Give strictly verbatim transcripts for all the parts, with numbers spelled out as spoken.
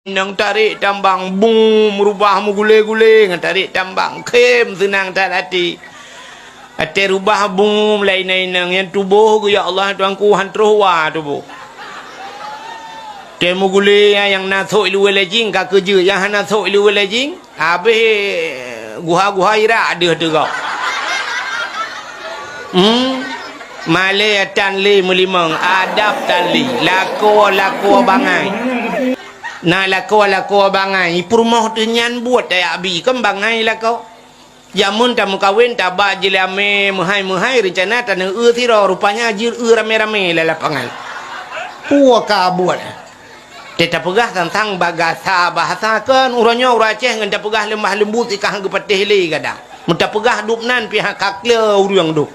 Inong tarék tambang, bum, rubah meugulé-gulé ngon tarék tambang. Khém seunang that até. Até rubah, bum, laén inong nyang tuboh geuh, ya Allah, Tuhanku, han troh wa tuboh. Teuh meugulé nyang na sôk iluwée lé jing ka keujeuet, nyang hana sôk iluwée lé jing, habéh guha-guha irak deuh teugob. Hmm? Malée tan lé meulimong, adab tan lé, lakoe-lakoe bangai. Na lakoe-lakoe bangai, peurumoh teuh nyan buet tajak bi, kon bangai lakoe. Jameun tameukawen, taba jeulamé meuhai-meuhai, reuncana taneu-eu sidroe, rupanya jeuet eu ramé-ramé lam lapangan. Peue ka buet? Teuh tapeugah sang-sang bagasa bahasa kon, uroe nyoe ureuëng Aceh ngon tapeugah leumbah leumbut ikah geupatéh lé gadang. Meutapeugah dub nan pih ka kle ureuëng dub.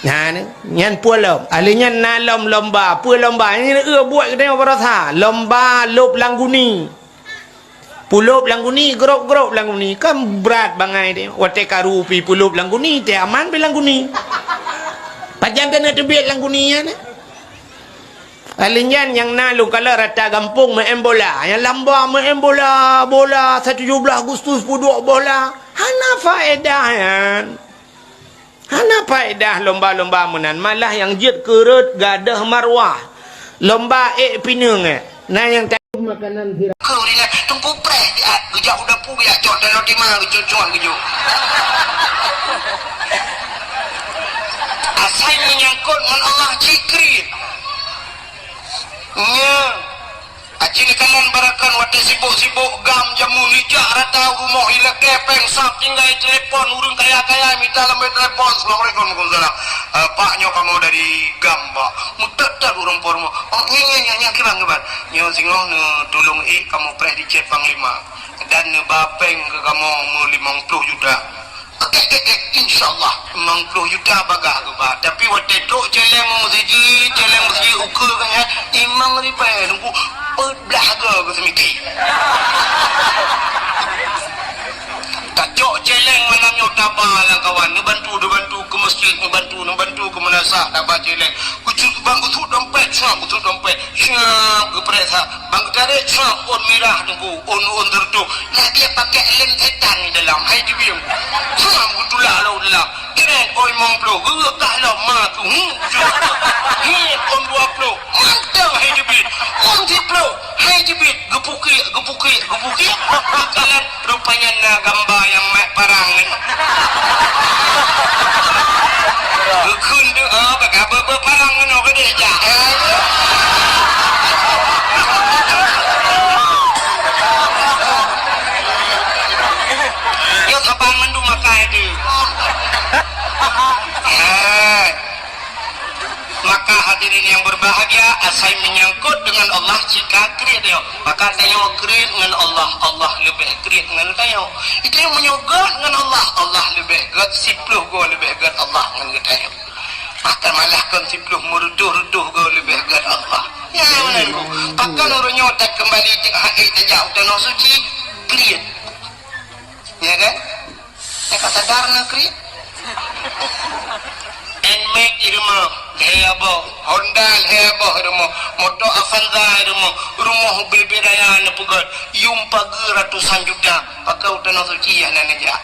Nah, ni, nyan peue lom. Ahli nyan na lom lomba. Peue lomba? Nyan eu buet geutanyoe baroesa. Lomba lôb lam guni. Peulôb lam guni, grôb-grôb lam guni. Kan brat bangai deh. Watée karu pi peulôb lam guni, teuh aman pi lam guni. Pajan keuneuk teubiet lam guni nyan, eh? Ahli nyan nyang na lôn kalon rata gampông meu'en bola. Nyang lamba meu'en bola, bola satujoh blaih Agustus peuduek bola. Hana faedah nyan. Hana faedah lomba-lomba meunan, malah nyang jeuet keureuet gadôh marwah. Lomba ék pineung, eh. Na nyang ta- makanan sira- Keu ringan, teungku preh siat, geujak u dapu, geujak cok dalam tima, geucok-cok geujok. Asai meunyangkot ngon Allah cit kriet. Nya. Aci neukalon barakan watée sibok-sibok gam jameun ijak rata u rumoh ilakée péng sab tinggai telepon ureuëng kaya-kaya mita lambée telepon, "Assalamualaikum." "Waalaikumsalam." "Eh, Pak, nyoe kamoe dari gam, Pak." Meutot-tot ureuëng po rumoh. "Oh, nyan, nyan, nyan, nyan, kiban, kiban." "Nyoe singoh neutulông ék kamoe preh di Cét Panglima dan neuba péng keu kamoe meulimong ploh juta." "Oke, oke, oke, insya Allah, limong ploh juta bagah geuba. Tapi watée trok céléng meuseujid, céléng meuseujid ukeue geuh nyan, limong ribée nunggu peuet blaih hareuga geuh seumiti." Tacok céléng malam nyoe taba lam kawan, neubantu, neubantu keu meuseujid, neubantu, neubantu keu meunasah, taba céléng. Geucut bang geucut dompet, siap geucut dompet. Siap geupreh sa. Bang geutarek sa ôn mirah teungku, ôn, ôn teureutôh. Lagée pakèk lem setan di dalam, hai jibieng. Siap geutulak lom dalam. Keren, oi mong ploh, geureukah lom ma tu. Hmm, jeuet. Hmm, ôn dua ploh. Mantong hai jibieng. Ôn siploh, hai jibieng. Geupukiek, geupukiek, geupukiek. Geukalon. Rupanya na gamba nyang mat parang nyan. Geukheun deuh, oh, bak abeuh-abeuh parang nyan, oh, geudeh jak. Yo, sabang mandum makai tu. Hai. Maka hadirin yang berbahagia, asai menyangkut dengan Allah, cika kriet nyoe. Maka tanyoe kriet ngon Allah, Allah leubeh kriet ngon tanyoe. Tanyoe meunyoe gét ngon Allah, Allah leubeh gét, siploh goe leubeh gét Allah ngon geutanyoe. Maka malah kon siploh, meureutôh-reutôh goe leubeh gét Allah. Ya, meunan ku. Pakon uroe nyoe that keumbali cit hase tajak u Tanoh Suci, kriet. Ya kan? Nyang ka sadar na kriet. Nmax i rumoh, lhèe boh. Honda lhèe boh i rumoh. Moto Avanza i rumoh. Rumoh ubé-bé raya neupeugöt. Yum pageue ratusan juta. Pakon u Tanoh Suci hana neujak.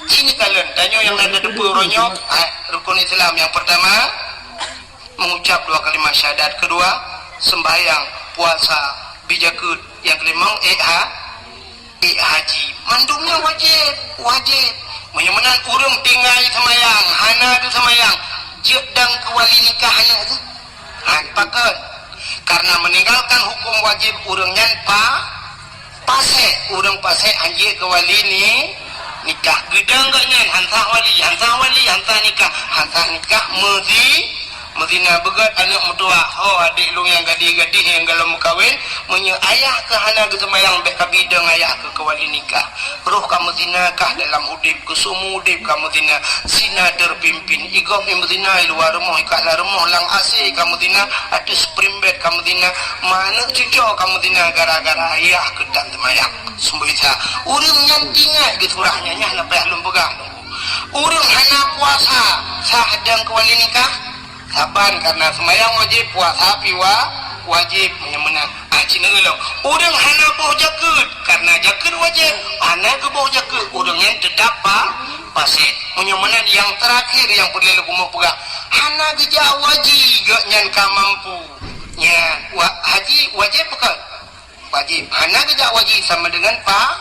Ci neukalon, tanyoe nyang na tateupeue uroe nyoe, eh, rukun Islam nyang peurtama, mengucap dua kalimat syahadat. Kedua, sembahyang, puasa, bi jakeuet. Nyang keulimong, ék ha-, ék haji. Mandum nyan wajéb, wajéb. Meunyoe meunan ureueng tinggai seumayang, hana geuseumayang, jeuet dong keu wali nikah aneuk geuh. Han, pakon? Karena meninggalkan hukum wajib ureueng nyan pa-, pasék. Ureueng pasék han jeuet keu wali ni-, nikah. Geudong gobnyan han sah wali, han sah wali, han sah nikah, han sah nikah meuzi-, Meuzina beugöt aneuk meutuwah, ho adék lôn nyang gadih-gadih nyang golom meukawen, meunyoe ayah kah hana geuseumayang, bèk kabi dong ayah keuh keu wali nikah. Roh ka meuzina kah dalam udép, keu seumu udép ka meuzina, zina terpimpin. I gob nyang meuzina i luwa rumoh, i kah lam rumoh, lam A C ka meuzina, ateueh spring bed ka meuzina, ma aneuk cucoe ka meuzina gara-gara ayah keuh tan seumayang. Seumeubisa ureueng nyan ingat geusurah nyan, nyan na payah lôn peugah. Ureueng hana puasa, sah dong keu wali nikah? Saban, karena seumayang wajéb, puasa pi wa-, Wajéb meunyoe meunan. Ah, ci neulheueh lom. Ureuëng hana boh jakeuet, karena jakeuet wajéb. Hana geuboh jakeuet, ureuëng nyan teutap pa-, pasék. Meunyoe meunan nyang teurakhir nyang peureulée lôn peugah, hana geujak haji geuh nyan ka mampu. Nyan, wa-, haji wajéb bukon? Wajéb. Hana geujak haji sama dengan pa-,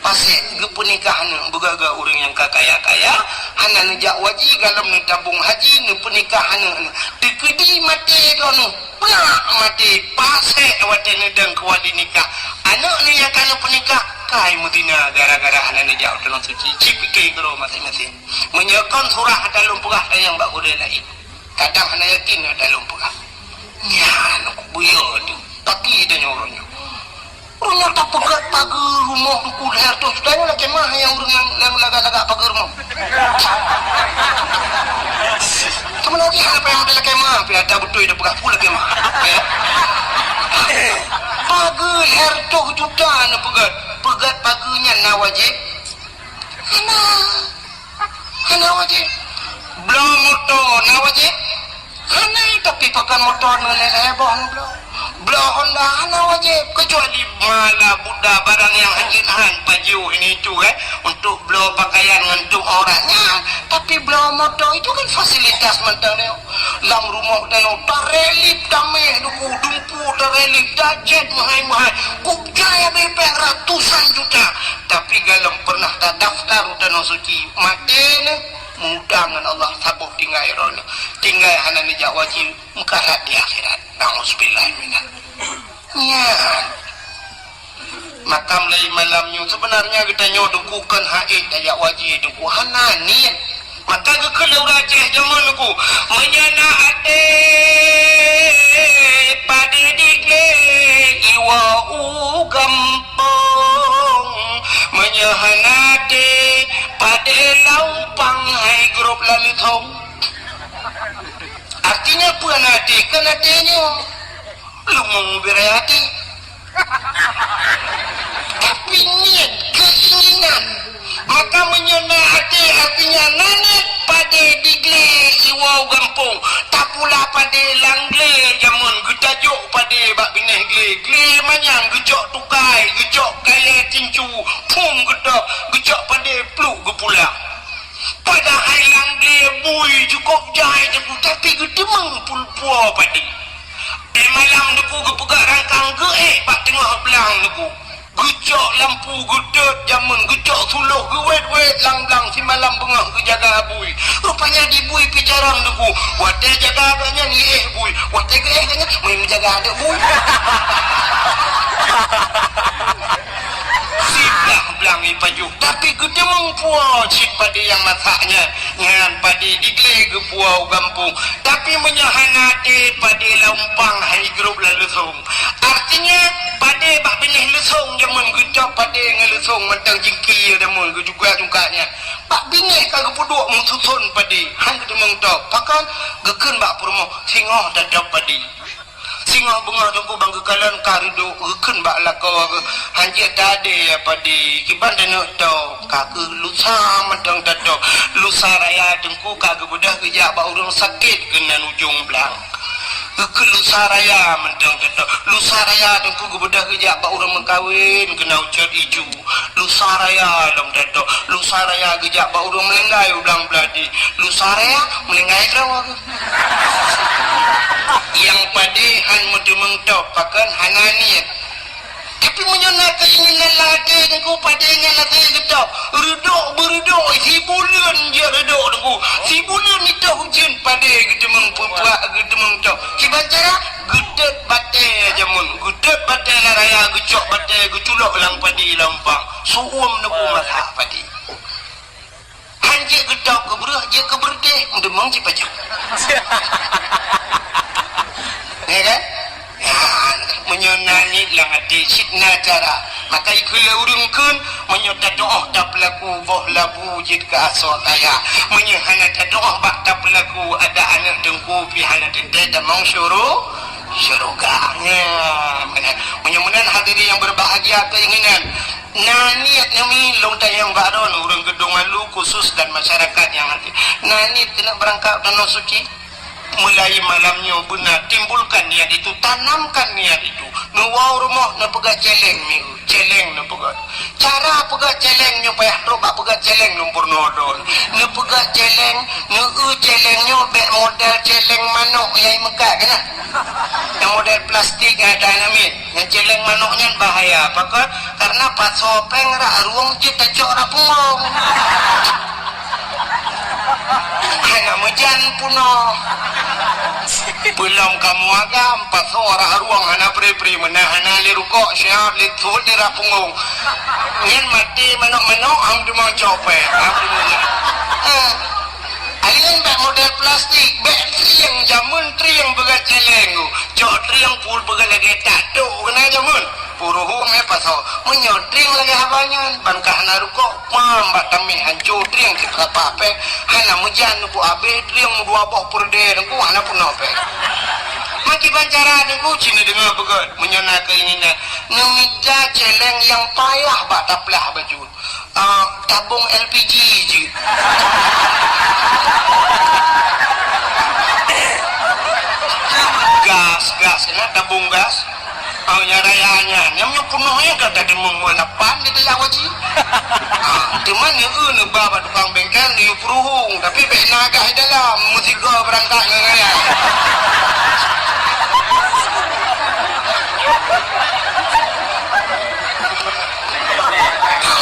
pasék, geupeunikah aneuëk, beugah-gah ureuëng nyang ka kaya-kaya, hana neujak haji, golom neutabong haji, neupeunikah aneuëk. Teukeudi maté droeneueh, brak maté, pasék watée neudong keu wali nikah. Aneuëk neuh nyang ka neupeunikah, kai meuzina gara-gara hana neujak u tanoh suci. Ci pike keudroe maséng-maséng. Meunyoe kon surah ata lôn peugah tanyong bak gurée laén. Kadang hana yakin ata lôn peugah. Nyan, kubuya tu. Tapi tanyoe uroe nyoe. Uroe nyoe tapeugét pageue rumoh Teungku lhèe reutôh juta nyoe lakée meuah nyang ureuëng nyang, nyang lagak-lagak pageue rumoh. Teuma lagée hana payah lakée meuah, pih ata beutôi tapeugah peue lakée meuah. Ya. Pageue lhèe reutôh juta neupeugét. Peugét pageue nyan na wajéb? Hana. Hana wajéb. Bloe moto na wajéb? Hana, tapi pakon moto ngon lhèe boh neubloe. Bloe Honda hana wajéb, kecuali mala buda barang nyang hanjeuet han pajoh ini itu, eh, untuk bloe pakaian ngon tueng aurat nyan. Tapi bloe moto itu kan fasilitas mantong nyoe. Lam rumoh tanoh tarelip damé duku dumpu tarelip tajét meuhai-meuhai. Kup jaya bebek ratusan juta. Tapi golom pernah tadaftar u tanoh suci. Maté nyoe. Meuutang ngon Allah saboh tinggai droeneuh. Tinggai hana neujak haji, meukarat di akhirat. Nauzubillah minal. Nyan. Maka mulai malam nyoe, sebenarnya geutanyoe Teungku kon hait tajak haji Teungku, hana niet. Maka geukheun lé ureuëng Aceh jameun Teungku, meunyoe na até padé diglé iwoe u gampông, meunyoe hana até padé lam umpang hai grob lam leuthong. Artinya peue na até? Kon até nyoe. Leumo beureutati. Tapi niet, keinginan. Maka meunyoe na até, artinya na niet, padé diglé iwoe u gampông. Tapula padé lam glé jameun, geutajok padé bak binéh glé. Glé manyang geucok tukai, geucok kayée tincu, phom geutôb, geucok padé pluek geupula. Padahai lam glé bui cukôp jai Teungku, tapi geuteumeung pul-, puwoe padé. Di malam Teungku geupeugah rangkang geuéh bak teungoh blang Teungku. Geucok lampu geutôt jameun, geucok suloh geuwét-wét lam blang simalam beungoh geujaga bui. Rupanya di bui pih carông Teungku. Watée jaga gobnyan liéh bui, watée geuéh gobnyan, meuh meujaga aneuk bui. Siblah blang ipajoh, tapi geuteumeung puwoe cit padé nyang masak nyan. Nyan padé diglé geupuwoe u gampông. Tapi meunyoe hana até, padé lam umpang hai grob lam leuthong. Artinya, padé bak binéh leuthong jameun geucok padé ngon leuthong mantong jingki jameun geujuka-juka nyan. Bak binéh ka geupeuduek meususon padé, han geuteumeung tôb. Pakon? Geukheun bak peurumoh, singoh tatôb padé. Singoh beungoh Teungku ban geukalon ka reudôk, geukheun bak lakoe geuh, "Hanjeuet tadé ya padé, kiban taneuk tôb, ka keuh lusa mantong tatôb. Lusa raya Teungku ka geubeudôh geujak bak ureuëng sakét keunan ujong blang." Geukheun lusa raya mantong tatôb. Lusa raya Teungku geubeudôh geujak bak ureuëng meukawen keunan ucot iju. Lusa raya lom tatôb. Lusa raya geujak bak ureuëng meulinggai u blang Beuladi. Lusa raya meulinggai droe geuh. Nyang padé han meuteumeung tôb, pakon hana niet. Tapi meunyoe na keinginan lam até Teungku, padé nyan hase geutôb. Reudôk beureudôk, sibuleuen jeuet reudôk Teungku. Sibuleuen itôh ujeuen padé geuteumeung peuprak, geuteumeung tôb. Kiban cara? Geutôt batée jameun, geutôt batée lam raya, geucok batée, geuculok lam padé lam umpang. Su'uem Teungku masak padé. Han jeuet geutôb keu breueh, jeuet keu beureutéh, meuteumeung cit pajoh. Ya kan? Ya, meunyoe na niet lam até, cit na cara. Maka ikheun lé ureuëng kheun, meunyoe tatu'oh tapeulaku boh labu jeuet keu asoe kaya. Meunyoe hana tatu'oh bak tapeulaku, ada aneuk Teungku pih hana teuntée tamong syuru-, syeuruga. Ya, meunan. Meunyoe meunan hadirin yang berbahagia keinginan, na niet nyoe mi lôn tanyong bak droeneuh ureuëng Geudong Alu khusus dan masyarakat nyang hadir. Na niet keuneuk beurangkat u Tanoh Suci? Mulai malam nyoe beuna timbulkan niat itu, tanamkan niat itu. Neuwoe rumoh neupeugah celeng mieu, celeng neupeugah. Cara peugah celeng nyoe payah trok bak peugah celeng lumpur nodon. Neupeugah celeng, neueu celeng nyoe bèk model celeng manok nyang meukat keunan. Nyang model plastik nyang ada aneuk miet. Nyang celeng manok nyan bahaya. Pakon? Karena pasoe péng rak rueng jeuet tacok rak punggong. Hana meujan punoh. Peulom kamoe agam, pasoe rak rueng hana pri-pri, meunan hana lé rukok, siat lé thot lé rak punggong. Nyan maté manok-manok, ham teuma cok péng, ham teuma. Ah. Alèh nyan bèk model plastik, bèk trieng, jameun trieng peugah celeng. Cok trieng pul peugah lagèe tak tok keunan jameun. Puruhu mé pasoe. Meunyoe trieng lagèe haba nyan, ban ka hana rukok, pam bak tamèh hanco trieng cit papa pèh. Hana meujan nungku abéh trieng meudua boh peurdèe nungku hana peunoh pèh. Meukiban cara nungku cit neudeungoe beugöt, meunyoe na keuinginan. Neumita celeng nyang payah bak taplah bacut. Ah, tabong L P G jih. Gas, gas, keunan tabong gas. Ah, nyang raya nyan. Nyang nyoe peunoh nyan ka tadi meumalapan di Dayah Waji. Ah, teuma nyoe neuba bak tukang bengkel, nyoe peuruhong. Tapi bèk na gas di dalam. Meusigoe beurangkat ngon raya.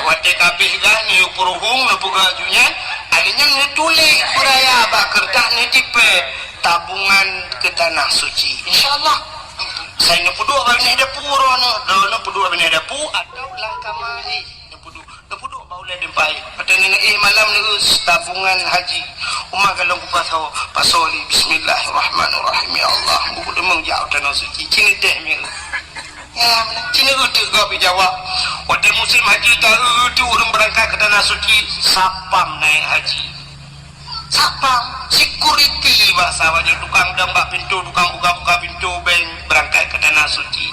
Watèe ka abéh gas, nyoe peuruhong, neupeugah ju nyan, alèh nyan neutuléh beuraya bak keureutah neutipèe tabungan keu Tanah Suci. Insya Allah. Sai neupeuduek bak binéh dapu droeneuh, droeneuh peuduek bak binéh dapu atau lam kama éh. Neupeuduek, neupeuduek bak ulèe deumpah éh. Watèe neuéh malam neueu tabungan haji. Uma galong kupasoe, pasoe lé bismillahirrahmanirrahim. Ya Allah, buku deungon jak u Tanah Suci. Cit neuteh meunan. Ya, cit neueu teuk gob jawab. Watèe musém haji taeu teuk ureueng beurangkat keu Tanah Suci, satpam naék haji. Satpam, security bahasa awaknyan, tukang dong bak pintoe, tukang buka-buka pintoe bank beurangkat keu Tanah Suci.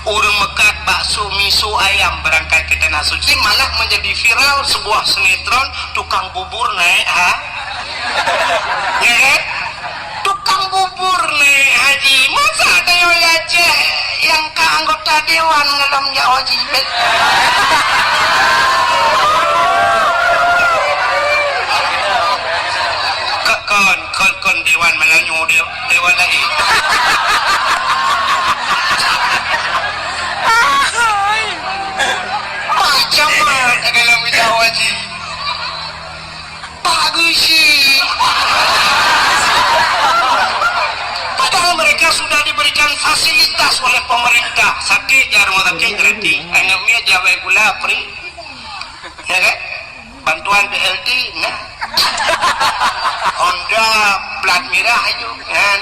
Ureueng meukat bakso, miso, ayam beurangkat keu Tanah Suci, malah menjadi viral sebuah sinetron tukang bubur naék ha-, ya kan? Tukang bubur naék haji. Masa tanyoe Aceh nyang ka anggota dewan ngon lom jak haji? Kon, kon, kon dewan Melanyu, de-, dewan laén. Macam mana dalam jak haji? Pak Gusi. Padahal mereka sudah diberikan fasilitas oleh pemerintah. Sakit, jak rumah sakit gratis. Aneuk miet jak bak sikula free. Ya kan? Bantuan B L T, nah. Honda plat mirah itu, kan?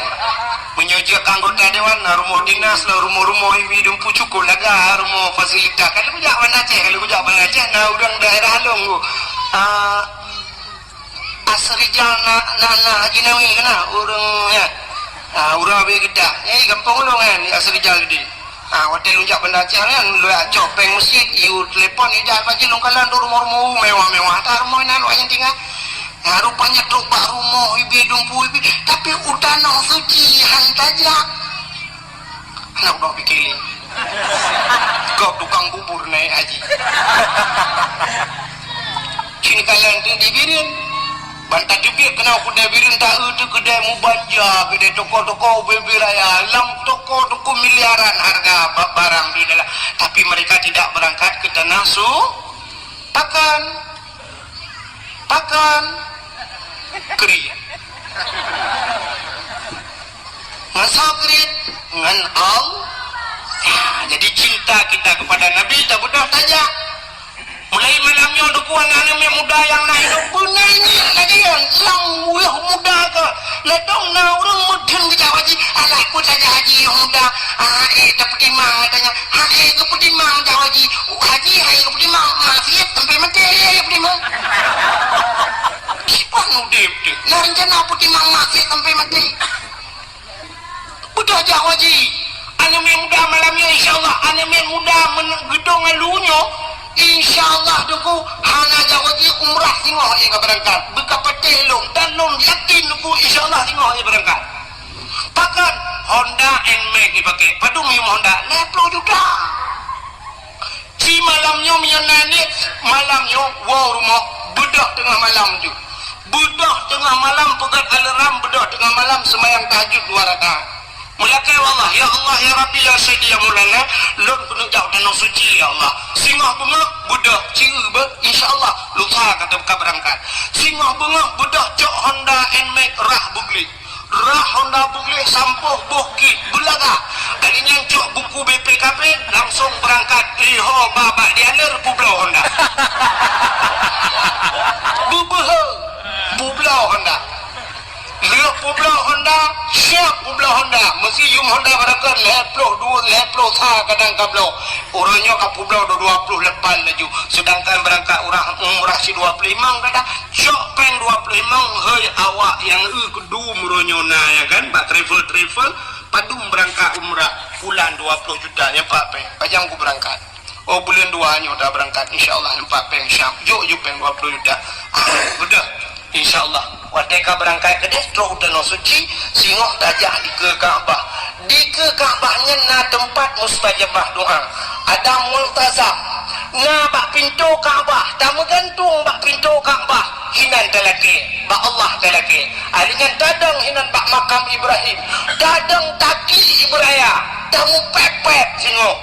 Meunyoe jeuet keu anggota dewan, na rumoh dinas, na rumoh-rumoh, ibi dumpu cukôp laga rumoh fasilitas. Kalau kujak Banda Aceh, kalau kujak Banda Aceh, na ureueng daerah lôn, ah, Asrijal na, na, na Haji Nawi keunan, ureueng, ya. Ah, ureueng Abee Geudah. Eh, gampông lôn kan, di Asrijal tadi. Ah, watèe lôn jak Banda Aceh kan, lôn jak cok péng meuseujid, yue telepon, yue jak Haji lôn kalon tu rumoh-rumoh mewah-mewah. That rumoh inan awaknyan tinggai. Ah, rupanya trok bak rumoh ibi dumpu ibi, tapi u Tanoh Suci han tajak. Aneuk dok pike lé. Gob tukang bubur naék haji. Cit neukalon teuk di Bireuen. Ban tateubiet keunoe keudè Bireuen, taeu teuk keudè mubanja, keudè toko-toko ubé-ubé raya. Lam toko-toko miliaran harga ba-, barang di dalam. Tapi mereka tidak berangkat ke Tanah Su-, Pakon. Pakon. Kriet. Ngon soe kriet? Ngon Allah. Ya, jadi cinta kita kepada Nabi tabeudôh tajak. Mulai malam nyoe, Teungku, aneuk-aneuk muda nyang na hidup, beunai ngieng lagèe nyan, nyang weueh muda keu. Ladôm na ureueng meutheun geujak haji, alah, peue saja haji nyang muda, ah, eh, tapeutimang katanya, ah, eh, geupeutimang jak haji, haji hai geupeutimang, maksiet sampai maté, eh, geupeutimang. Kiban udép teuh, na rencana peutimang maksiet sampai maté. Beudôh jak haji. Aneuk miet muda malam nyoe, insya Allah, aneuk miet muda men-, geudong ngon lu nyoe, insya Allah, Teungku, hana jak haji, umrah singoh jih ka beurangkat. Beuka patéh lôn, dan lôn yakin, Teungku, insya Allah, singoh jih beurangkat. Pakon? Honda Nmax dipakai. Padum yum Honda? Lhèe plôh juta. Ci malam nyoe meunyoe na niet, malam nyoe woe rumoh, beudôh teungoh malam ju. Beudôh teungoh malam peugöt alarm, beudôh teungoh malam seumayang tahajud dua rakaat. Meulakèe bak Allah, "Ya Allah, ya Rabbi, ya Sayyidi, ya Maulana, lôn keuneuk jak u Tanoh Suci, ya Allah." Singoh beungoh, beudôh, ci eu beuh, insya Allah, lusa ka, ka beurangkat. Singoh beungoh, beudôh, cok Honda Nmax, rhah beugleh. Rhah Honda beugleh sampôh boh kit beulaga. Kali nyan cok buku B P K B, langsong beurangkat. Iho babah dialer publoe Honda. Beubeuhe publoe Honda. Lheueh publoe Honda, siap publoe Honda. Meusi yum Honda barangkat lhèe plôh dua, lhèe plôh sa kadang kabloe. Uroe nyoe ka publoe dua, dua plôh lapan laju. Seudangkan beurangkat ureueng umrah si dua plôh limong kadang. Cok péng dua plôh limong, hei awak nyang eu keudum uroe nyoe na, ya kan, bak travel-travel, padum beurangkat umrah, bulan dua plôh juta, nyan pat péng, pajan ku beurangkat. Oh, buleuen dua nyoe ta beurangkat, insya Allah, nyan pat péng, siap, jok ju péng dua plôh juta. Ah, beudôh, insya Allah. Watèe ka beurangkat keudéh, troh u Tanoh Suci, singoh tajak dikeue Ka'bah. Dikeue Ka'bah nyan na teumpat mustajabah doa. Ada multazam. Na bak pintoe Ka'bah, tameugantung bak pintoe Ka'bah, hinan talakèe, bak Allah talakèe. Ahli nyan tadong hinan bak makam Ibrahim, tadong taki Ibrahim, tamupèp-pèp singoh.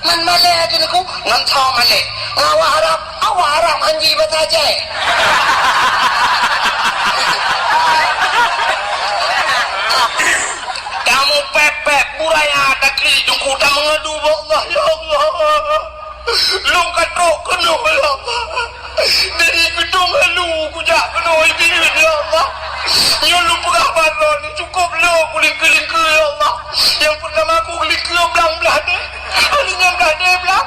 Man malèe teuh neuk, ngon tho malèe. Awak Arab, awak Arab hanji basa jai. Tamupèp-pèp, Ibrahim taki, jungku tameungadu bak Allah, "Ya Allah." Lôn ka trok keunoe, ya Allah. Dari geudong alu kujak keunoe, ié, ya Allah. Nyoe lôn peugah bak droeneuh, cukôp lôn kulingkeue-lingkeue, ya Allah. Nyang peurtama kukeulingkeue blang blah deh. Ahli nyan blah deh blang.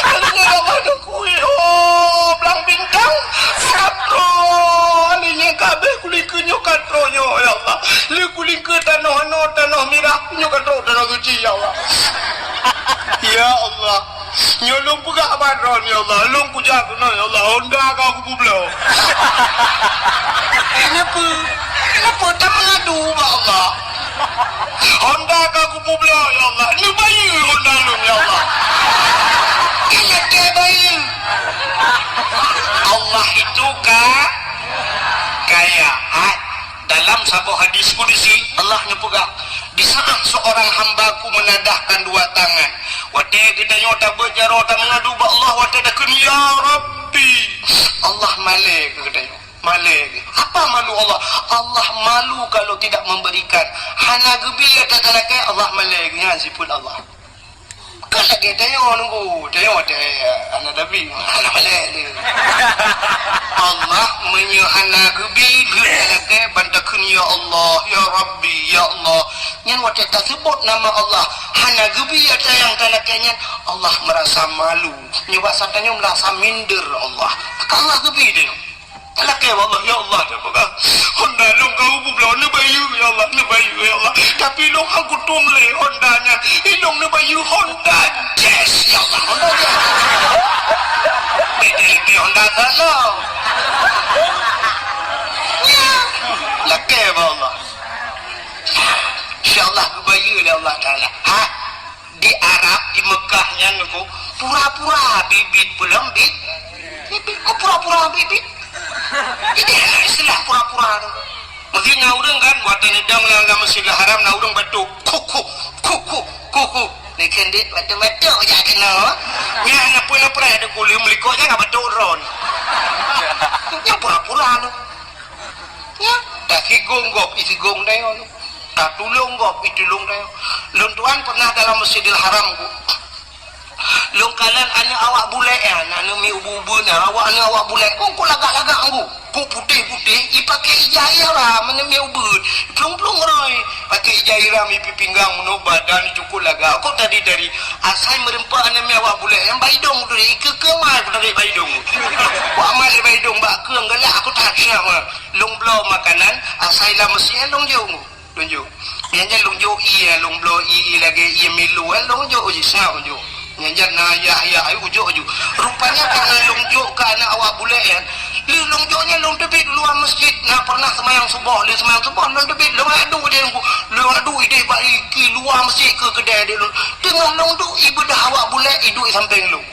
Ahli nyan, ya Allah, dan kui, oh, blang bintang. Katrok. Ahli nyan ka abéh kulingkeue nyoe katrok nyoe, ya Allah. Lheueh kulingkeue tanoh anoe, tanoh mirah, nyoe katrok tanoh suci, ya Allah. Ya Allah. Nyoe lôn peugah bak droeneuh, ya Allah. Lôn kujak keunoe, ya Allah. Honda ka kupubloe. Kenapa? Kenapa tak mengadu bak Allah? Honda ka kupubloe, ya Allah. Neubayeue Honda lôn, ya Allah. Ilakèe bayeue. Allah itu ka-, kaya. Hai. Dalam saboh hadis kudusi, Allah neupeugah, "Di saat seorang hamba-Ku menadahkan dua tangan, watèe geutanyoe tabeuet jaroe tameungadu bak Allah, watèe takheun, 'Ya Rabbi,' Allah malèe keu geutanyoe. Malèe keu." Apa malu Allah? Allah malu kalau tidak memberikan. Hana geubri ata talakèe, Allah malèe keu nyan sifeuet Allah. Kan lagèe tanyoe nunggu, tanyoe watèe aneuk Nabi, hana malèe lé. Allah meunyoe hana geubri, geuh talakèe ban takheun, "Ya Allah, ya Rabbi, ya Allah." Nyan watèe taseubut nama Allah, hana geubri ata nyang talakèe nyan, Allah meurasa malu. Nyoe bak satanyoe meurasa minder Allah. Maka Allah geubri tanyoe. Talakèe bak Allah, "Ya Allah," tapeugah, "Honda lôn ka kupubloe, neubayeue, ya Allah, neubayeue, ya Allah. Tapi lôn han kutueng lé Honda nyan. Ilôn neubayeue Honda Jazz, ya Allah, Honda Jazz." Beda lé Honda sana. Ya. Lakèe bak Allah. Insya Allah geubayeue lé Allah Taala. Ha? Di Arab, di Mekah nyan, nunggu, pura-pura bit-bit peulom bit. Bit-bit, oh, pura-pura bit-bit. Jadi, hana istilah pura-pura tu. Mungkin na ureueng kan, watèe neudong lam, lam Masjidil Haram, na ureueng batuk. Kuk, kuk, kuk, kuk, kuk, kuk. Ni kan, dik, batuk-batuk jak keunoe. Nyan, na pura-pura ada kulim likot, jangan batuk ron. Nyan pura-pura tu. Ya, tasigong gob, isigong tanyoe. Tatulông gob, itulông tanyoe. Lôn tuan pernah dalam Masjidil Haram, Bu. Lôn kalon aneuk awak bulèk nyan, aneuk miet ubeut-ubeut nyan, awak aneuk awak bulèk, kok, kok lagak-lagak, Bu. Kok putéh-putéh, ipaké ija iram, aneuk miet ubeut. Plueng-plueng roi, paké ija iram, ipi pinggang, meunoe badan, cukôp lagak. Kok tadi-tadi, asai meureumpok aneuk miet awak bulèk nyan, bak idông tadi, ikeue-keue mai, kok tadi bak idông. Kok amat lé bak idông, bak keue galak, aku that siap, ah. Lôn bloe makanan, asai lam meuseujid, lôn jok. Lôn jok. Nyan, nyan lôn jok ié, lôn bloe ié, ié lagèe ié Milo, eh, lôn jok, uji siap lôn jok. Nyan, nyan na yah, yah, ayo jok, jok. Rupanya karena lôn jok keu aneuk awak bulèk nyan, Lheueh lôn jok nyan lôn teubiet luwa masjid, na pernah seumayang suboh, lheueh seumayang suboh lôn teubiet, lôn adu idéh, lôn adu idéh bak i luwa masjid keu keudè di lôn. Teungoh lôn duek ibeudôh awak bulèk, iduek sampéng lôn.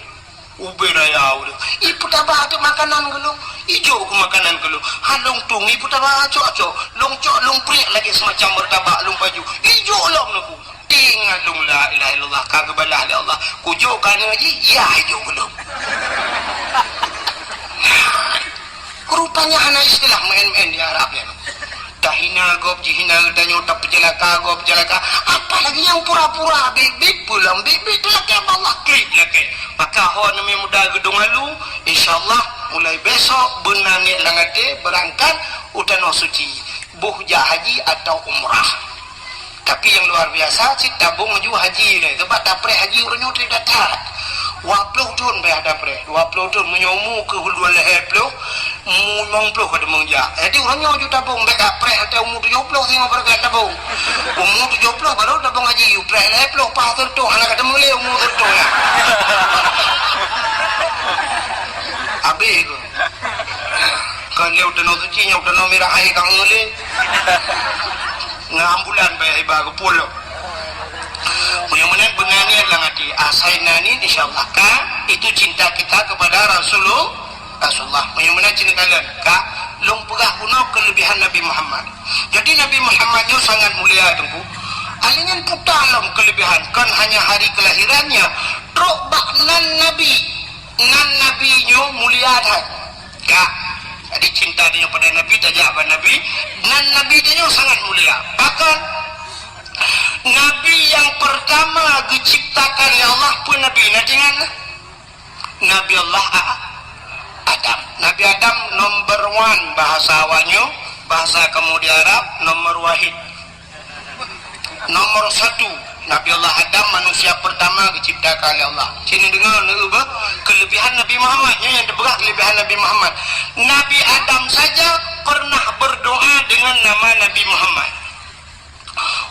Ubé raya ureueng. Ipeutaba teuk makanan keu lôn. Ijok keu makanan keu lôn. Ha lôn tueng ipeutaba acok-acok. Lôn cok lôn priek lagèe seumacam martabak lôn pajoh. Ijok lom neuk. Ingat lôn la ilaha illallah ka geubalah lé Allah. Kujok keu aneuk jih, yah ijok keu lôn. Rupanya hana istilah main-main di Arab nyan. Tahina gob, jihina geutanyoe, tapeuceulaka gob, peuceulaka. Apalagi nyang pura-pura biet-biet, pulang biet-biet, teulakèe bak Allah, klik lakèe. Maka ho aneuk muda geudong alu, insya Allah mulai besok beuna niet lam até beurangkat u Tanoh Suci, boh jak haji atau umrah. Tapi nyang luar biasa, cit tabong aju haji lé. Sebab tapreh haji uroe nyoe teuh that. Dua ploh thon payah tapreh. Dua ploh thon, meunyoe umu keuh dua lhèe ploh, umu limong ploh ka teumeung jak. Jadi uroe nyoe aju tabong, bèk tapreh watèe umu tujoh ploh singoh baru ka tabong. Umu tujoh ploh baru tabong haji, preh lhèe ploh, paih sireutôh, hana ka teumeung lé umu sireutôh nyan. Habéh keuh. Kon lé u Tanoh Suci, nyoe u Tanoh Mirah hai ka ngon lé. Ngon ambulan payah iba keu pul. Meunyoe meunan beuna niet lam até, asai na niet, insya Allah ka, itu cinta kita kepada Rasulullah. Rasulullah. Meunyoe meunan cit neukalon ka, lôn peugah bunoe kelebihan Nabi Muhammad. Jadi Nabi Muhammad nyoe sangat mulia, Teungku. Alinyan puta lom kelebihan, kon hanya hari kelahirannya, trok bak nan Nabi. Nan Nabi nyoe mulia that. Ka. Jadi cinta tanyoe pada Nabi, tajak bak Nabi. Nan Nabi tanyoe sangat mulia. Bahkan Nabi nyang pertama geuciptakan lé Allah peue Nabi? Na ingat? Nabi Allah A-, Adam. Nabi Adam nomor one bahasa awaknyoe, bahasa kamoe di Arab nomor wahid. Nomor satu, Nabi Allah Adam manusia pertama geuciptakan lé Allah. Sini deungoe, neuba kelebihan Nabi Muhammad. Nyoe nyang teupeugah kelebihan Nabi Muhammad. Nabi Adam saja pernah berdoa dengan nama Nabi Muhammad.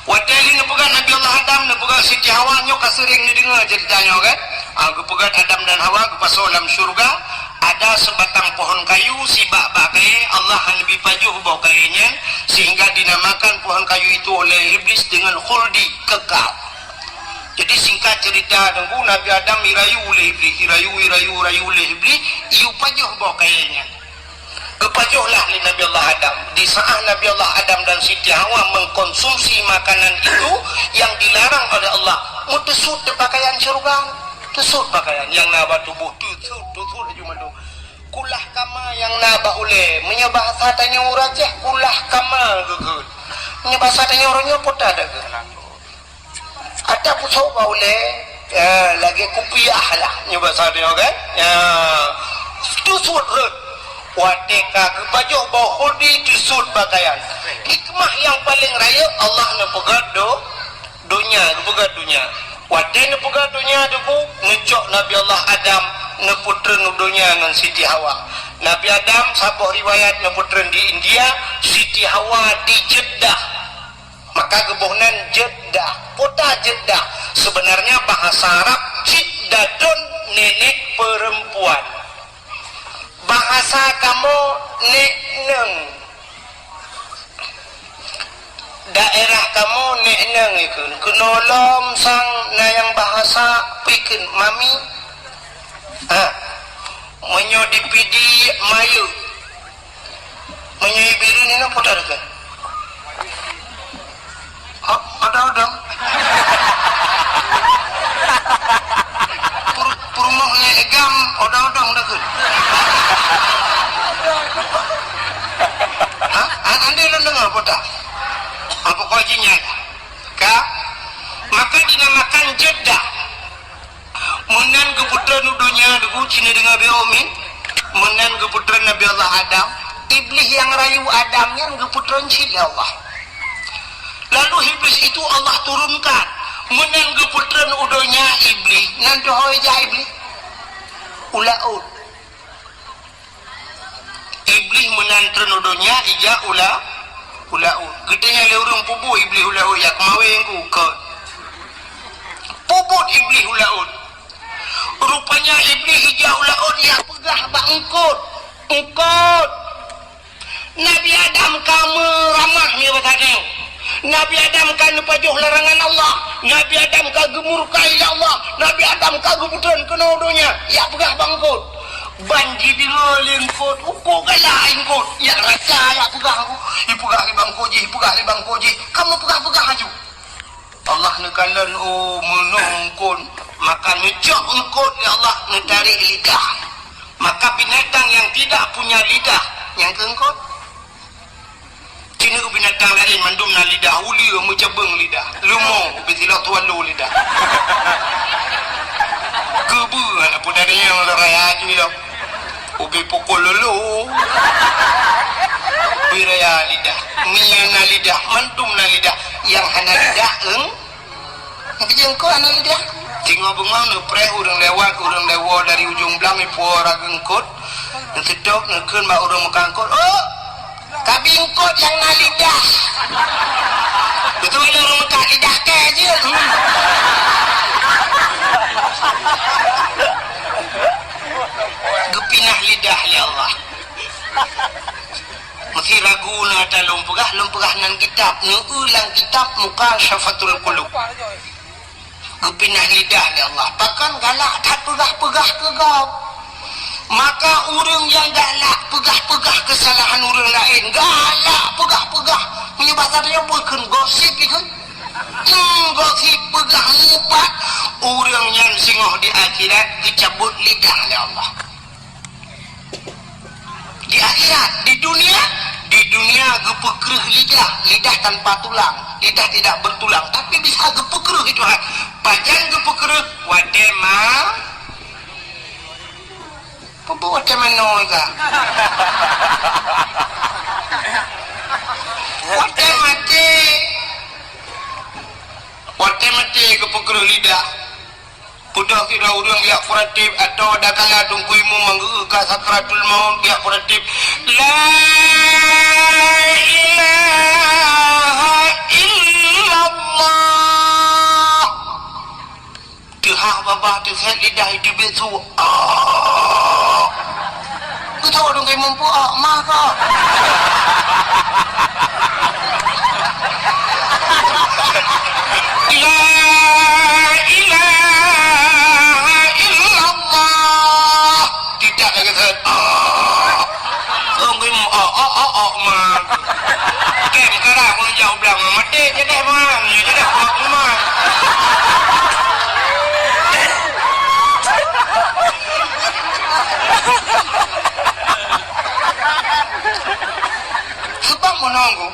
Watèe lheueh neupeugah Nabi Allah Adam, neupeugah Siti Hawa, nyoe ka seuréng neudeungoe ceurita nyoe kan? Ah, geupeugah Adam dan Hawa geupasoe lam syeuruga, ada sebatang pohon kayu, sibak bak kayèe, Allah hana neubi pajoh boh kayèe nyan, sehingga dinamakan pohon kayu itu oleh Iblis dengan khuldi, kekal. Jadi singkat cerita, Teungku, Nabi Adam irayu lé Iblis, irayu, irayu, irayu lé Iblis, iyue pajoh boh kayèe nyan. Geupajoh lah lé Nabi Allah Adam. Di saat Nabi Allah Adam dan Siti Hawa mengkonsumsi makanan itu yang dilarang oleh Allah, meuteusut di pakaian syeuruga. Teusut pakaian nyang na bak tuboh, teusut, teusut laju mandum. Kulah kama nyang na bak ulèe, meunyoe bahasa tanyoe ureueng Aceh, kulah kama geukheun. Meunyoe bahasa tanyoe uroe nyoe, peue ta geukheun? Ata pusoe bak ulèe, ya, lagèe kupiah lah, nyoe bahasa tanyoe kan? Ya, teusut rhot. Watèe ka geupajoh boh khuldi, teusut pakaian. Hikmah nyang paleng rayeuk, Allah neupeugah do-, donya, geupeugah donya. Watèe neupeugah donya, Teungku, neucok Nabi Allah Adam, neupeutreun u donya ngon Siti Hawa. Nabi Adam, saboh riwayat, neupeutreun di India, Siti Hawa di Jeddah. Maka geuboh nan Jeddah. Peue ta Jeddah? Sebenarnya bahasa Arab jiddatun, nenek perempuan. Bahasa kamoe, nek neueng. Daerah kamoe, nek neueng ikheun. Keunoe lom sang na nyang bahasa pikheun mami. Ha. Meunyoe di Pidie, mayeuek. Meunyoe i Bireuen inoe peue ta geukheun? Ha, odong-odong. Pur-, peurumoh nyan i GAM, odong-odong ta geukheun. Ha? An-, andai lôn deungoe peue ta? Ha, pokok jih nyan. Ka? Maka dinamakan Jeddah. Meunan geupeutreun u donya, Teungku, ci neudeungoe beu min. Meunan geupeutreun Nabi Allah Adam, Iblih nyang rayu Adam nyan geupeutreun cit lé Allah. Lalu Iblih itu Allah turunkan. Meunan geupeutreun u donya Iblih, nan teuhôi jak Iblih? U laôt. Iblih meunan treun u donya, ijak u la-, u laôt. Geutanyong lé ureueng, "Peue buet Iblih u laôt, jak keumawe Teungku?" Kon. "Peue buet Iblih u laôt?" Rupanya Iblih ijak u laôt, jak peugah bak eungkôt. Eungkôt. Nabi Adam ka meuramah nibak tanyoe. Nabi Adam ka neupajoh larangan Allah. Nabi Adam ka geumurka lé Allah. Nabi Adam ka geubeuton keunoe donya. Jak peugah bak eungkôt. Ban jideungoe lé eungkôt, uko galak eungkôt. Jak rasa jak peugah, ipeugah lé bak eungkôt jih, ipeugah lé bak eungkôt jih. Kamoe peugah-peugah laju. Allah neukalon, oh, meunoe eungkôt, maka neucok eungkôt lé Allah, neutarek lidah. Maka binatang yang tidak punya lidah, nyang keu eungkôt. Ci neuk binatang laén mandum na lidah, uleue meucabeueng lidah, leumo ubé silok tuwalo lidah. Keubeue aneuk peue dari nyang raya jih lom. Ubé pukul lulu. Ubé raya lidah. Mie na lidah, mandum na lidah. Nyang hana lidah, eung. Meukeujeueng ko hana lidah. Singoh beungoh neupreh ureueng lewat, ureueng lewoe dari ujong blang ipuwoe raga eungkôt. Neuseutôt neukheun bak ureueng meukat eungkôt, "Oh, kabi eungkôt nyang na lidah." Beutôi lé ureueng meukat lidah kèe jeuet. Hmm. Geupinah lidah lé Allah. Meusé ragu na ata lôn peugah, lôn peugah nan kitab, neueu lam kitab Mukasyafatul Qulub. Geupinah lidah lé Allah. Pakon galak that peugah-peugah keu gob. Maka ureueng nyang galak peugah-peugah keusalahan ureueng laén, galak peugah-peugah, meunyoe basa tanyoe bukon gosip ikheun. Hmm, gosip peugah mupat. Ureueng nyan singoh di akhirat geucabut lidah lé Allah. Di akhirat, di dunia, di dunia geupeukreuh lidah, lidah tanpa tulang, lidah tidak bertulang, tapi bisa geupeukreuh itu Tuhan. Pajan geupeukreuh? Watèe ma-, peue watèe manoe ka? Watèe maté. Watèe maté geupeukreuh lidah. Peudeuh sidroe ureueng jak peuratéb atau dakala teungku imum manggeu ka sakratul maut jak peuratéb, "La ilaha illallah." Teuhah babah teusét lidah iteubiet su. Ah. Beutôi dong kai muphom, ah, mah ka. La ilaha illallah. Tidak lagi set. Ah. Dong kai mu-, ah, ah, ah, ah, mah. Kem kara pun jauh bilang, mati jadi mah, jadi mah. Sebab meunoe,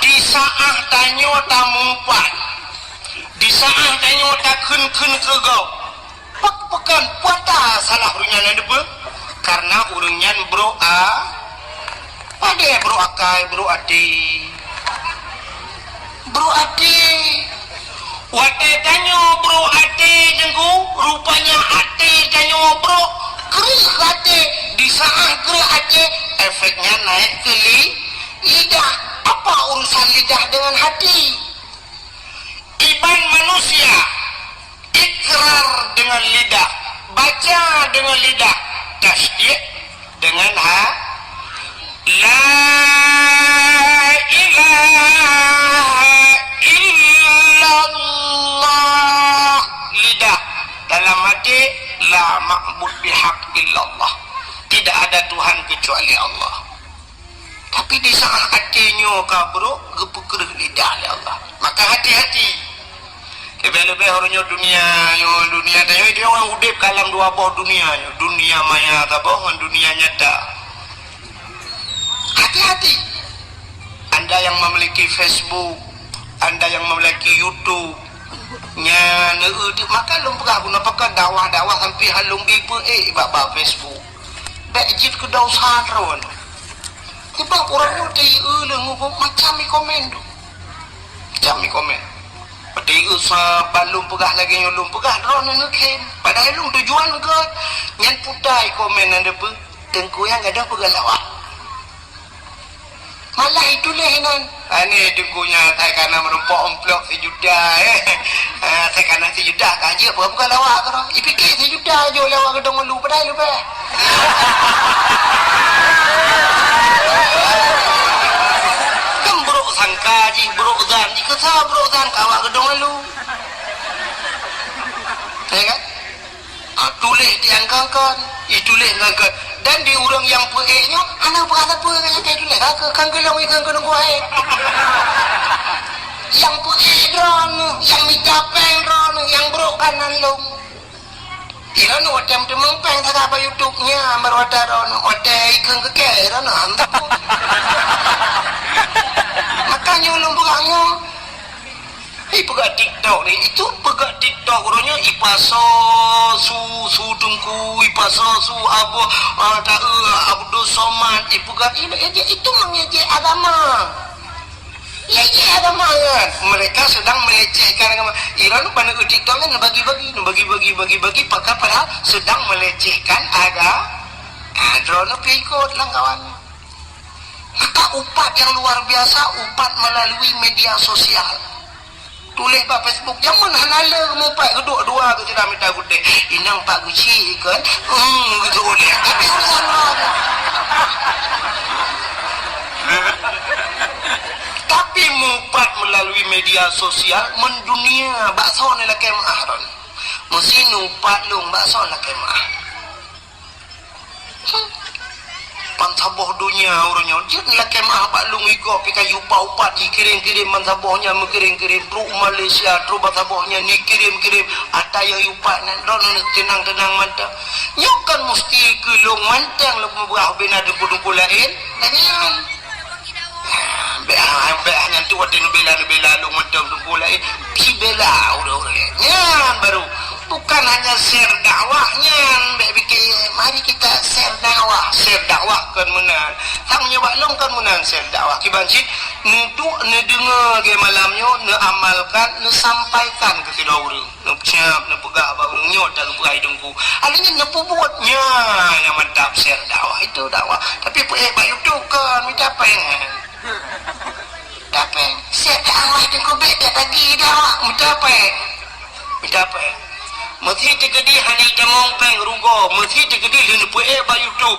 di saat tanyoe tamupat, di saat tanyoe takheun-kheun keu gob, pakon, pakon, peue ata salah ureueng nyan, na peue? Karena ureueng nyan brok a-, padahai brok akai, brok até. Brok até. Watèe tanyoe brok até, Teungku, rupanya até tanyoe brok, kreueh até, di saat kreueh até, efeknya naik ke li-, lidah. Apa urusan lidah dengan hati? Iban manusia ikrar dengan lidah, baca dengan lidah, tasdik dengan ha-, la ilaha illallah. Lidah, dalam hati, la ma'bud bihaq illallah. Tidak ada Tuhan kecuali Allah. Tapi di saat até nyoe ka brok, geupeukreuh lidah lé Allah. Maka hati-hati. Leubeh-leubeh ureueng nyoe dunia nyoe, dunia tanyoe, ureueng udép ka lam dua boh dunia nyoe. Dunia maya saboh ngon dunia nyata. Hati-hati. Anda yang memiliki Facebook, Anda yang memiliki YouTube, nyan, eh, di-, maka lôn peugah guna pakai dakwah-dakwah sampai hal lôn bi peuék bak, bak Facebook. Bèk jeuet keu dosa droe. Sebab ureueng nyoe teuieu lé ngon macam i komen tu. Macam i komen. Teuieu sa ban lôn peugah lagèe nyoe lôn peugah, droeneuh neukhém. Padahai lôn tujuan gèt nyan puta i komen nyan deuh peue, teungku nyang gadôh peugah lawak. Alah itulah nan. Aneh Teungku nyan, saya kana meurumpok amplop sijuta, eh. Ah, saya kana sijuta, ka jeuet buka-buka lawak keudroe. Ipike sijuta jok lewat Geudong Ulu, padahai leubeh. Kan buruk sangka jih, buruk zan jih. Keu soe buruk zan, ka awak Geudong Ulu. Ya kan? Ah, tuléh di angka-angka, ituléh ngon keu. Dan di ureuëng nyang peuék nyoe, hana peurasa peue nyang ka tuléh. Ka keu, kan keu lôn, kan keu nunggu hai. Nyang peuék droeneuh, nyang mita péng droeneuh, nyang brok kanan lôn. Droeneuh watée meuteumé péng sagai bak YouTube nyan, baru watée droeneuh, watée ikheun keu kée, droeneuh hana peue. Maka nyoe lôn peugah nyoe. Ipeugah TikTok ni, itu peugah TikTok uroe nyoe ipasoe su, su Teungku, ipasoe su Abu, ah, ta-, eh, Abdul Somad, ipeugah ini, ini, itu mengejek agama. Ejek agama kan? Mereka sedang melecehkan agama. Iran pada TikTok kan bagi-bagi, bagi-bagi, bagi-bagi, padahal sedang melecehkan agama. Ah, droeneuh pih ikot lam kawan. Maka upat yang luar biasa, upat melalui media sosial. Tuléh bak Facebook, jameun hana le mupat, geuduek dua keu sidang mita gutée. Inong Pak Guci kan? Hmm, gitu boleh. Tapi urusan awak. Tapi mupat melalui media sosial mendunia, bak soe neulakée meu'ah droeneuh. Meusi nupat lôn, bak soe neulakée meu'ah. Bansaboh donya uroe nyoe jeuet lakée meu'ah bak lôn igoe pih ka jiupat-upat, jikirém-kirém bansaboh nyan, meukirém-kirém trok u Malaysia, trok bansaboh nyan jikirém-kirém. Ata nyang jiupat nyan droeneuh teunang-teunang mantong. Nyoe kan musti keu lôn mantong lôn meubeurah ubena teungku-teungku laén. Tanyoe. Bék, bék nyan tu watée neubela, neubela lôn mantong teungku laén. Sibela ureuëng-ureuëng nyan baru. Bukan hanya share dakwah nyan, bék pike, mari kita share dakwah. Share dakwah kon meunan. Tang nyoe bak lôn kon meunan share dakwah. Kiban cit, neuduek, neudeungoe lagée malam nyoe, neuamalkan, neusampaikan keu sidroe ureuëng. Neucap, neupeugah bak ureuëng nyoe, ta geupeugah teungku. Akhirnya neupeubuet nyan nyang mantap share dakwah. Itu dakwah. Tapi peuék bak YouTube kon, mita péng. Tapéng. Siat dak awai teungku bék dak tagi dak awak. Mita péng. Mita péng. Meusi teukeudi hana itamong péng rugoe. Meusi teukeudi lheueh neupeuék bak YouTube.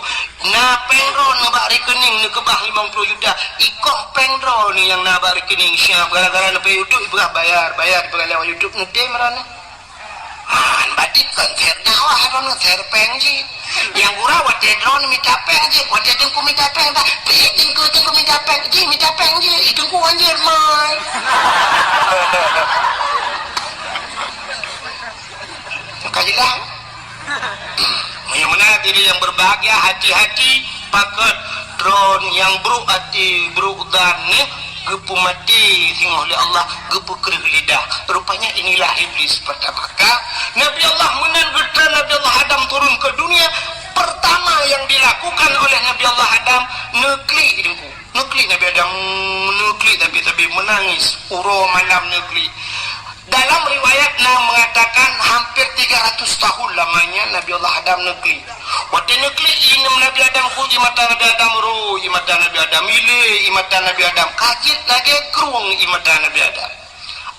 Na péng droeneuh bak rekening neukeubah limong ploh juta. Ikoh péng droeneuh nyang na bak rekening siap gara-gara neupeuék YouTube ipeugah bayar, bayar ipeugah lewat YouTube neutem droeneuh. Han, bati kon share dakwah droeneuh, share péng jih. Nyang gura watée droeneuh mita péng jih, watée teungku mita péng dah, pih teungku, teungku mita péng jih, mita péng jih, ih teungku anjir mai. Ka jeulaih. Meunyoe meunan diri yang berbahagia, hati-hati. Pakon droe nyang brok até, brok zan nyoe geupeumaté singoh lé Allah, geupeukreueh lidah. Rupanya inilah iblis pertama. Ka Nabi Allah meunan geutanyoe Nabi Allah Adam turun ke dunia, pertama yang dilakukan oleh Nabi Allah Adam, neuklik teungku. Neuklik Nabi Adam, neuklik tapi, tapi menangis. Uroe malam neuklik. Dalam riwayat na mengatakan hampir tiga ratus tahun lamanya Nabi Allah Adam neuklik. Watée neuklik ié Nabi Adam, ku ié mata Nabi Adam ro, ié mata Nabi Adam ilé, ié mata Nabi Adam ka jeuet lagée krueng ié mata Nabi Adam.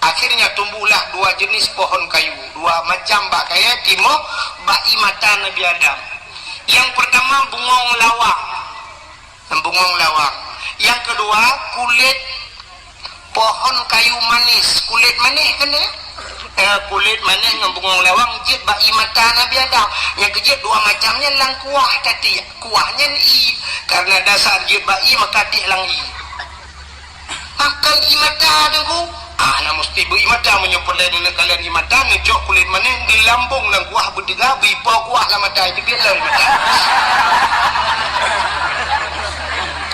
Akhirnya tumbuhlah dua jenis pohon kayu, dua macam bak kayée timoh bak ié mata Nabi Adam. Yang pertama bungong lawang. Bungong lawang. Yang kedua, kulit pohon kayu manis. Kulit manis kan dia? Eh, kulit manis ngon bungong lawang jeuet bak ié mata Nabi Adam. Nyang keujeuet dua macam nyan lam kuah tadi. Kuah nyan ié. Karena dasar jeuet bak ié, maka tiek lam ié. Makan ié mata teungku. Ah, na musti beu ié mata meunyoe peureulée neuneuk kalon ié mata, neucok kulit manéh, neulambong lam kuah beuteuga, beuipo kuah lam mata, jeuet lom ié mata.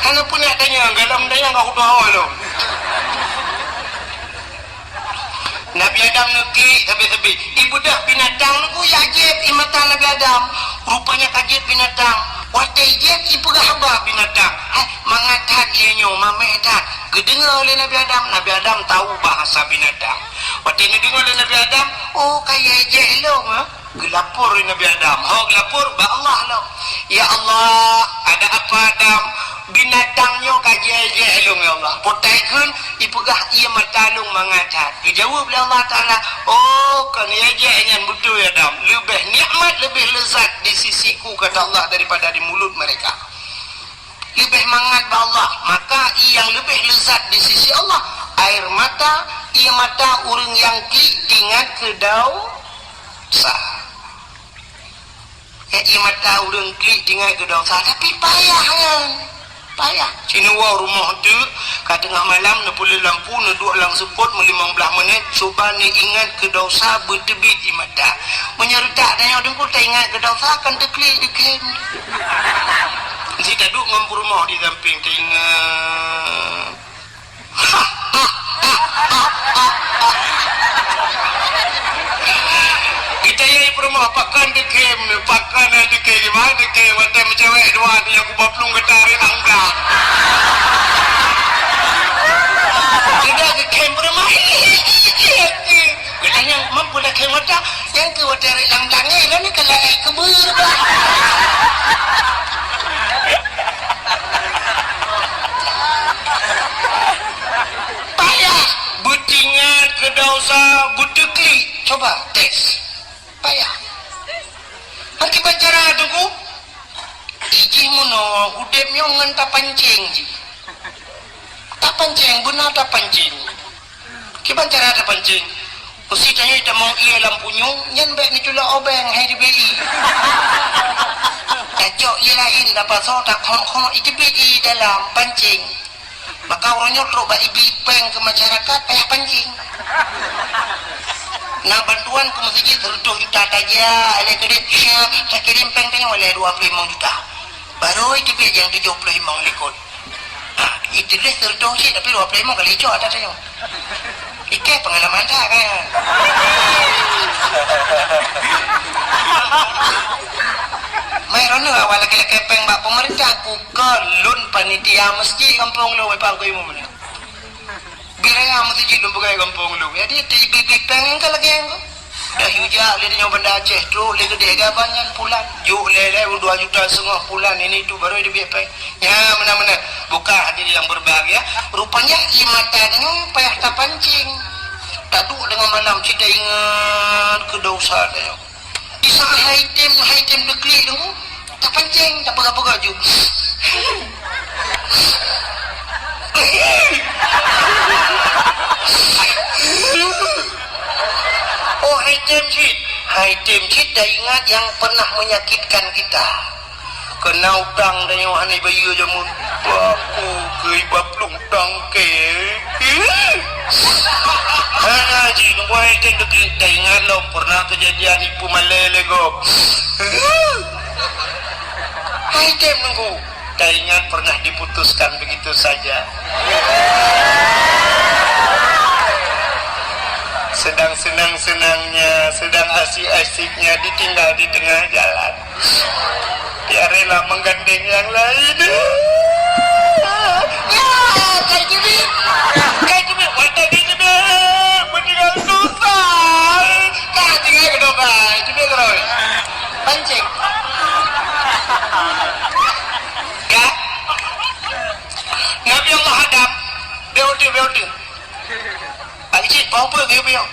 Hana peureulée tanyong, galom tanyong ka kutoe lom. Nabi Adam neuklik sabe-sabe. Ibeudôh binatang teungku jak jieb ié mata Nabi Adam. Rupanya ka jieb binatang. Watée jieb ipeugah haba binatang. Hai, mangat that ié nyoe, mameh that. Geudeungoe lé Nabi Adam. Nabi Adam tahu bahasa binatang. Watée neudeungoe lé Nabi Adam, "Oh, ka ié jieb lôn, ha?" Geulapor lé Nabi Adam. Ho geulapor bak Allah lom. "Ya Allah, ada apa Adam?" Binatang nyoe ka jijak lôn, ya Allah. Peue teuma kheun ipeugah ié mata lôn mangat that. Geujaweueb lé Allah Taala, "Oh, kon jijak nyan beutôi, Adam. Leubeh nikmat, leubeh lezat di sisi-Ku," kata Allah, "daripada di mulut mereka." Leubeh mangat bak Allah. Maka nyang leubeh lezat di sisi Allah, air mata, ié mata ureuëng nyang klik teuingat keu desya. Eh, ié mata ureuëng klik teuingat keu desya, tapi payah nyan. Payah. Sineuk woe rumoh teuk, ka teungoh malam, neupeuleueh lampu, neuduek lam seupôt meulimong blaih menit, cuba neuingat keu desya, beuteubiet ié mata. Meunyoe reutak tanyoe Teungku, taingat keu desya, kan teuklik dikhem. Sit taduek ngon peurumoh di sampéng, taingat. Geutanyoe peurumoh, pakon dikhem, pakon dikhem, gimana dikhem, watèe meucewek dua, nyang kubah plueng gata rek bang-bang. Geutanyoe dikhem peurumoh. Geutanyoe mampu dikhem mata, nyang keu watèe rek bang-bang, eh, lôn ni keulah, eh, keubeuet bah. Payah beuteuingat keu desya, beuteubiet. Coba tes. Payah. Akibat cara Teungku, ijih meunoe udeb nyoe ngon tapancéng jih. Tapancéng, beuna tapancéng. Kiban cara tapancéng? Meusé tanyoe tamong ié lam punyueng, nyan bèk neutulak obeng, hai teubiet ié. Tacok ié laén, tapasoe, takhonok-khonok, iteubiet ié dalam pancéng. Maka uroe nyoe trok bak ibi péng keu masyarakat, payah pancéng. Na bantuan keu meuseujid seratus juta tajak, lé keudeh, syah, takirém péng tanyoe lé dua ploh limong juta. Barô iteubiet nyang tujoh ploh limong likot. Ha, ituléh seratus cit, tapi dua ploh limong kali cok atas tanyoe. Ikei pengalaman that kan. Mai droeneuh awai lakèe-lakèe péng bak peumeurintah, bukon lôn panitia meuseujid gampông lôn, Pak Guru Imum nyoe. Bi raya meuseujid lôn peugah gampông lôn. Jadi, di bi-, bi péng nyan ka lagèe nyan. Dah yue jak lé nyoe Banda Aceh, trok lé keudeh Gaban nyan pulan. Jok lé, lé dua juta setengah pulan, ini itu baru dia bi péng. Ya, meunan-meunan. Buka hadirin yang berbahagia. Rupanya ié mata nyoe payah tapancéng. Taduek deungon malam cit taingat keu desya tanyoe. Di saat hai tém, hai tém teuklik Teungku, tapancéng, tapeugah-peugah ju. Oh, hai tém cit. Hai tém cit taingat nyang pernah menyakitkan kita. Keuna utang tanyoe hana bayeue jameun. Aku keu iba plueng tangke. Hana jih, nunggu hai tém teuklik, taingat lom pernah keujadian ipeue malèe lé gob. Hai tém nunggu, taingat pernah diputuskan begitu saja. Sedang senang-senangnya, sedang asyik-asyiknya ditinggal di tengah jalan. Dia rela menggandeng yang lain. Ya, kai teubiet. Kai teubiet. Watèe teubiet, meutinggai susah. Ka tinggai keu dobai. Teubiet keu dobai. Pancéng. Ya. Nabi Allah Adam, beuti, beuti. Pak Keuchik, bau peue geuyue piôh?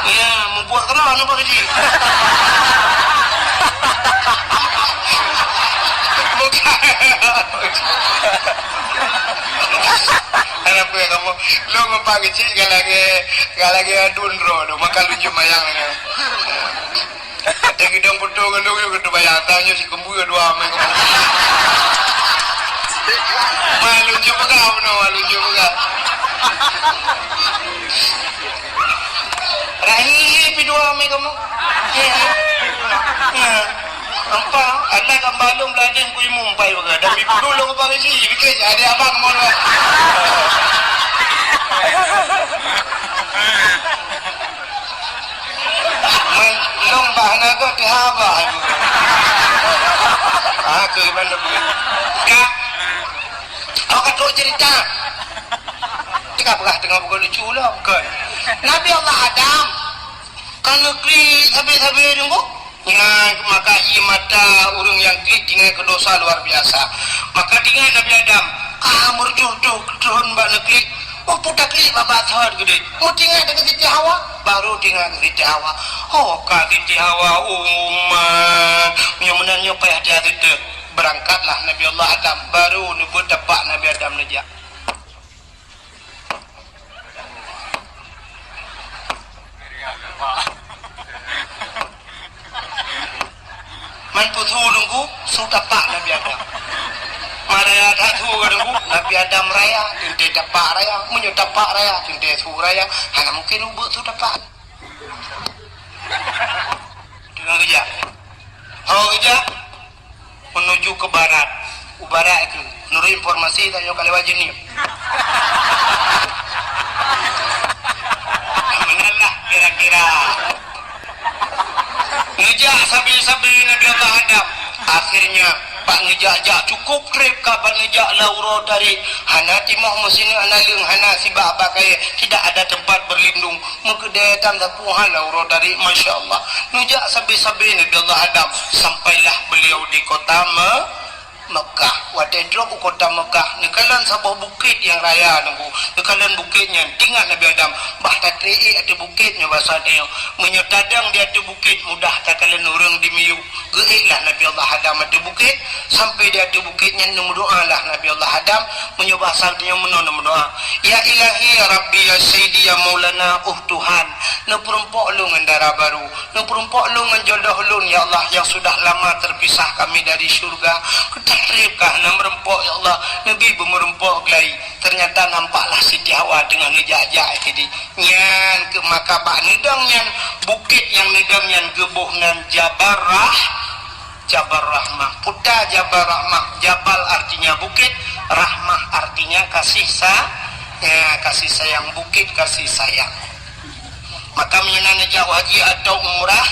Ya, mubuet keudroe aneuk Pak Keuchik. Bukan. Kenapa kamu? Lu ngon Pak Keuchik kan lagi, kan lagi adun droe lu, maka lu jeumayang dengan. Watèe geudong peutoe ngon lôn, lôn geuteubayang, tanyoe sikeumbeue dua amé kamoe. Wah, lôn jeuet peugah bunoe, wah, lôn jeuet peugah. Rahi pih dua amé kamoe. Ya. Ya. Nampak, anak hamba lôn Bladén ku imum pai peugah. Dan bipulu lôn bang isi, bikin adik abang mau. Man, lôn bah na goe teuhaba. Ah, keu mana? Ka. Awak ka trok cerita. Teuka peugah teungoh bukan lucu lah, bukan. Nabi Allah Adam, ka neuklik habéh-habéh Teungku. Nyan maka ie mata ureuëng nyang klik tinggai keu dosa luar biasa. Maka tinggai Nabi Adam, ah, meureujoh-joh teuhon bak neuklik, oh, peue taklik babah thon keudeh. Meutinggai deungon Siti Hawa, baru tinggai keu Siti Hawa. Oh, ka Siti Hawa, umat. Meunyoe meunan nyoe payah tiat teuh. Beurangkatlah Nabi Allah Adam, baru neubeuet tapak Nabi Adam neujak. Man peue su Teungku, su tapak Nabi Adam. Man raya that su ka Teungku, Nabi Adam raya, teuntée tapak raya, meunyoe tapak raya, teuntée su raya, hana mungken ubeuek su tapak. Deungon geujak. Ho geujak. Menuju ke barat. U barat itu, menurut informasi tanyoe ka lewat Jeunieb. Meunan lah kira-kira. Neujak sabe-sabe Nabi Allah Adam. Akhirnya, bak neujak-jak cukup treb ka bak neujak lam uroe tarék. Hana timoh meusineuk, hana leueng, hana sibak bak kayée. Tidak ada tempat berlindung. Meukeudeh tam sapeue hal lam uroe tarék, masya Allah. Neujak sabe-sabe Nabi Allah Adam, sampailah beliau di kota Me-, Mekah. Watée trok u kota Mekah, neukalon saboh bukét nyang raya Teungku. Neukalon bukét nyan, teuingat Nabi Adam, bah tatrek ék ateueh bukét nyoe basa tanyoe. Meunyoe tadong di ateueh bukét, mudah takalon ureuëng dimiyueb. Geuéklah Nabi Allah Adam ateueh bukét, sampai di ateueh bukét nyan neumeudoalah Nabi Allah Adam, meunyoe basa tanyoe meunoe neumeudoa, "Ya Ilahi, ya Rabbi, ya Sayyidi, ya Maulana, oh Tuhan, neupeurumpok lôn ngon dara barô, neupeurumpok lôn ngon jodoh lôn, ya Allah, yang sudah lama terpisah kami dari syurga." Keutak treb ka hana meurumpok, ya Allah, neubi beumeurumpok geuh. Ternyata nampaklah Siti Hawa teungoh neujak-jak keudeh. Nyan keuh maka bak neudong nyan, bukét nyang neudong nyan geuboh nan Jabal Rah-, Jabal Rahmah. Peue ta Jabal Rahmah? Jabal artinya bukét, Rahmah artinya kasih sa-, ya, kasih sayang, bukét kasih sayang. Maka meunyoe na neujak haji atau umrah,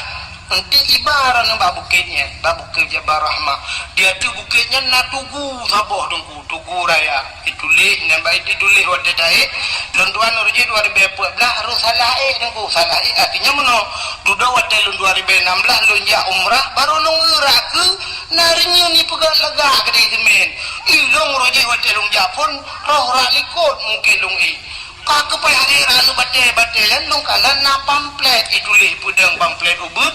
nanti ibarat bak bukét nyan, bak bukét Jabal Rahmah. Di ateueh bukét nyan na tugu saboh Teungku. Tugu raya, ituléh, nyan bak ituléh watée taék, lôn tuan uroe jih dua ribée peuet blah, rôh salah ék Teungku, salah ék, artinya meunoe, dudoe watée lôn dua ribée nam blah lôn jak umrah, barô lôn eu rot keu na reunyeun ipeugah lagak keudeh seumén. Ilôn uroe jih watée lôn jak phon, rôh rot likot mungken lôn ék. Ka keupai hari rot batée-batée nyan lôn kalon na pamflet, ituléh peudong pamflet ubeuet,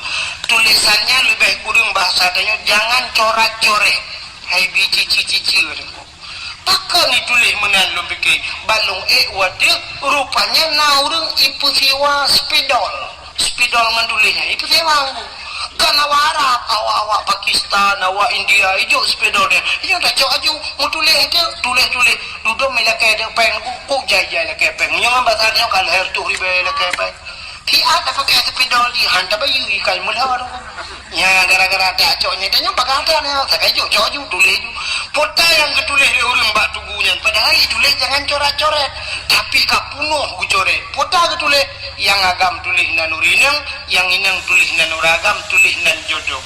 tulésan nyan leubeh kureueng bahasa tanyoe, jangan corat-coret. Hai bi cici-cici Teungku. Pakon ituléh meunan lôn pike, ban lôn ék watée rupanya na ureuëng ipeusewa spidol. Spidol ngon tuléh nyan ipeusewa Teungku. Kan awak Arab, awak-awak Pakistan, awak India, ijok spidol nyan. Inyoe tacok aju, meutuléh aju, tuléh-tuléh. Dudoe mé lakée péng, kuk jai-jai lakée péng. Meunyoe ngon basa nyoe ka lhée reutôh ribée lakée péng. Siat tapakai spidol di han tabayeue ikai meulhor. Nya gara-gara tacok nyan tanyoe bagah that nyoe, sagai jok cok ju tuléh ju. Peue ta nyang geutuléh lé ureuëng bak tugu nyan, padahai tuléh jangan coret-coret, tapi ka punoh geucoret. Peue ta geutuléh, nyang agam tuléh nan ureuëng inong, nyang inong tuléh nan ureuëng agam, tuléh nan jodoh.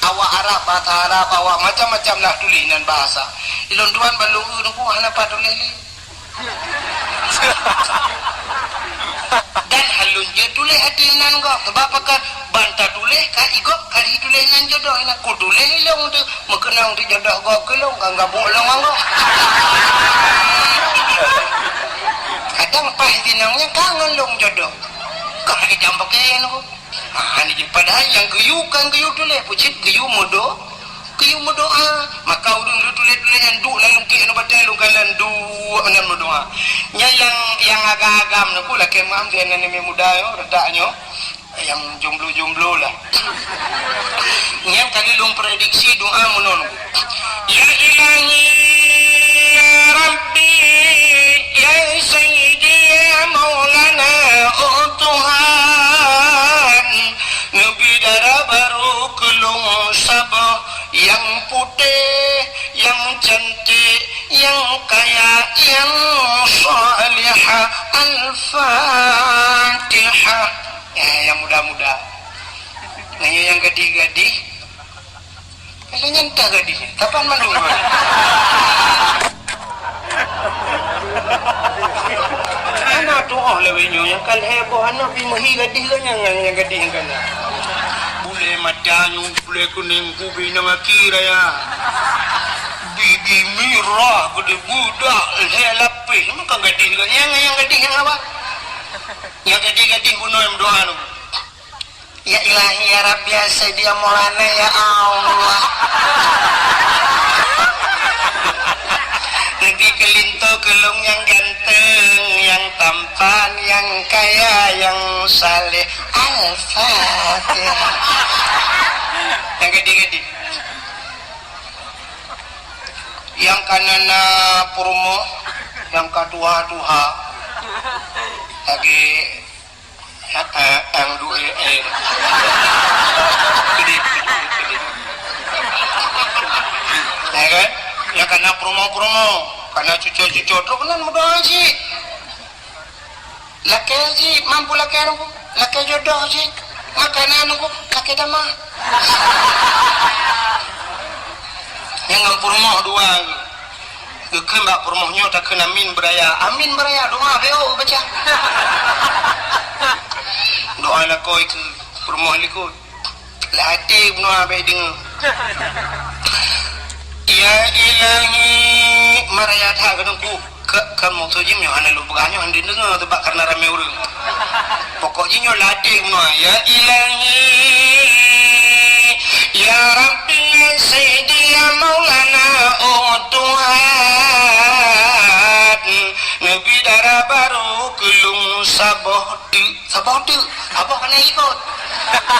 Awak Arab, bahasa Arab, awak macam-macam lah tuléh nan bahasa. Ilôn tuan ban lôn eu Teungku hana pat tuléh lé. Dan han lôn jeuet tuléh ateueh nan gob, sabab pakon ban tatuléh ka igob ka jituléh nan jodoh, na kutuléh ilôn teuh, meukeunong teuh jodoh gob keu lôn, ka gabuk lôn ngon gob. Kadang paih sinong nyan ka ngon lôn jodoh. Ka lagée jam pakaian lôn. Ah, hana jeuet, padahai nyang geuyue kan geuyue tuléh, peue cit geuyue meudo-, geuyue meudoa. Maka ureuëng lôn tuléh-tuléh nyan duek lam lungkiek nyoe batée lôn kalon duek ngon meudoa. Nyan nyang, nyang agam-agam nyoe peue lakée meuam sinan aneuk muda nyoe, reutak nyoe, nyang jomblo-jomblo lah. Nyan kali lôn prediksi doa meunoe. Ya Ilahi, ya Rabbi, ya Sayyidi, ya Maulana, oh Tuhan, neubi dara barô keu lôn saboh nyang putéh, nyang cantik, nyang kaya, nyang salihah. Al-Fatihah. Ya, nyang muda-muda. Nah, nyang gadih-gadih. Kalau nyan ka gadih, kapan mandum gadih? Hana tuoh lawét nyoe nyang ka lhée boh aneuk pih meuhi gadih geuh nyan, nyang gadih nyan ka na. Bulée Ada nyang pulai kuning, kubi nang aki raya. Bibi mirah gede budak, lhèe lapéh. Maka gadih juga. Nyang, nyang gadih nyang apa? Nyang gadih-gadih bunoe meudoa tu. Ya Ilahi, ya Rabbi, ya Sayyidi, ya Maulana, ya Allah. Neubi keu linto keu lôn nyang ganteng, nyang tampan, nyang kaya, nyang saleh. Al-Fatihah. Nyang gadih-gadih. Nyang ka na-na peurumoh, nyang ka tuha-tuha. Lagi, eh, eh, ang duek, eh. Pedih, pedih, pedih. Ya kan? Nyang ka na peurumoh-peurumoh, ka na cuco-cuco, trok nan meudoa cit. Lakèe jih, mampu lakèe nunggu, lakèe jodoh jih, makanan nunggu, lakèe tamah. Nyang ngon peurumoh dua. Geukheun bak peurumoh nyoe takheun amin beuraya. Amin beuraya, doa B O baca. Doa lakoe keu peurumoh likot. Lam até bunoe bèk deungö. Ya Ilahi, maraya that keu Teungku. Ka, ka maksud jih nyoe hana lôn peugah nyoe, hana deungö, sebab karena ramé ureueng. Pokok jih nyoe lam até bunoe. Ya Ilahi, ya Rabbi, ya Sayyidi, ya Maulana, oh Tuhan, neubi dara barô keu lôn saboh teuk. Saboh teuk, saboh hana ikot.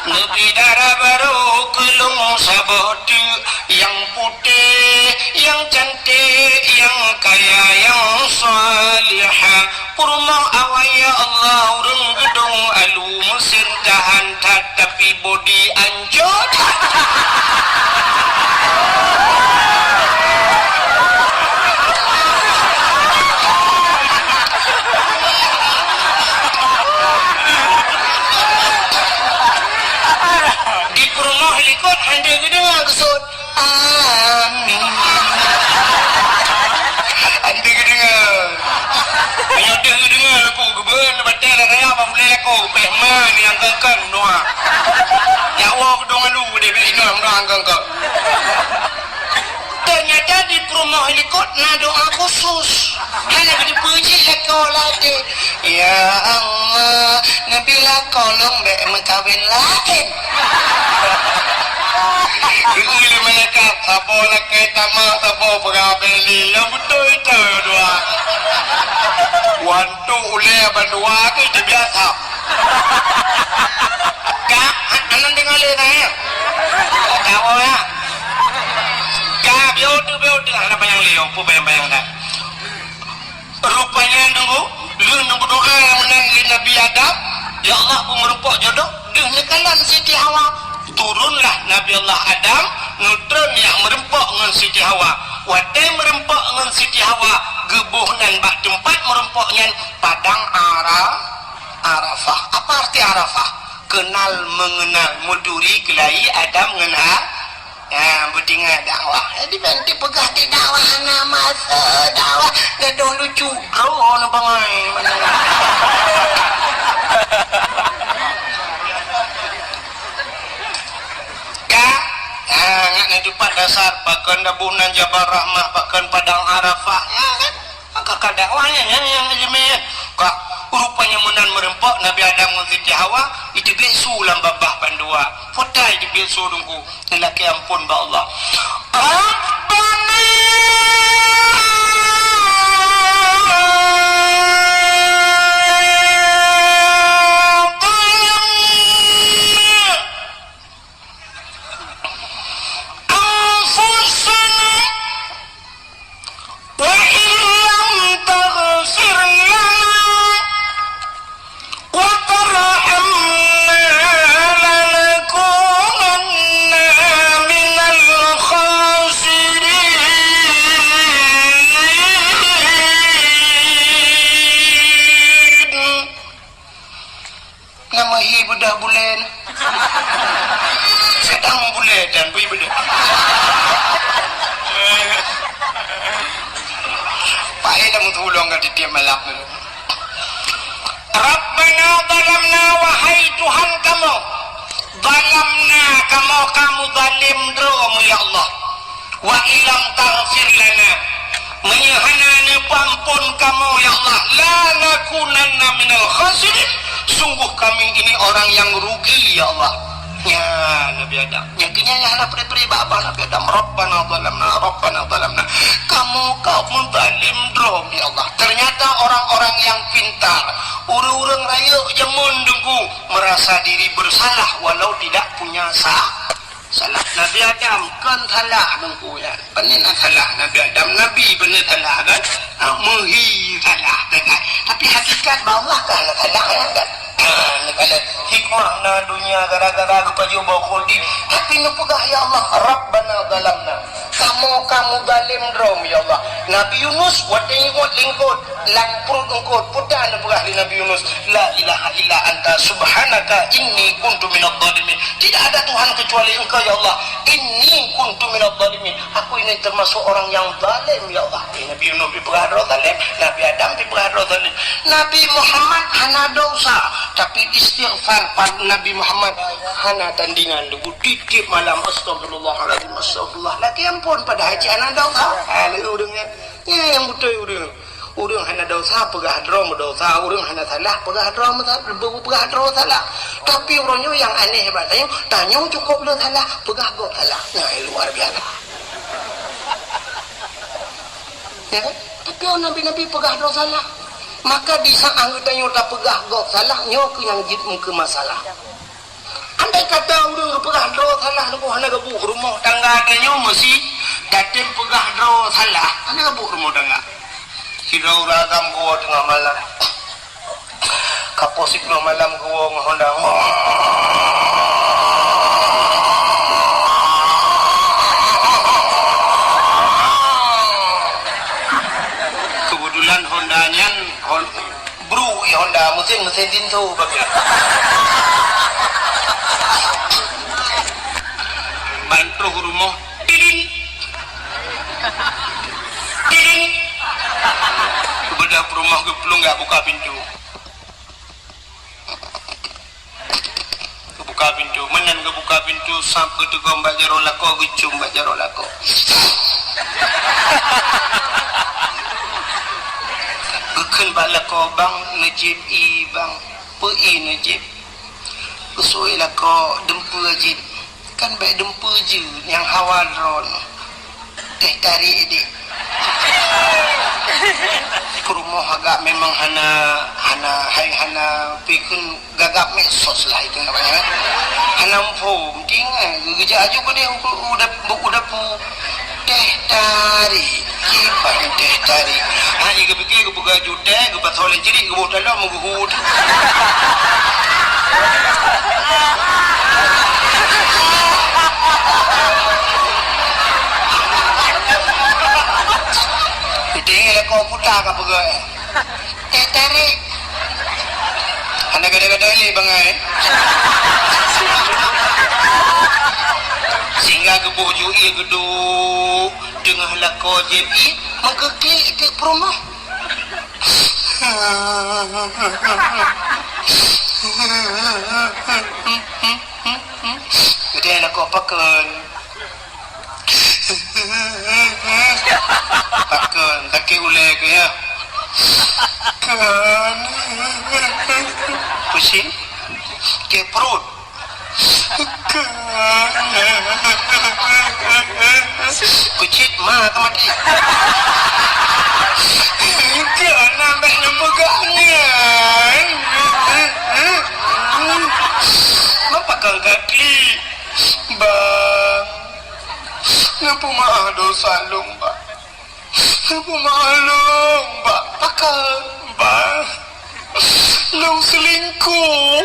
Neubi dara barô keu lôn saboh teuk, nyang putéh, nyang cantik, nyang kaya, nyang salihah. Peurumoh awai ya Allah, ureueng geudong alu, meusén tahan that, tapi bodi ancô. Di peurumoh likot hana geudeungoe geusut. Amin. Hana geudeungoe. Meunyoe deuh geudeungoe lagu geubeuen batèe raya bak ulèe lagu, bèh man nyang keu-keu. Noah. Nyak woe geudong alu deh, bèk inoe meudoa keu engkau. Ternyata di peurumoh likot na doa khusus. Hana geuteupeue jih lakoe lam até. Ya Allah, neubi lakoe lôn bèk meukawen laén. Geuyue lé malaikat, saboh lakèe tamah, saboh peugah bèk lé. Nyang beutôi-beutôi doa. Wan Trok ulèe bandua keu teubiasa. Ka, aneuk deungö lé na, ya? Ka, oh, ya. Ka, biôh tu, biôh tu. Hana panyang lé, oh, peue bayang-bayang dah. Rupanya nunggu, lheueh nunggu doa meunan lé Nabi Adam, "Ya Allah, beu meureumpok jodoh," deuh neukalon Siti Hawa. Turunlah Nabi Allah Adam, neutron nyak meureumpok ngon Siti Hawa. Watèe meureumpok ngon Siti Hawa, geuboh nan bak teumpat meureumpok nyan, Padang Ara-, Arafah. Apa arti Arafah? Kenal mengenal, meuturi keulai Adam ngon Ha-, ha, beutinggai dakwah. Jadi, ban dipeugah di dakwah, hana masa dakwah, gadoh lucu. Droe na bangai. Ka, ha, ngat na dipat dasar, pakon dabu nan Jabal Rahmah, pakon Padang Arafah. Ha, kan? Maka ka dakwah nyan, nyan, nyan, nyan, nyan. Ka, rupanya meunan meureumpok Nabi Adam ngon Siti Hawa, iteubiet su lam babah bandua. Putai iteubiet su Teungku, neulakèe ampôn bak Allah. Rabbana zalamna anfusana وإن لم تغفر لنا وترحمنا لنكونن من الخاسرين. Nama hi beudôh buleuen? Seudang buleuen dan bui beudôh. Payah lam tulông ka titiep malap dulu. Rabbana zalamna, wahai Tuhan kamoe, zalamna, Kamoe ka muzalém droe, ya Allah. Wa illam taghfir lana, meunyoe hana neupeuamphon kamoe, ya Allah, lanakunanna minal khasirin, sungguh kami ini orang yang rugi, ya Allah. Nyan Nabi Adam. Nyang keu nyan hana pré-pré bak Nabi Adam. Rabbana zalamna, Rabbana zalamna. Kamoe ka muzalém droe, ya Allah. Ternyata orang-orang yang pintar, ureuëng-ureuëng rayeuk jameun Teungku, merasa diri bersalah walau tidak punya sa-, salah. Nabi Adam kon salah Teungku, ya. Pane na salah Nabi Adam, Nabi beuna salah kan? Ha, meuhi salah kan? Tapi hakikat bahwa ka na salah kan? Ha, neukalon hikmah na dunia gara-gara geupajoh boh khuldi. Tapi neupeugah, "Ya Allah, Rabbana zalamna." Kamoe ka muzalém droe, ya Allah. Nabi Yunus watée ingat lingkot lam pruet eungkot, peue neupeugah lé Nabi Yunus, "La ilaha illa anta subhanaka inni kuntu minadh dhalimin." Tidak ada Tuhan kecuali Engkau, ya Allah. Inni kuntu minadh dhalimin. Aku ini termasuk orang yang zalim, ya Allah. Eh, Nabi Yunus dipeugah droe zalim, Nabi Adam dipeugah droe zalim. Nabi Muhammad hana dosa, tapi istighfar pada Nabi Muhammad hana tandingan. Tiep-tiep malam, "Astagfirullahaladzim, astagfirullah." Lagi ampun, padahai cit hana dosa. Ha, lé ureuëng nyan. Nyan nyang beutôi ureuëng. Ureuëng hana dosa peugah droe meudosa, ureuëng hana salah peugah droe meusa-, peugah droe salah. Tapi uroe nyoe nyang aneh bak tanyoe, tanyoe cukôp le salah, peugah gob salah. Nyan luar biasa. Ya kan? Tapi nabi-nabi peugah droe salah. Maka di saat geutanyoe tapeugah gob salah, nyoe keuh nyang jeuet meukeue masalah. Andai kata ureuëng geupeugah droe salah, nyoe hana geubuet rumoh tangga tanyoe, meusi tatem peugah droe salah, hana geubuet rumoh tangga. Sidroe ureuëng agam geuwoe teungoh malam. Ka poh siplôh malam geuwoe ngon honda. Keubeutulan honda nyan, hon-, Bru, eh, honda, meusén, meusén tintu, bagian. Ban troh rumoh, tidin. Tidin. Geubeudôh peurumoh geuplueng geujak buka pintoe. Geubuka pintoe. Meunan geubuka pintoe, sab geuteugom bak jaroe lakoe, geucôm bak jaroe lakoe. Geukheun bak lakoe, "Bang, neujieb ie, Bang." "Peue ie neujieb?" Geusui lakoe, "Dumpeue jieb." "Kan bék dumpeue jeuet, nyang hawa droeneuh." Teh tarék deh. Peurumoh agak memang hana, hana, hai hana pikun gagap medsos lah itu namanya. Hana muphom, tinggai geujak aju keudeh u, u, u dapu. Teh tarék, kiban teh tarék. Ha, iya geupike geupeugah jutée, geupasoe lé cirik, geuboh dalam meuguhut. Peuting lakoe puta ka peugah, eh. Teh tarék. Hana gada-gada lé bangai. Sehingga geuboh ju ie geuduek teungoh lakoe jieb ie, meugeuklik teuk peurumoh. Geutanyoe lakoe pakon. Pakon, sakét ulée keuh, ya? Kon. Pusing? Sakét pruet? Kon. Keucit ma ka maté. Kon, nambah nyang peugah nyan. Mapa kang kaki? Bang. Neupeumaáh dosa lôn, Bang. Neupeumaáh lôn, Bang. Pakon, Bang? Lôn seulingkoh.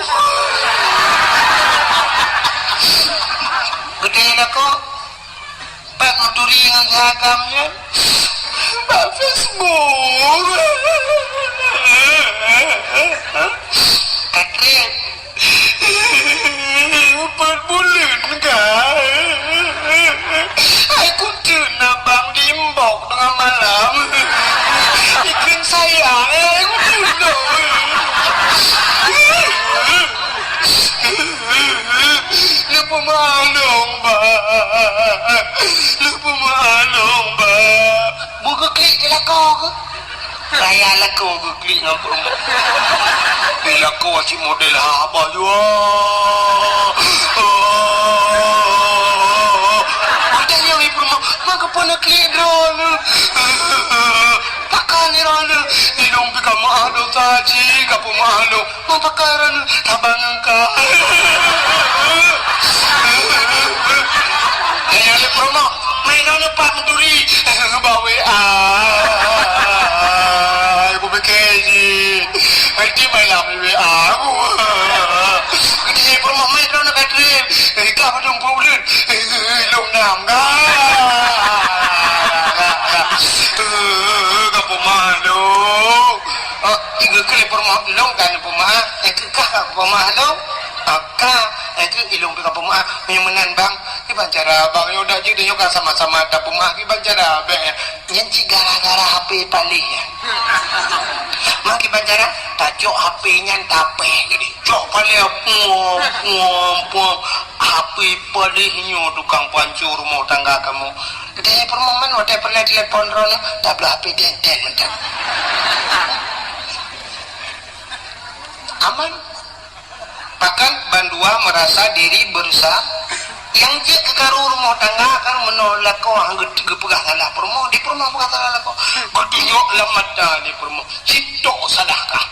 Geutanyoe lakoe, pat meuturi ngon si agam nyan? Bak Facebook. Ka treb. Peuet buleuen ka. Hai kunteuk na bang di inbox teungoh malam. Ikheun sayang, hai kunteuk na. Neupeumaáh Raya lakoe geuklik ngon peurumoh. Di lakoe cit model haba jua. Ada nyang di peurumoh, maka pernah klik droeneuh. Takkan ni droeneuh. Ilong pi ka meuah lôn saji, ka peumeuah lôn. Mapakaran abang engkau. Ayah lé promo, main nang lepas menturi. Bawa W A. Aku pakai je. Nanti malam W A aku. Dia promo main nang nak trip. Kau betul problem. Lom nam dah. Kau pemalu. Oh, tiga kali peurumoh lôn kan peurumoh, eh, keu kah ka peurumoh lôn? Ah, ka, eh, keu ilong pih ka peurumoh. Meunyoe meunan bang, kiban cara bang, nyoe dak jeuet nyoe ka sama-sama tapeurumoh, kiban cara bèk nyan cit gara-gara H P paléh nyan. Mak kiban cara, tacok H P nyan tapèh jadi. Cok paléh, puang, puang, puang. H P paléh nyoe tukang pancur rumoh tangga kamoe. Geutanyoe peurumoh man watèe peureulèe telepon droeneuh, tabloe H P tenten mantong. Aman. Bahkan bandua merasa diri berusaha. Nyang jeuet keu karu rumoh tangga kan meunoe lakoe han geu-, geupeugah salah peurumoh, di peurumoh peugah salah lakoe. Geutunyok lam mata di peurumoh, "Sitok salah kah?"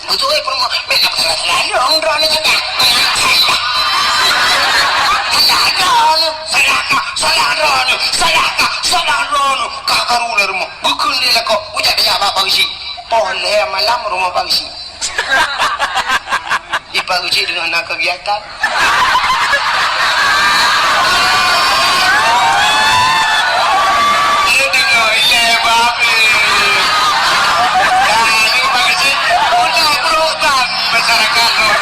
Beutôi peurumoh, "Meunan salah-salah lôn droeneuh nyan." Salah droeneuh, salah kah, salah droeneuh, salah kah, salah droeneuh. Ka karu lé rumoh. Geukheun lé lakoe, "Ujak tajak bak Pak Geuchik." Poh lhèe malam rumoh Pak Geuchik. Di Pak Geuchik deungon na kegiatan. Dia deungon ilèe babi. Dah, ni Pak Geuchik, udah berurusan masyarakat lôn.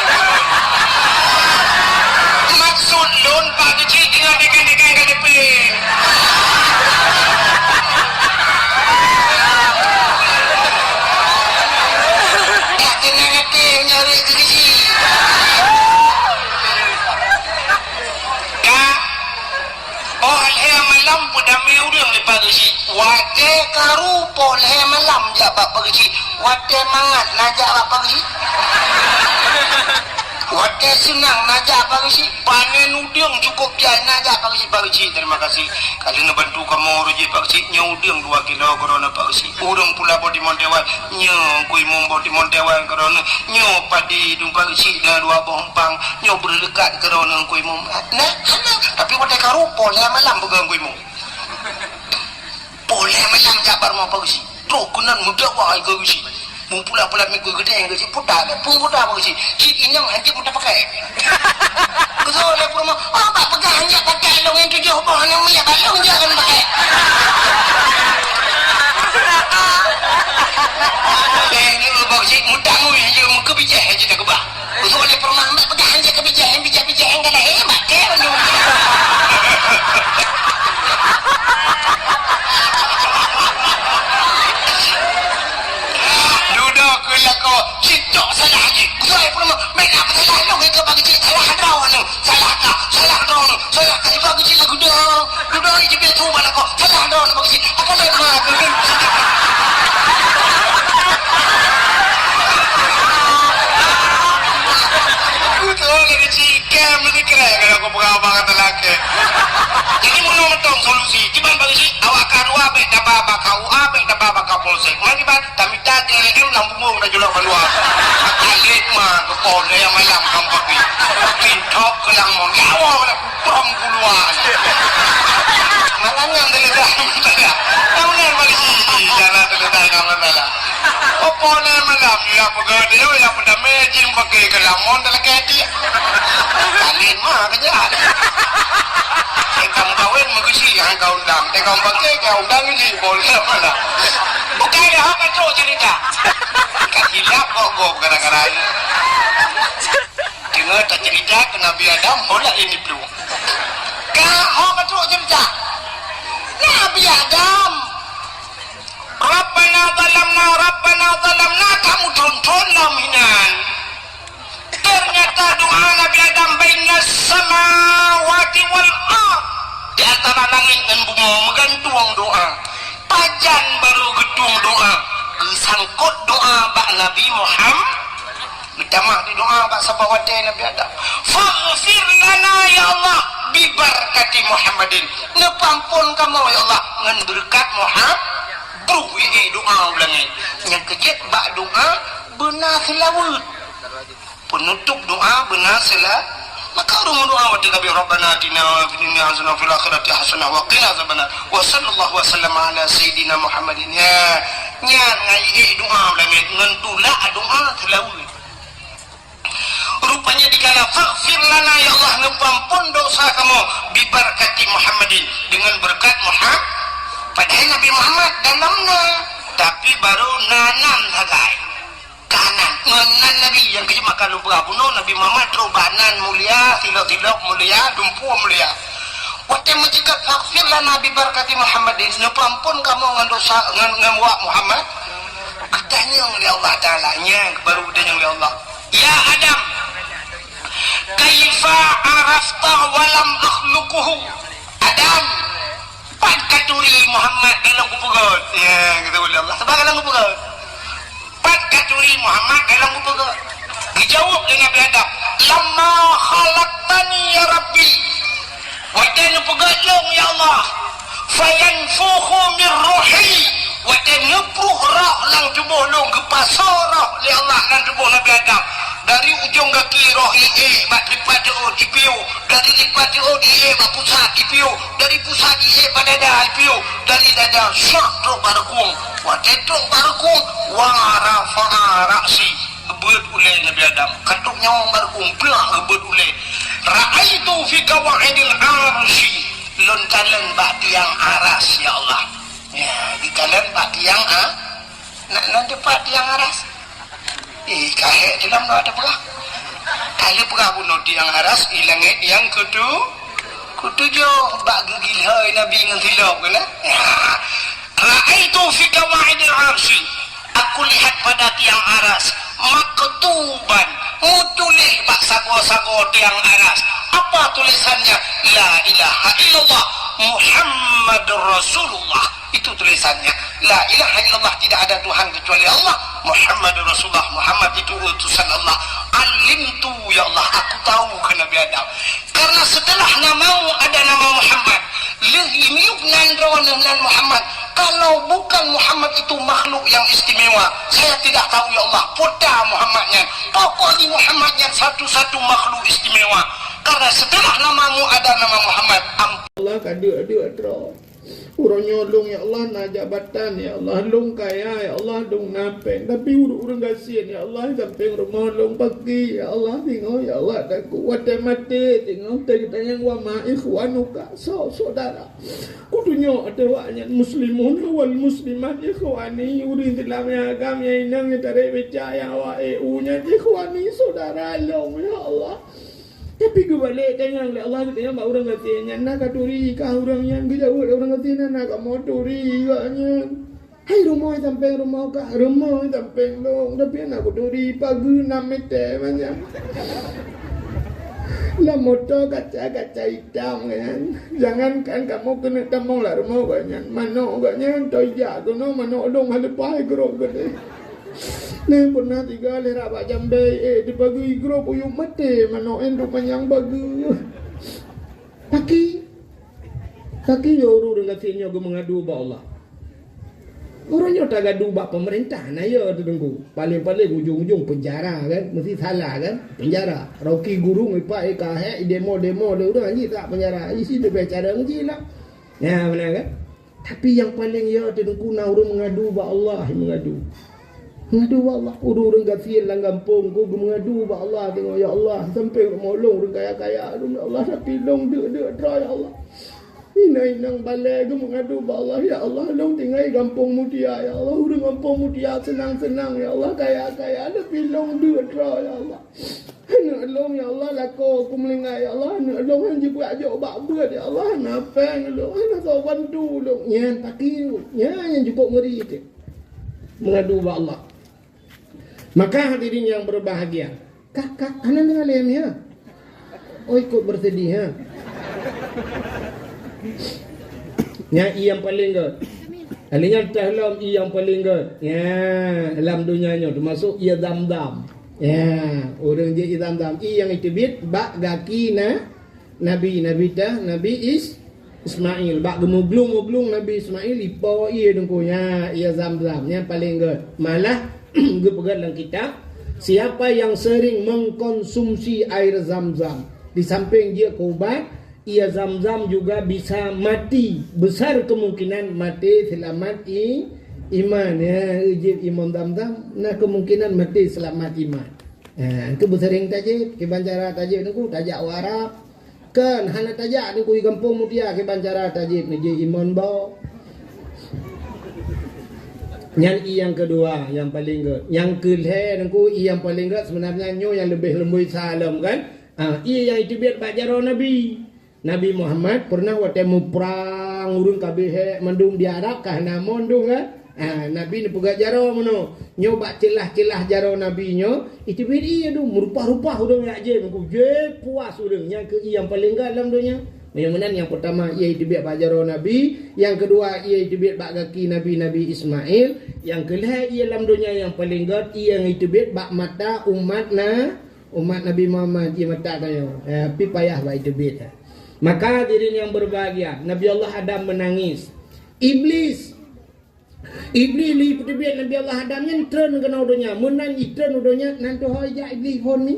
Maksud lôn, Pak Geuchik deungon dekan-dekan K D P. Dak teunang até meunyoe rhot keu Geuchik. Ka, poh lhèe malam peudamé ureueng lé Pak Geuchik. Watèe karu poh lhèe malam jak bak Pak Geuchik. Watèe mangat na jak bak Pak Geuchik. Watèe seunang na jak Pak Geuchik. Panen udeueng cukôp jai na jak Pak Geuchik. Pak Geuchik, terima kasih. Ka lheueh neubantu kamoe reuji Pak Geuchik, nyoe udeueng dua kilo keudroe Pak Geuchik. Ureueng pula boh timon teuwan, nyoe Teungku Imum boh timon teuwan keudroe, nyoe padi dum Pak Geuchik dan dua boh empang, nyoe beureukat keudroe Teungku Imum. Nah, nah, tapi watèe karu poh lhèe malam peugah Teungku Imum. Poh lhèe malam jak bak rumoh Pak Geuchik. Trok keunan meudawa keu Geuchik. Meupula-pula miseue geudeng Geuchik, puta lé, peue puta Pak Geuchik. Cit inong hanjeuet meuta pakai. Geuseuôt lé peurumoh, "Oh, bak peugah hanjeuet pakai lôn nyang tujoh boh nyoe miet bak lôn jeuet lôn pakai." Lé nyoe Pak Geuchik meutangui hanjeuet meukeubijéh hanjeuet takeubah. Usul lé peurumoh, "Mak peugah hanjeuet keu bijéh, bijéh-bijéh nyang ka lahé, mak kèe bandum." Dudoe keu lakoe, cit cok salah jih. Usul lé peurumoh, "Mak na peusalah lôn keu Pak Geuchik, salah droeneuh, salah kah, salah droeneuh, salah kah." Pak Geuchik lagoe dudoe. Dudoe jibeuet su bak lakoe, salah droeneuh Pak Geuchik. Apa lé ma keu Beutôi lé Geuchik, kém lé keu lé kalau aku peugah bak kata lagèe. Jadi meunoe mantong solusi. Kiban Pak Geuchik, awak ka dua bèk taba bak K U A, bèk taba bak Kapolsek. Mari kiban, tamita G L M lam bungong dan julak bandua. Alit ma keu pon, daya malam kampung ni. Makin thok keu lam mon. Ya Allah, prom keuluar. Malam nyan teuleudai masalah. Tahu nyan polisi, jalan teuleudai ngon masalah. Opo nyan malam, ya peugah dia, ya peudamé, jin pakai ke lamon dalam kaki. Talin mah kerja. Engkau kawin meugusi, engkau undang. Engkau pakai, engkau undang ni, boleh mana? Bukan dia, apa tu cerita? Kak hilap kok, kok, kadang-kadang. Deungoe taceurita keu Nabi Adam, oh, lagèe nyan plueng. Ka ho ka trok ceurita. Nabi Adam. Rabbana zalamna, Rabbana zalamna, ka meuthon-thon lom inan. Ternyata doa Nabi Adam bainas samawati wal ard. Di antara langit ngon bumoe meugantung doa. Pajan barô geutueng doa, geusangkot doa bak Nabi Muhammad. Geutamah di doa bak saboh watèe Nabi Adam. "Faghfir lana, ya Allah, bibarakati Muhammadin." Neupeuampôn kamoe, ya Allah, ngon beureukat Muhammad. Bruh, ié doa u langèt. Nyang keujeuet bak doa beuna seulaweuet. Peunutôp doa beuna seula-, maka ureueng meudoa watèe Nabi, "Rabbana atina fid dunya hasanah wa fil akhirati hasanah wa qina azabannar." Wa sallallahu wa sallama ala sayyidina Muhammadin. Ya, nyan ngai ék doa u langèt ngon tulak doa seulaweuet. Rupanya dikala, "Faghfir lana, ya Allah, neupeuampôn dosa kamoe, bibarakati Muhammadin, dengan berkat Muhammad." Padahai Nabi Muhammad dalam na, tapi barô na nan sagai. Kanan, ngon nan Nabi nyang keujeuet maka lôn peugah bunoe, Nabi Muhammad trok bak nan mulia, silok-silok mulia, dumpeue mulia. Watèe meuceukat, "Faghfir lana bibarakati Muhammadin," neupeuampôn kamoe ngon dosa, ngon, ngon wak Muhammad. Geutanyong lé Allah Taala, nyan baru geutanyong lé Allah, "Ya Adam, kaifa arafta wa lam akhluquhu?" Adam, pat katuri Muhammad dalam kupeugöt? Ya, kata Allah, sabab dalam kupeugöt. Pat katuri Muhammad dalam kupeugöt? Geujaweueb lé Nabi Adam, "Lamma khalaqtani ya Rabbi." Watèe neupeugöt lôn, ya Allah, "Fayanfukhu min ruhi." Watèe neupruh roh lam tuboh lôn, geupasoe roh lé Allah lam tuboh Nabi Adam. Dari ujong gaki roh ié bak lipat jeuôt ipiôh, dari lipat jeuôt ié bak pusat ipiôh, dari pusat ié bak dada ipiôh, dari dada syak trok bak reukung. Watèe trok bak reukung, wa rafa'a ra'si, geubeuet ulèe Nabi Adam. Ka trok nyawöng bak reukung, blah geubeuet ulèe. Ra'aitu fi qawa'idil arsy, lôn kalon bak tiang aras, ya Allah. Ya, geukalon bak tiang a-, na, na teupat tiang aras. Eh, ka hék teulam na teupeugah. Ka lheueh peugah bunoe tiang aras, i langèt nyang keutu-, keutujoh bak geugilhôi Nabi ngon silop keunan. Ya. Ra'aitu fi qawa'idil arsy. Aku lihat pada tiang aras, maktuban, meutuléh bak sagoe-sagoe tiang aras. Apa tulisannya? La ilaha illallah Muhammadur Rasulullah. Itu tulisannya. La ilaha illallah, tidak ada Tuhan kecuali Allah. Muhammadur Rasulullah, Muhammad itu utusan Allah. Alimtu, ya Allah, aku tahu, kata Nabi Adam. Karena setelah namamu ada nama Muhammad, lheueh miyueb nan droeneuh nan Muhammad. Kalau bukan Muhammad itu makhluk yang istimewa, saya tidak tahu, ya Allah, peue Muhammad nyan. Pokoknya Muhammad nyan satu-satu makhluk istimewa. Karena setelah namamu ada nama Muhammad. Am- Allah ka deuk-deuk droe. Uroe nyoe lôn, ya Allah, na jabatan, ya Allah, lôn kaya, ya Allah, lôn na péng. Tapi ureueng-ureueng gasien, ya Allah, sampéng rumoh lôn paki, ya Allah, singoh, ya Allah, takot watèe maté, singoh teugeutanyong, "Wa ma ikhwanuka?" Soe syedara? Kutunyok ateueh awaknyan, "Muslimun wal muslimat ikhwani." Ureueng Islam nyang agam, nyang inong, nyang tarek beca, nyang awak E U nyan ikhwani, syedara lôn, ya Allah. Tapi geubalek tanyong lé Allah, geutanyong bak ureueng gasien nyan, "Na katuri kah ureueng nyan?" Geujaweueb lé ureueng gasien nyan, "Na kamoe turi gobnyan." "Hai rumoh sampéng rumoh kah?" "Rumoh sampéng lôn, tapi hana kuturi, pageue nam mètè manyang. Lam moto kaca-kaca itam nyan. Jangankan kamoe keuneuk tamong lam rumoh gobnyan, manok gobnyan, toh jak keunoe manok lôn hana leupah grob geude." Nyan pernah tiga lhèe rak bak jambèe, eh, di pagi grob uyueb maté manok nyan, duek manyang bageue. Paki, paki yo ureueng gasien nyoe geumeungadu bak Allah. Ureueng nyoe tagadu bak peumeurintah, na yo Teungku. Paléng-paléng ujong-ujong peunjara kan, meusti salah kan, peunjara. Rocky Gerung ipak i ka hék, idemo-demo lé ureueng, jih sak peunjara. Isi leubeh cara jih lah. Nyan meunan kan? Tapi nyang paléng yo Teungku na ureueng meungadu bak Allah, meungadu. Meungadu bak Allah, ureueng-ureueng gasien lam gampông ku geumeungadu bak Allah, teungoh, "Ya Allah, sampéng rumoh lôn ureueng kaya-kaya, ya Allah, tapi lôn deuk-deuk droe, ya Allah." Inong-inong balè geumeungadu bak Allah, "Ya Allah, lôn tinggai gampông mutia, ya Allah, ureueng gampông mutia seunang-seunang, ya Allah, kaya-kaya, tapi lôn deuk droe, ya Allah." Aneuk lôn, ya Allah, lakoe ku meuninggai, ya Allah, aneuk lôn han jipeuajok bak beuet, ya Allah, hana péng lôn, hana soe bantu lôn. Nyan paki, nyan nyang cukup ngeri teuh. Meungadu bak Allah. Maka hadirin yang berbahagia, kah, kah, hana deungoe lé nyan? Oh, ikut bersedih, ha? Nyan nyang paléng gét. Kali nyan teuh lom ié nyang paleng gét. Ya, lam donya nyoe teumasok ié Zam-Zam. Ya, ureuëng jih ié Zam-Zam. Ié nyang iteubiet bak gaki na, Nabi, Nabi teuh, Nabi Is-, Ismail. Bak geumeuglung-glung Nabi Ismail, ipo ié deungku nya, ié Zam-Zam. Nyang paleng gét. Malah geupeugah lam kitab, siapa yang sering mengkonsumsi air Zam-Zam, di samping jeuet keu ubat, ié Zam-Zam juga bisa mati, besar kemungkinan mati seulamat i-, iman. Ya, jieb ié Zam-Zam, na kemungkinan mati seulamat iman. Ha, keu beuseuring tajieb, kiban cara tajieb nungku, tajak u Arab. Kan, hana tajak nungku i gampông Mutia, kiban cara tajieb, neujih ié Imon Bo. Nyan ié nyang keudua, nyang paleng gét. Nyang keulhée nungku ié nyang paleng gét, seubeunarnya nyoe nyang leubeh leumboi sa lom kan. Ah, ié nyang iteubiet bak jaroe Nabi. Nabi Muhammad peureunah watée muprang ureuëng ka beuhek mandum di Arab ka hana mon dum kan? Ah, Nabi neupeugah jaroe meunoe. Nyoe bak ceulah-ceulah jaroe Nabi nyoe, iteubiet ié dum meurupah-rupah ureuëng jak jieb, nungku jieb puas ureuëng nyang keu ié nyang paleng gét lam donya. Meunyoe meunan nyang peurtama ié iteubiet bak jaroe Nabi, nyang keudua ié iteubiet bak gaki Nabi, Nabi Ismail, nyang keulhée ié lam donya nyang paleng gét ié nyang iteubiet bak mata umat na Umat Nabi Muhammad di mata tanyoe, eh, pi payah bak iteubiet. Maka hadirin yang berbahagia, Nabi Allah Adam menangis. Iblis, Iblis lé peuteubiet Nabi Allah Adam nyan treun keunoe donya. Meunan jitreun u donya, nan tuho ijak Iblis phon ni.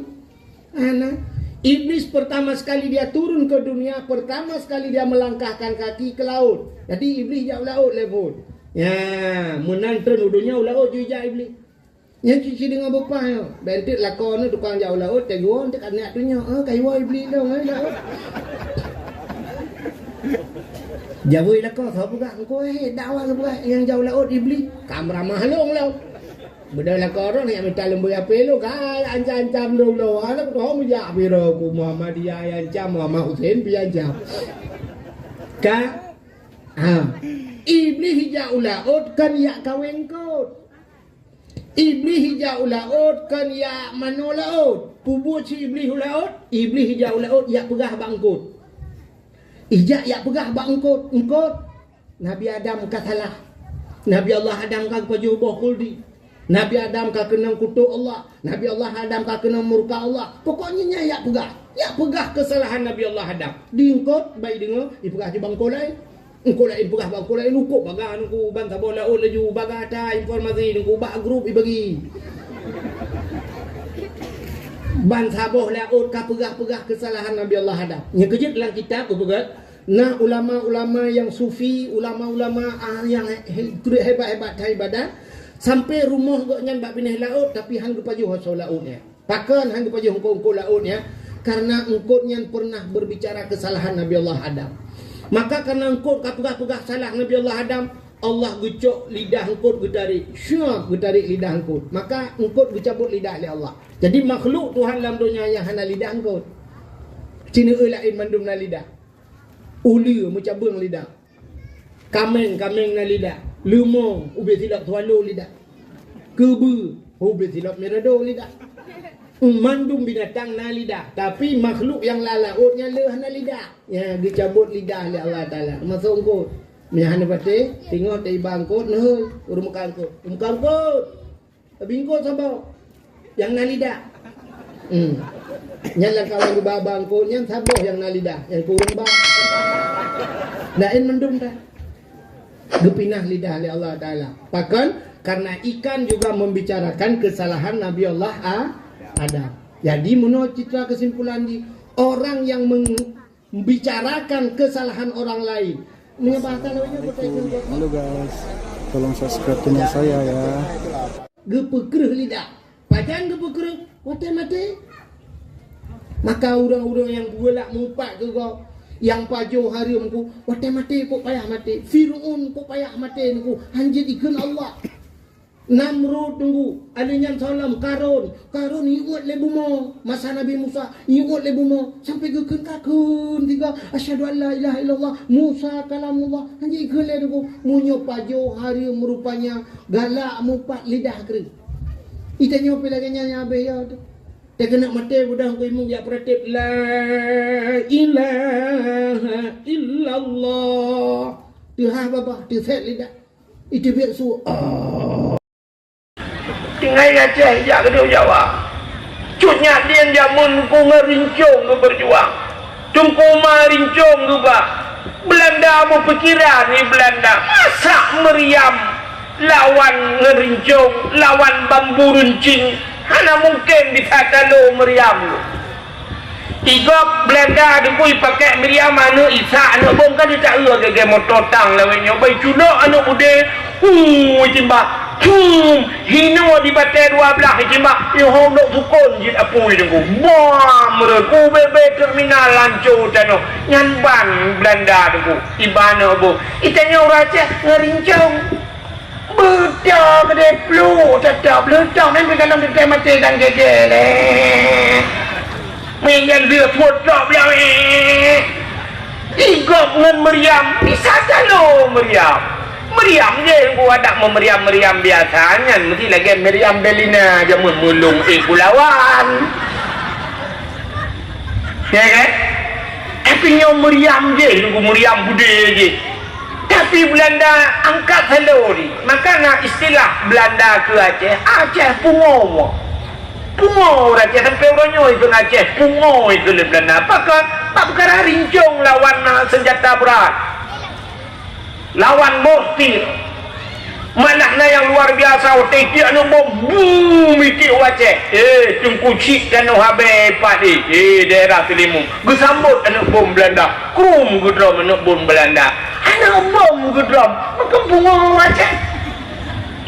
Ana. Iblis pertama sekali dia turun ke dunia, pertama sekali dia melangkahkan kaki ke laut. Jadi Iblis jak u laut lé phon. Ya, meunan treun u donya u laut jijak Iblis. Nyan cit-cit deungon beupah nyoe. Bentet lakoe nyoe tukang jak u laôt, teuk geuwoe teuk ka neujak tunyok, "Eh, ka iwoe Iblih lôn, eh, laôt." Jaweueb lakoe, soe peugah, "Engkau, eh, dakwa soe peugah nyang jak u laôt Iblih." Ka meuramah lôn lom. Beudôh lakoe droe neujak mita leumbôi apé lôn, ka ancam-ancam lôn lom. Alah, kuteuho meujak piro ku Muhammadiyah, ancam Muhammad Hussein pih ancam. Ka? Ha. Iblih jak u laôt kan jak kawén eungkôt. Iblih ijak u laôt kon jak manoe laôt. Peubuet si Iblih u laôt, Iblih ijak u laôt jak peugah bak eungkôt. Ijak jak peugah bak eungkôt, "Eungkôt, Nabi Adam ka salah. Nabi Allah Adam ka geupajoh boh khuldi. Nabi Adam ka keunong kutok Allah. Nabi Allah Adam ka keunong murka Allah." Pokoknya nyan jak peugah. Jak peugah keusalahan Nabi Allah Adam. Di eungkôt, bai deungoe, ipeugah di bak eungkôt laén. Eungkôt laén peugah bak eungkôt laén, eungkôt baga nungku ban saboh laôt laju baga that informasi nungku bak grup ibagi. Ban saboh laôt ka peugah-peugah keusalahan Nabi Allah Adam. Nyang keujeuet lam kitab geupeugah, na ulama-ulama nyang sufi, ulama-ulama, ah, nyang he-, he-, hebat-hebat that ibadat, sampai rumoh gobnyan bak binéh laôt, tapi han geupajoh asoe laôt nyan. Pakon han geupajoh eungkôt-eungkôt laôt nyan? Karena eungkôt nyan pernah berbicara kesalahan Nabi Allah Adam. Maka karena eungkôt ka peugah-peugah salah Nabi Allah Adam, Allah geucok lidah eungkôt geutarék. Syuak geutarék lidah eungkôt. Maka eungkôt geucabot lidah lé Allah. Jadi makhluk Tuhan lam donya nyang hana lidah eungkôt. Sineuk laén mandum na lidah. Uleue meucabeueng lidah. Kaméng, kaméng na lidah. Leumo, ubé silop swallow lidah. Keubeue, ubé silop mirado lidah. Mandum binatang na lidah, tapi makhluk nyang lam laôt nyan le hana lidah. Nyan geucabot lidah lé Allah Taala. Teumasok eungkôt. Meunyo hana patéh, teungoh taiba eungkôt, neuhôi, ureuëng muka eungkôt. Muka eungkôt. Tapi eungkôt saboh nyang na lidah. Hmm. Nyan lam kawan geuba-ba eungkôt nyan saboh nyang na lidah, nyang kureueng ba. Laén mandum that. Geupinah lidah lé Allah Taala. Pakon? Karena ikan juga membicarakan kesalahan Nabi Allah A-, Adam. Jadi, meunoe citra kesimpulan di orang yang meng-, membicarakan kesalahan orang lain. Meunyo bahasa laén nyoe, Assalamualaikum. Halo guys, tolong subscribe channel saya ya. Geupeukreuh lidah. Pajan geupeukreuh? Watée maté. Maka ureuëng-ureuëng nyang geugalak mupat keu gob, nyang pajoh hareuem ku, watée maté kok payah maté. Fir'aun kok payah maté nungku, hanjeuet ikheun Allah. Namrud nungku, aleuh nyan soe lom, Karun. Karun iuet lé bumoe, masa Nabi Musa, iuet lé bumoe, sampai geukheun ka kheun tiga, "Asyhadu an la ilaha illallah, Musa kalamullah." Hanjeuet ikheun lé nungku, meunyoe pajoh hareuem rupanya galak mupat lidah kreueh. Itanyoe pih lagée nyan nyang abéh ya teuh. Teuh keuneuk maté beudôh keu imeum jak peuratéb, "La ilaha illallah." Teuhah babah, teusét lidah. Iteubiet su, ah. Tinggai Aceh jak keudeh Jawa. Cut Nyak Dien jameun Teungku ngon Rincong geubeurjuang. Teungku Umar Rincong geuba. Beulanda meupikiran ni Beulanda. Masa Meuriam lawan ngon Rincong, lawan bambu runcing? Hana mungken bisa talo Meuriam. Igob Beulanda Teungku ipakèk Meuriam aneuk Isa, aneuk bom kan ita eu gègèe moto tang lawét nyoe. Bai culok aneuk udé, hu, itimbak. Hum, hinoe di batèe dua blah itimbak. Yoh, dok sukon jeuet apui Teungku. Bam, meureuk, ubé-bé terminal lanco tanoh. Nyan ban Beulanda Teungku. Iba aneuk bom. Itanyoe ureueng Aceh ngon Rincong. Beutôi keudeh pluek, teutap leutok, nyan pih kalon teuntèe maté dan gègèe lé. Meunan lheueh puet tok blah, eh. Igob ngon Meuriam, bisa talo Meuriam. Meuriam jih Teungku adak meumeuriam-meuriam biasa nyan, meusti lagèe Meriam Bellina jameun meulông ék bulawan. Ya kan? Tapi nyoe Meuriam jih, Teungku, Meuriam budé jih. Tapi Beulanda angkat salo jih. Maka na istilah Beulanda keu Aceh, Aceh pungo. Pungo ureueng Aceh sampoe uroe nyoe ikheun Aceh, pungo ikheun lé Beulanda. Pakon? Bak peukara Rincong lawan, ah, seunjata brat. Lawan mortir. Malah na nyang luar biasa, watèe itiek aneuk bom, bum, itiek u Aceh. Eh, Teungku Chik Tanoh Abee pat, eh, eh, daerah Teulimueng. Geusambot aneuk bom Beulanda. Krum geudrom aneuk bom Beulanda. Aneuk bom geudrom, meukeumpungo u Aceh.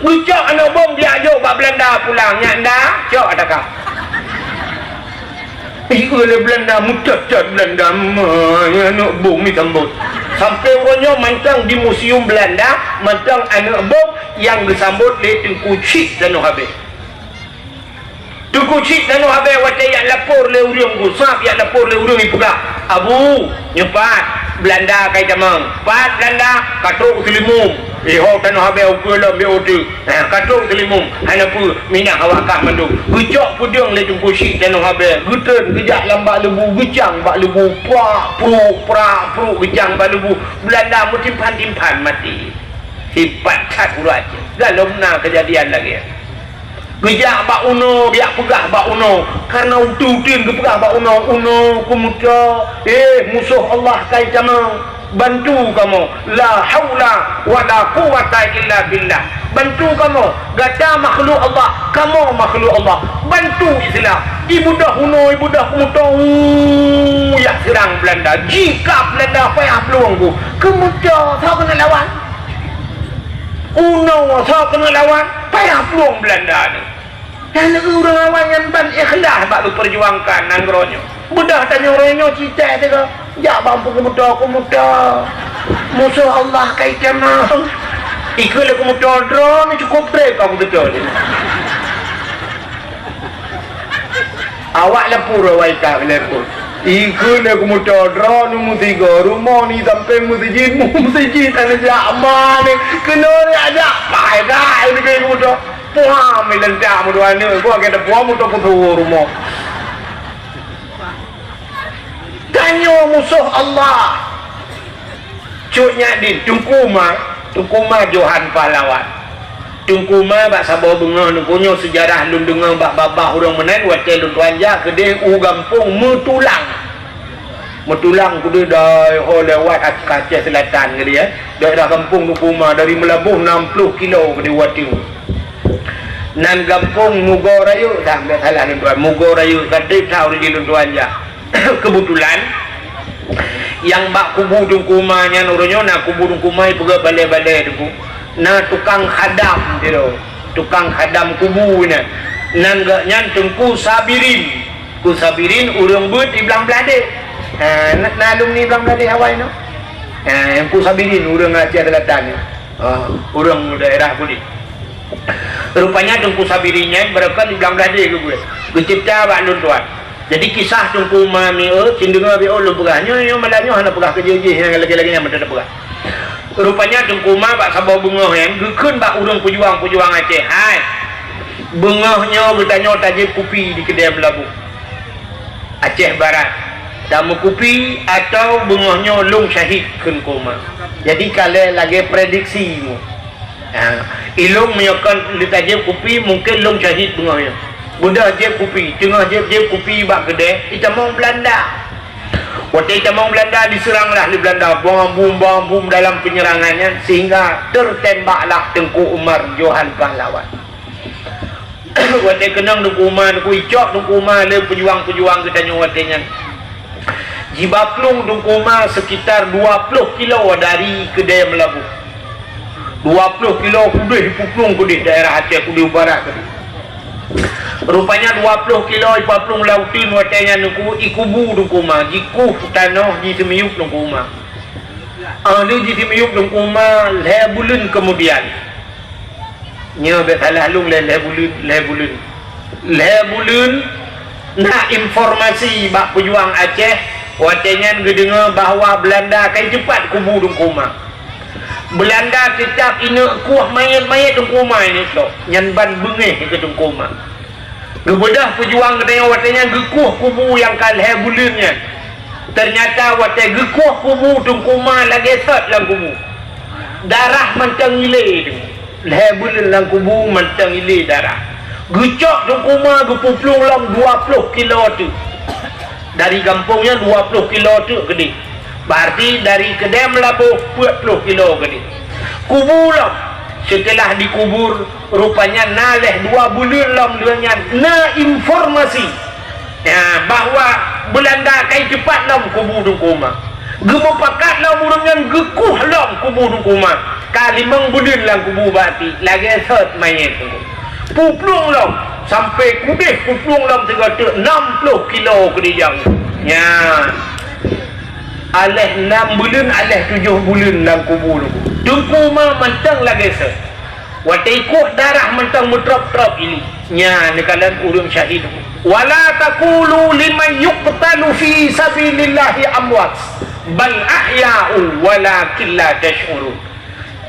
Geucok aneuk bom, geujak jok bak Beulanda pulang. Nyak nda, cok ata ka. Ih, lé Beulanda, meutot-tot Beulanda, ma, aneuk bom jisambot. Sampoe uroe nyoe mantong di museum Beulanda, mantong aneuk bom nyang geusambot lé Teungku Chik Tanoh Abee. Teungku Chik Tanoh Abee watèe jak lapor lé ureueng, geuh sab jak lapor lé ureueng, ipeugah, "Abu, nyoe pat Beulanda ka jitamong." "Pat Beulanda?" "Ka trok u Teulimueng." "Eh, ho Tanoh Abee ukeue lom, bèk u teuk." "Ha, ka trok u Teulimueng, hana peue, minah awak kah mandum." Geucok peudeueng lé Teungku Chik Tanoh Abee, geutreun geujak lam bak leubu, geucang bak leubu, prak, pruk, prak, pruk, geucang bak leubu. Beulanda meutimpan-timpan maté. Hebat that ureueng Aceh. Galom na keujadian lagèe nyan. Geujak bak unoe, geujak peugah bak unoe. Kareuna uteuen-uteuen geupeugah bak unoe, unoe keumuto, "Eh, musoh Allah ka jitamong, bantu kamoe. La haula wala quwwata illa billah. Bantu kamoe, gata makhluk Allah, kamoe makhluk Allah. Bantu Islam." Ibeudôh unoe, ibeudôh keumuto, uu, jak seurang Beulanda. Jikab Beulanda payah plueng, Teungku. Keumuto, soe keuneuk lawan? Unoe, soe keuneuk lawan? Payah plueng Beulanda nyoe. Dan ureueng awai nyan ban ikhlas bak geupeurjuangkan nanggroe nyoe. Beudôh tanyoe uroe nyoe cit teuka, jak bak keumuto-keumuto. Musoh Allah ka jitamong. Ikheun lé keumuto, "Droeneuh cukôp trép ka beutôi." Awak lapor awai ka lapor. Ikheun lé keumuto, "Droeneuh meusigoe, rumoh ni sampoe meuseujid, meuseujid hana jak ma ni. Keunoe jak pai dah ini keumuto." Puham ileuntang meudua aneuk, gua keu teupuham untuk peutuwoe rumoh. Tanyoe musoh Allah. Cut Nyak Dien, Teungku Ma, Teungku Ma Johan Pahlawan. Teungku Ma bak saboh beungoh Teungku nyoe seujarah lôn deungoe bak babah ureueng meunan watèe lôn tuan jak keudeh u gampông Meutulang. Meutulang keudeh dai ho lewat Ac-, Aceh Selatan keudeh, ya. Daerah gampông Teungku Ma dari Meulaboh nam ploh kilo keudeh watèe. Nan gampông Mugo Rayeuk, dah, dah salah lôn tuan. Mugo Rayeuk, ka trép that uroe jih lôn tuan jak. Keubeutulan, nyang bak kubu Teungku Ma nyan uroe nyoe na kubu Teungku Ma ipeugah balèe-balèe Teungku. Na tukang khadam sidroe, tukang khadam kubu nyan. Nan geuh nyan Teungku Sabirin. Teungku Sabirin ureueng beuet di Blang Bladeh. Ha, na, na alumni Blang Bladeh awai nyoe. Ha, Teungku Sabirin ureueng Aceh Selatan nyoe. Ha, ureueng daerah Budi. Rupanya Teungku Sabirin nyan barokon di Blang Bladeh geubeuet. Geucebta bak lôn tuan. Jadi kisah Teungku Ma mi, eh, cit deungoe bak lôn peugah. Nyoe, nyoe malam nyoe hana peugah keu jih-jih nyang lagèe-lagèe nyan meuteumé peugah. Rupanya Teungku Ma bak saboh beungoh nyan geukheun bak ureueng peujuang-peujuang Aceh, "Hai, beungoh nyoe geutanyoe tajép kupi di keudè Meulaboh, Aceh Barat. Tameukupi atau beungoh nyoe lôn syahid," kheun Teungku Ma. Jadi ka lheueh lagèe prediksi nyoe. Ha, ilong meunyoe kon leuta jieb kupi, mungken lôn syahid beungoh nyoe. Beudôh jieb kupi, teungoh jieb-jieb kupi bak keudè, itamong Beulanda. Watèe itamong Beulanda, diseuranglah lé Beulanda, bom, bom, bom, bom dalam peunyerangan nyan, sehingga teutembaklah Teungku Umar Johan Pahlawan. Watèe keunong Teungku Umar, Teungku, icok Teungku Umar lé peujuang-peujuang geutanyoe watèe nyan. Jiba plueng Teungku Umar sekitar dua ploh kilo dari keudè Meulaboh. Dua ploh kilo keudeh, ipuplueng keudeh daerah Aceh, keudeh barat keudeh. Rupanya dua ploh kilo ipuplueng lam uteuen watèe nyan Teungku, ikubu Teungku Umar, jikueh tanoh, jiseumiyueb Teungku Umar. Ah, lheueh jiseumiyueb Teungku Umar, lhèe buleuen keumudian. Nyoe bèk salah lôn lé, lhèe buleuen, lhèe buleuen. Lhèe buleuen na informasi bak peujuang Aceh, watèe nyan geudeungoe bahwa Beulanda ka iteupat kubu Teungku Umar. Beulanda teutap ineuk kueh manyèt-manyèt Teungku Umar ineuk cok. Nyan ban beungèh keu Teungku Umar. Geubeudôh peujuang geutanyoe watèe nyan geukueh kubu nyang ka lhèe buleuen nyan. Teunyata watèe geukueh kubu Teungku Umar lagèe sot lam kubu. Darah mantong ilé Teungku. Lhèe buleuen lam kubu mantong ilé darah. Geucok Teungku Umar geupuplueng lom dua ploh kilo teuk. Dari gampông nyan dua ploh kilo teuk keudeh. Berarti dari keudè Meulaboh peuet ploh kilo keudeh. Kubu lom, seuteulah dikubur, rupanya na lhèe dua buleuen lom lheueh nyan na informasi, ya, bahwa Beulanda ka iteupat lom kubu Teungku Umar. Geumupakat lom ureueng nyan geukueh lom kubu Teungku Umar. Ka limong buleuen lam kubu bati, lagèe sot manyèt Teungku. Puplueng lom, sampoe keudeh puplueng lom sigoe teuk nam ploh kilo keudeh jauh. Nyan. Aléh nam buleuen, aléh tujoh buleuen lam kubu Teungku. Teungku Umar mantong lagèe sot. Watèe ikueh darah mantong meutrôp-trôp ilé. Nyan neukalon ureueng syahid. "Wala taqulu liman yuqtalu fi sabilillahi amwat, bal ahya'u walakin la tash'urun."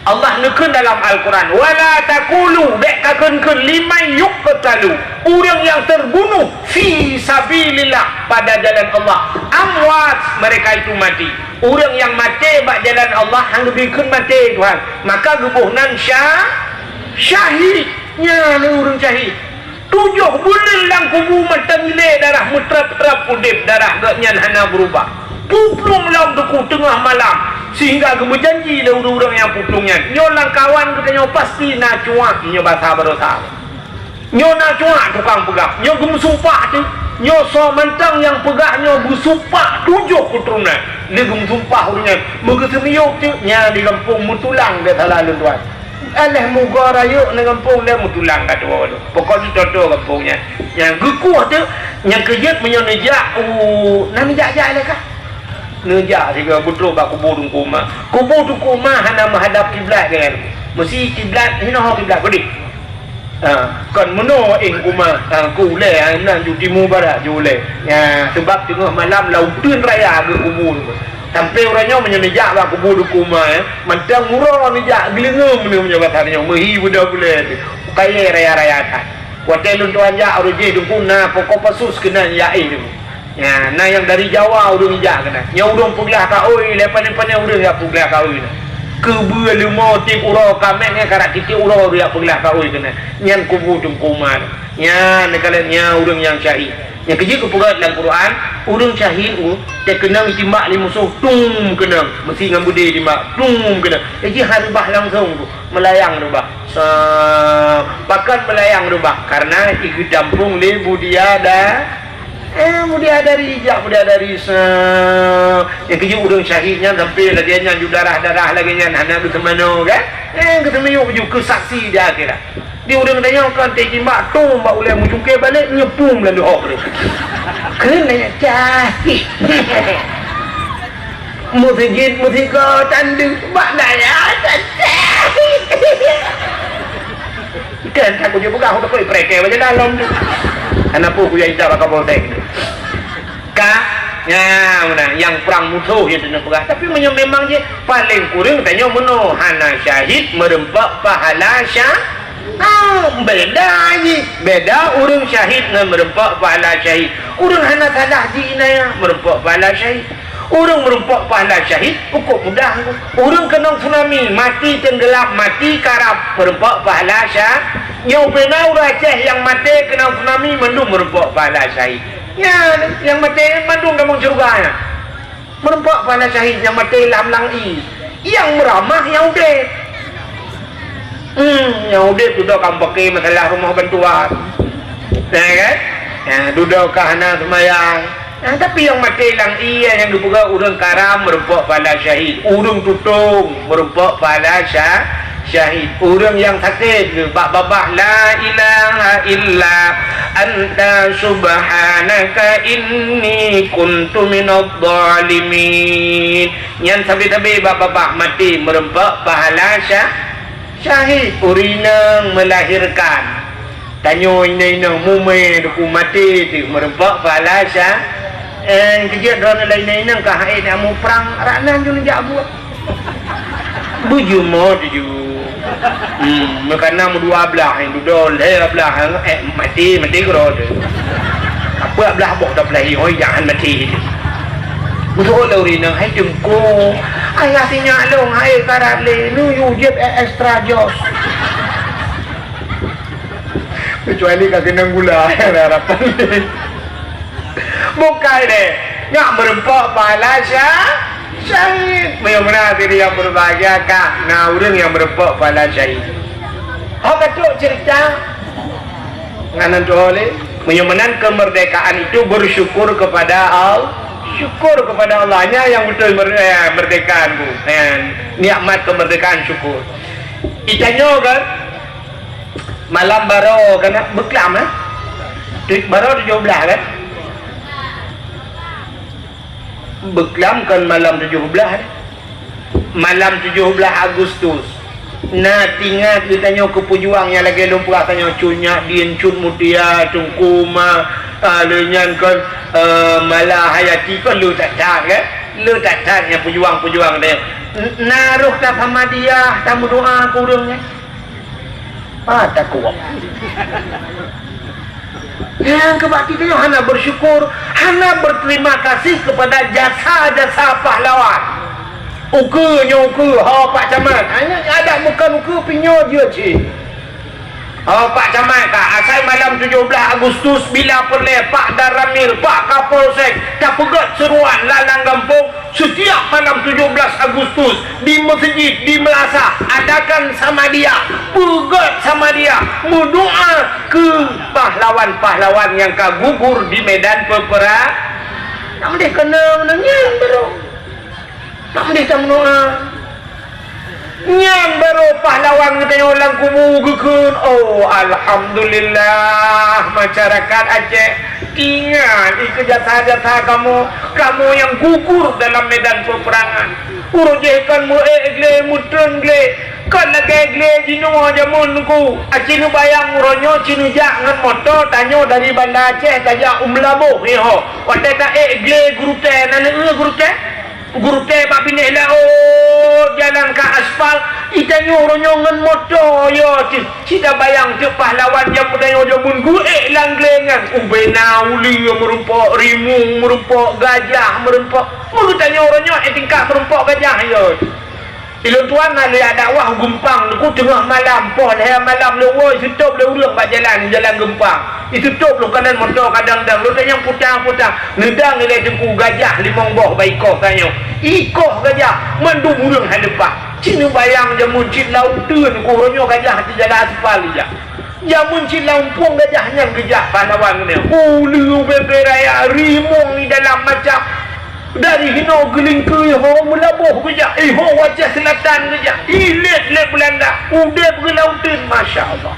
Allah neukheun dalam Al-Quran, "Wala taqulu," bèk kakheun-kheun, "liman yuqtalu," ureueng nyang teubunoh, "fi sabilillah," pada jalan Allah, "amwat," mereka itu mati. Ureueng nyang maté bak jalan Allah han geubri kheun maté Tuhan, maka geuboh nan sya-, syahid. Nyan ureueng syahid. Tujoh buleuen lam kubu mantong ilé darah meutrôp-trôp udép, darah geuh nyan hana beurubah. Puplueng lom Teungku teungoh malam, sehingga geumeujanji lé ureueng-ureueng nyang puplueng nyan, "Nyoe lam kawan geutanyoe pasti na cuak," nyoe basa baroesa. Nyoe na cuak tukang peugah, nyoe geumeusumpah teuk. Nyoe soe mantong nyang peugah nyoe geusumpah tujoh keuturonan. Lé geumeusumpah ureueng nyan, meugeuseumiyueb teuk nyan di gampông meutulang dek salah lôn tuan. Aléh mugo rayeuk nang gampông lé meutulang ka tuwoe lôn. Pokok jih toto gampông nyan. Nyang geukueh teuk, nyang keujeuet meunyoe neujak u, na neujak-jak lé kah? Neujak sigoe beutrôk bak kubu Teungku Umar. Kubu Teungku Umar hana meuhadap kiblat kan. Meusi kiblat, hinoe kiblat, beudeh. Ha, kon meunoe éh Teungku Umar, ha, keu ulèe, ha, nan ju timu barat ju ulèe. Ya, seubab teungoh malam lam uteuen raya geukubu. Sampoe uroe nyoe meunyoe neujak bak kubu Teungku Umar, eh, mantong uroe neujak geuleungeum meunyoe bak nyoe, meuhi beudôh buleuen. Kayèe raya-raya that. Watèe lôn tuan jak, uroe jih Teungku na pokok pasus keunan jak éh Teungku. Ya, na nyang dari Jawa ureueng jak keunan. Nyoe ureueng peuglah kaôi, lé pane-pane ureueng jak peuglah kaôi na. Keubeue leumo tiep uroe kaméng nyan karak tiep uroe ureueng jak peuglah kaôi keunan. Nyan kubu Teungku Umar. Nyan neukalon nyan ureueng nyang syahid. Nyang keujeuet geupeugah lam Quran, ureueng syahid u, teukeunong jitimbak lé musoh, tum keunong. Meusi ngon beudé timbak, tum keunong. Jadi han reubah langsung tu, meulayang reubah. Sa-, pakon meulayang reubah? Karena igeudampong lé budiada-, Eh, mudia dari jak, mudia dari se-, nyang keujeuet ureueng syahid nyan sampai lagèe nyan ju darah-darah lagèe nyan hana geuteumanoe kan? Eh, geuteumiyueb ju keu saksi di akhirat. Di ureueng tanyoe kan teujimbak tom bak ulèe meucungké balek nyeupum lalu hok tu. Keuneuk syahid. Meuseujid meusigoe tandeuk bak dayah. Kan takot dia peugah untuk kau pereke macam dalam tu. Kenapa aku yang ijak bak Kapolsek tu? Ka, ya, mana yang perang musuh yang tu nak peugah. Tapi meunyoe memang je paling kurang tanyoe meunoe hana syahid meureumpok pahala syah-, ah, beda ni. Beda ureueng syahid ngon meureumpok pahala syahid. Ureueng hana salah ji inaya meureumpok pahala syahid. Ureuëng meurumpok pahala syahid, cukup mudah. Ureuëng keunong tsunami, mati teunggeulam, mati karam, meurumpok pahala syah-, nyoe beuna ureuëng Aceh nyang maté keunong tsunami, mandum meurumpok pahala syahid. Nyan, nyang maté mandum tamong syeuruga nyan. Meurumpok pahala syahid nyang maté lam lang ie, nyang meuramah nyang udeb. Hmm, nyang udeb dudoe ka meupaké masalah rumoh bantuan. Nah, kan? Nah, dudoe ka hana seumayang. Nah, tapi nyang maté lam ie nyang geupeugah ureuëng karam meurumpok pahala syahid, ureuëng tutong meurumpok pahala syah-, syahid. Ureuëng nyang sakét bak babah, "La ilaha illa anta subhanaka inni kuntu minadh dhalimin." Nyan sabe-sabe bak babah maté meurumpok pahala syah-, syahid. Ureuëng inong meulahirkan. Tanyoe inong-inong mumé duku maté teuh meurumpok pahala syah-, eh, keujeuet droeneuh lé inong-inong ka hai na muprang, rak nan jun jak buet. Beujumoe tuju. Hmm, meukana meudua blaih, dudoe lhée blaih, eh, maté, maté keudroe teuh. Apeuk blaih boh tapeulahi, hôi, jangan maté. Beutôi lé ureuëng inong, hai teungku, ayah sinyak lôn, hai karat lé, nu yue jieb extra jos. Kecuali ka keunong gula, harapan lé. Bukai deh, nyak meurumpok pahala syah-, syahid. Meunyoe meunan diri nyang berbahagia ka na ureuëng nyang meurumpok pahala syahid. Ho ka trok cerita ngan tuan lé. Meunyoe meunan kemerdekaan itu bersyukur kepada Allah. Syukur kepada Allah. Nyan nyang beutôi mer-, eh, merdeka tu. Eh, nikmat kemerdekaan syukur. Itanyoe kan, malam baroe kan, beuklam, eh? Tu-, baroe tujoh blaih kan? Beuklam kan malam tujoh blaih, eh? Malam tujoh blaih Agustus. Na teuingat geutanyoe keu peujuang nyang lagée lôn peugah tanyoe, Cut Nyak Dien, Cut Mutia, Teungku Uma, ah, lheueh nyan kan, eh, Mala Hayati kan le that-that, kan? Le that-that nyang peujuang-peujuang tanyoe. N-, na roh ta Samadiyah, ta meudoa keu ureuëng nyan. Ah, takwa. Nyang keubak kita nyoe hana bersyukur, hana berterima kasih kepada jasa-jasa pahlawan. Ukeue nyoe ukeue, ho Pak Camat. Hanya ada bukan ukeue, pinyoe jeuet cit. Ho Pak Camat ka, asai malam tujoh blaih Agustus bila peureulée Pak Danramil, Pak Kapolsek, tapeugét seuruan lam gampông, setiap malam tujoh blaih Agustus di meuseujid, di meulasah, adakan Samadiyah, peugét Samadiyah, meudoa keu pahlawan-pahlawan nyang ka gugur di medan peupera-, Nak meudeh keunoe nyan baru. Nak meudeh tameudoa. Nyan baru pahlawan geutanyoe lam kubu geukheun, "Oh, alhamdulillah, masyarakat Aceh, ingat ikeu jasa-jasa kamoe, kamoe nyang gugur dalam medan peperangan. Uroe jéh kon meu-ék glé, meutreun glé, kon lagée glé jinoe jameun Teungku. Aci neubayang uroe nyoe ci neujak ngon moto tanyoe dari Banda Aceh tajak u Meulaboh nyoe ho. Watée ta-ék glé gurutée, na neueu gurutée?" Gurutée bak binéh laôt, jalan ka aspal, itanyoe uroe nyoe ngon moto, yo, ci, ci tabayang teuk pahlawan nyang peutanyoe jameun geuék lam glé nyan. Ubena uleue meurumpok, rimueng meurumpok, gajah meurumpok. Meugeutanyoe uroe nyoe ék tingkat meurumpok gajah, yo. Ilôn tuan na lé dakwah geumpang, Teungku, teungoh malam, poh lhée malam lôn woe, sitôb lé ureuëng bak jalan, jalan geumpang. Itutôb lôn kanan moto kadang-kadang, lôn tanyong puta-puta. Neudang ilée Teungku gajah limong boh bak ikoh tanyoe. Ikoh gajah, mandum ureuëng hai leupah. Ci neubayang jameun cit lam uteuen Teungku, uroe nyoe gajah di jalan aspal ijak. Jameun cit lam umpung gajah nyan geujak pahlawan nyan. Uleue ubé-bé raya, rimueng di dalam macam. Dari hinoe geulingkeue iho Meulaboh geujak, iho Aceh Selatan geujak, ilét lé Beulanda, udeb geulauteun, masya Allah.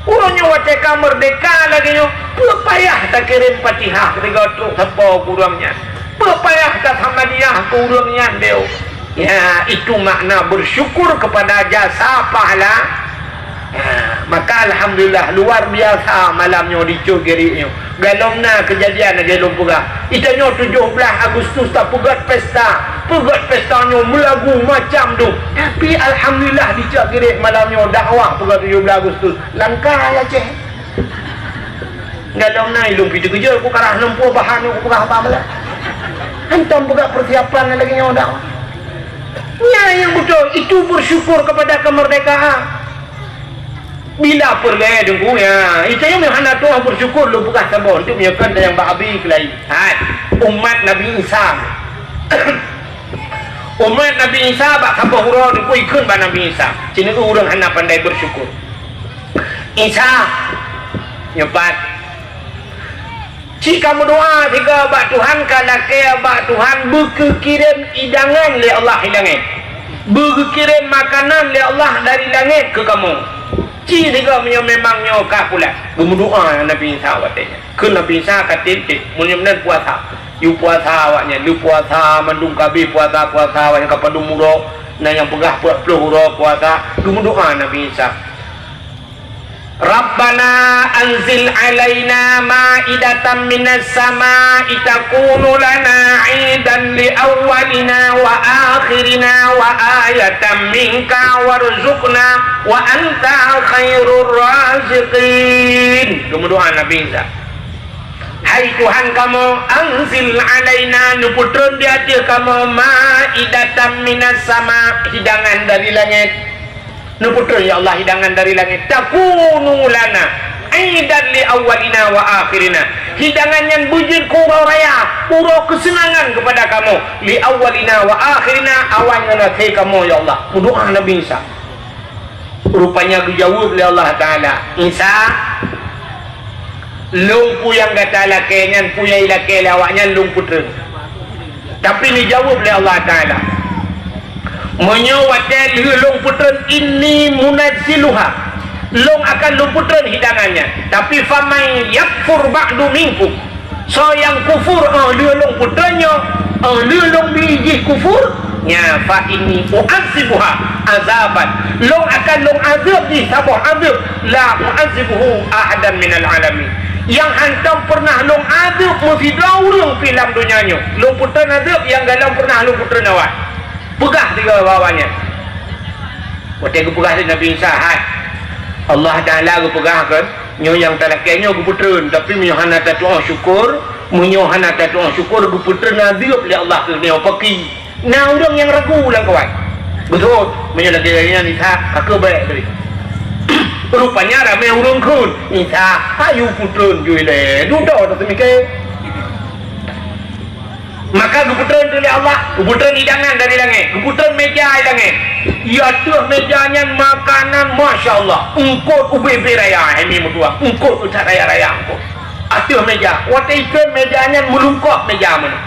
Uroe nyoe watée ka meurdeka lagée nyoe, peue payah takirém Fatihah sigoe trok sampoe keu ureuëng nyan? Peue payah tasamadiyah keu ureuëng nyan, beuh? Ya, itu makna bersyukur kepada jasa pahala. Ha, maka alhamdulillah, luar biasa malam nyoe di Cot Giriek nyoe. Galom na keujadian lagée lôn peugah. Itanyoe tujoh blaih Agustus tapeugét pesta. Peugét pesta nyoe meulagu macam tu. Tapi alhamdulillah di Cot Giriek malam nyoe dakwah peugét tujoh blaih Agustus. Langkai Aceh. Galom na ilôn pih teukeujot, ku karah lôn peugah bahan ku peugah haba malam. Hantom peugah persiapan lagèe nyoe dak. Nyan nyang beutôi, itu bersyukur kepada kemerdekaan. Bila peureulèe Teungku, ya, itu nyang hana tuah bersyukur, lôn peugah saboh, untuk meunyoe kon nyang bak abi keulayi. Hai, umat Nabi Isa. Umat Nabi Isa bak saboh uroe Teungku ikheun bak Nabi Isa. Cit ureueng hana pandai bersyukur. Isa, nyoe pat. Cit ka meudoa sigoe bak Tuhan, ka lakèe bak Tuhan, beugeukirém hidangan lé Allah di langèt. Beugeukirém makanan lé Allah dari langèt keu kamoe. Cit sigoe meunyoe memang nyoe ka pulan. Geumeudoa Nabi Isa watèe nyan. Kheun Nabi Isa ka tem-tem, meunyoe meunan puasa. Yue puasa awaknyan, lheueh puasa mandum ka abéh puasa-puasa awaknyan ka padum uroe, na nyang peugah peuet ploh uroe puasa. Geumeudoa Nabi Isa. Rabbana anzil alaina ma'idatan minas sama'i takunu lana 'idan li awwalina wa akhirina wa ayatan minka warzuqna wa anta khairur raziqin. Geumeudoa Nabi Isa. Hai Tuhan kamoe, anzil alaina, neupeutreun di ateueh kamoe, ma'idatan minas sama, hidangan dari langèt. Neupeutreun, ya Allah, hidangan dari langèt. Takunu lana 'idan li awwalina wa akhirina. Hidangan nyan beujeuet keu uroe raya, uroe keuseunangan keupada kamoe. Li awwalina wa akhirina, awai ngon akhé kamoe, ya Allah. Meudoa Nabi Isa. Rupanya geujaweueb lé Allah Taala, "Isa, lôn peue nyang gata lakèe nyan, peue nyang ilakèe lé awaknyan lôn peutreun." Tapi neujaweueb lé Allah Taala, "Meunyoe watèe lheueh lôn peutreun, inni munazziluha, lôn akan lôn peutreun hidangan nyan. Tapi faman yakfur ba'du minkum, soe nyang kufur 'oh lheueh lôn peutreun nyoe, 'oh lheueh lôn bi jih kufur, nya fa inni u'adzibuha azaban, lôn akan lôn azeueb jih saboh azeueb, la u'adzibuhu ahadan minal alamin, nyang hántom peureunah lôn azeueb meusidroe ureueng pih lam donya nyoe. Lôn peutreun azeueb nyang golom peureunah lôn peutreun awai." Peugah sigoe bak awaknyan. Watèe geupeugah lé Nabi Isa, hai, Allah Taala geupeugah kan, nyoe nyang talakèe nyoe geupeutreun, tapi meunyoe hana tatu'oh syukur, meunyoe hana tatu'oh syukur, geupeutreun azeueb lé Allah keu nyoe paki. Na ureueng nyang ragu lam kawan. Beutôi, meunyoe lagèe nyan Isa, ka keuh bèk tadi. Rupanya ramè ureueng kheun, "Isa, ayu peutreun jui lé, dudoe taseumiké." Maka geupeutreun lé Allah, geupeutreun hidangan dari langèt, geupeutreun mèja di langèt. Di ateueh mèja nyan makanan, masya Allah, eungkôt ubé-bé raya, hai mi meutuah, eungkôt that raya-raya eungkôt. Ateueh mèja, watèe ikheun mèja nyan meulungkôp mèja meunan.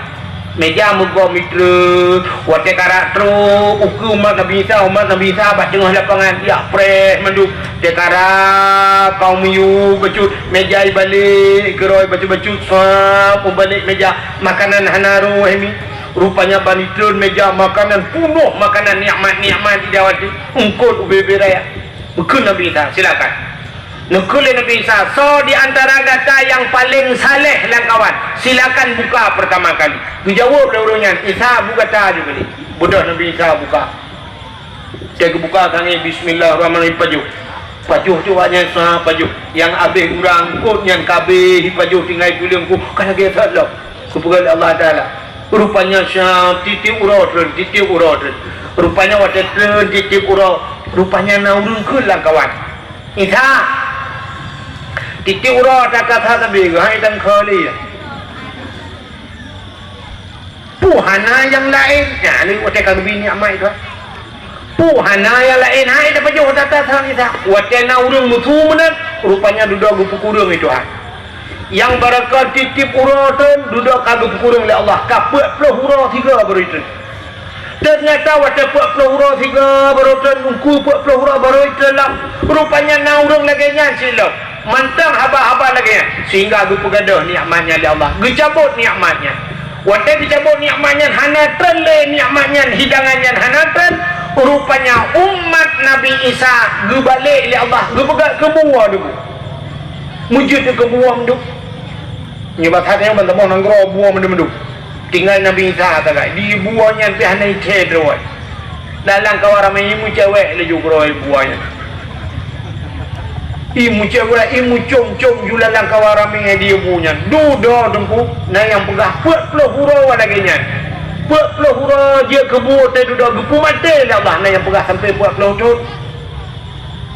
Mèja meugoe mitreu, watèe karab trôk ukeue umat Nabi Isa, umat Nabi Isa bak teungoh lapangan, jak preh mandum. Watèe karab ka meuyue bacut, mèja ibalék, keudroe bacut-bacut, sab meubalék mèja. Makanan hana rôh, hai mi. Rupanya ban itreun mèja makanan, punoh makanan nikmat-nikmat di dawat nyan. Eungkôt ubé-bé raya. Geukheun Nabi Isa, "Silakan." Neukheun lé Nabi Isa, "Soe di antara gata nyang paleng saleh lam kawan? Silakan buka pertama kali." Geujaweueb lé ureueng nyan, "Isa, bu gata ju kali." Beudôh Nabi Isa buka. Watèe geubuka sangé, "Bismillahirrahmanirrahim," pajoh. Pajoh cit awaknyan sa pajoh. Nyang abéh urang eungkôt nyan ka abéh jipajoh tinggai tuleueng ku, ka lagèe that lom. Geupeugah lé Allah Taala. Rupanya sa tiep-tiep uroe treun, tiep-tiep uroe treun. Rupanya watèe treun tiep-tiep uroe, rupanya na ureueng kheun lam kawan, "Isa, tiep-tiep uroe that ka that abéh, hai tan kali." Peue hana nyang laén? Nyan lé watèe ka geubi nikmat itu. Peue hana nyang laén? Hai tapajoh that-that Isa. Watèe na ureueng meusu meunan, rupanya dudoe geupeukureueng itu hai. Nyang barangkapeue tiep-tiep uroe treun, dudoe ka geupeukureueng lé Allah. Ka peuet ploh uroe sigoe baru treun. Teunyata watèe peuet ploh uroe sigoe baru treun, eungkôt peuet ploh uroe baru treun lom. Rupanya na ureueng lagèe nyan cit lom. Mantong haba-haba lagèe nyan, sehingga geupeugadôh nikmat nyan lé Allah, geucabot nikmat nyan. Watèe geucabot nikmat nyan, hana treun lé nikmat nyan, hidangan nyan hana treun, rupanya umat Nabi Isa geubalék lé Allah, geupeugah keu buah debu. Meujeuet keu buah mandum. Nyoe bak that nyoe ban saboh nanggroe buah mandum-mandum. Tinggai Nabi Isa sagai, di buah nyan pih hana ié droe. Dalam kawan ramé nyan meucewek laju keudroe buah nyan. I meucewek, i meucom-com julalang kawa ramé di bu nyan. Dudoe teungku, na nyang peugah peuet ploh uroe lagée nyan. Peuet ploh uroe jeuet keu bu teuh dudoe geupeumaté lé Allah, na nyang peugah sampoe peuet ploh thon.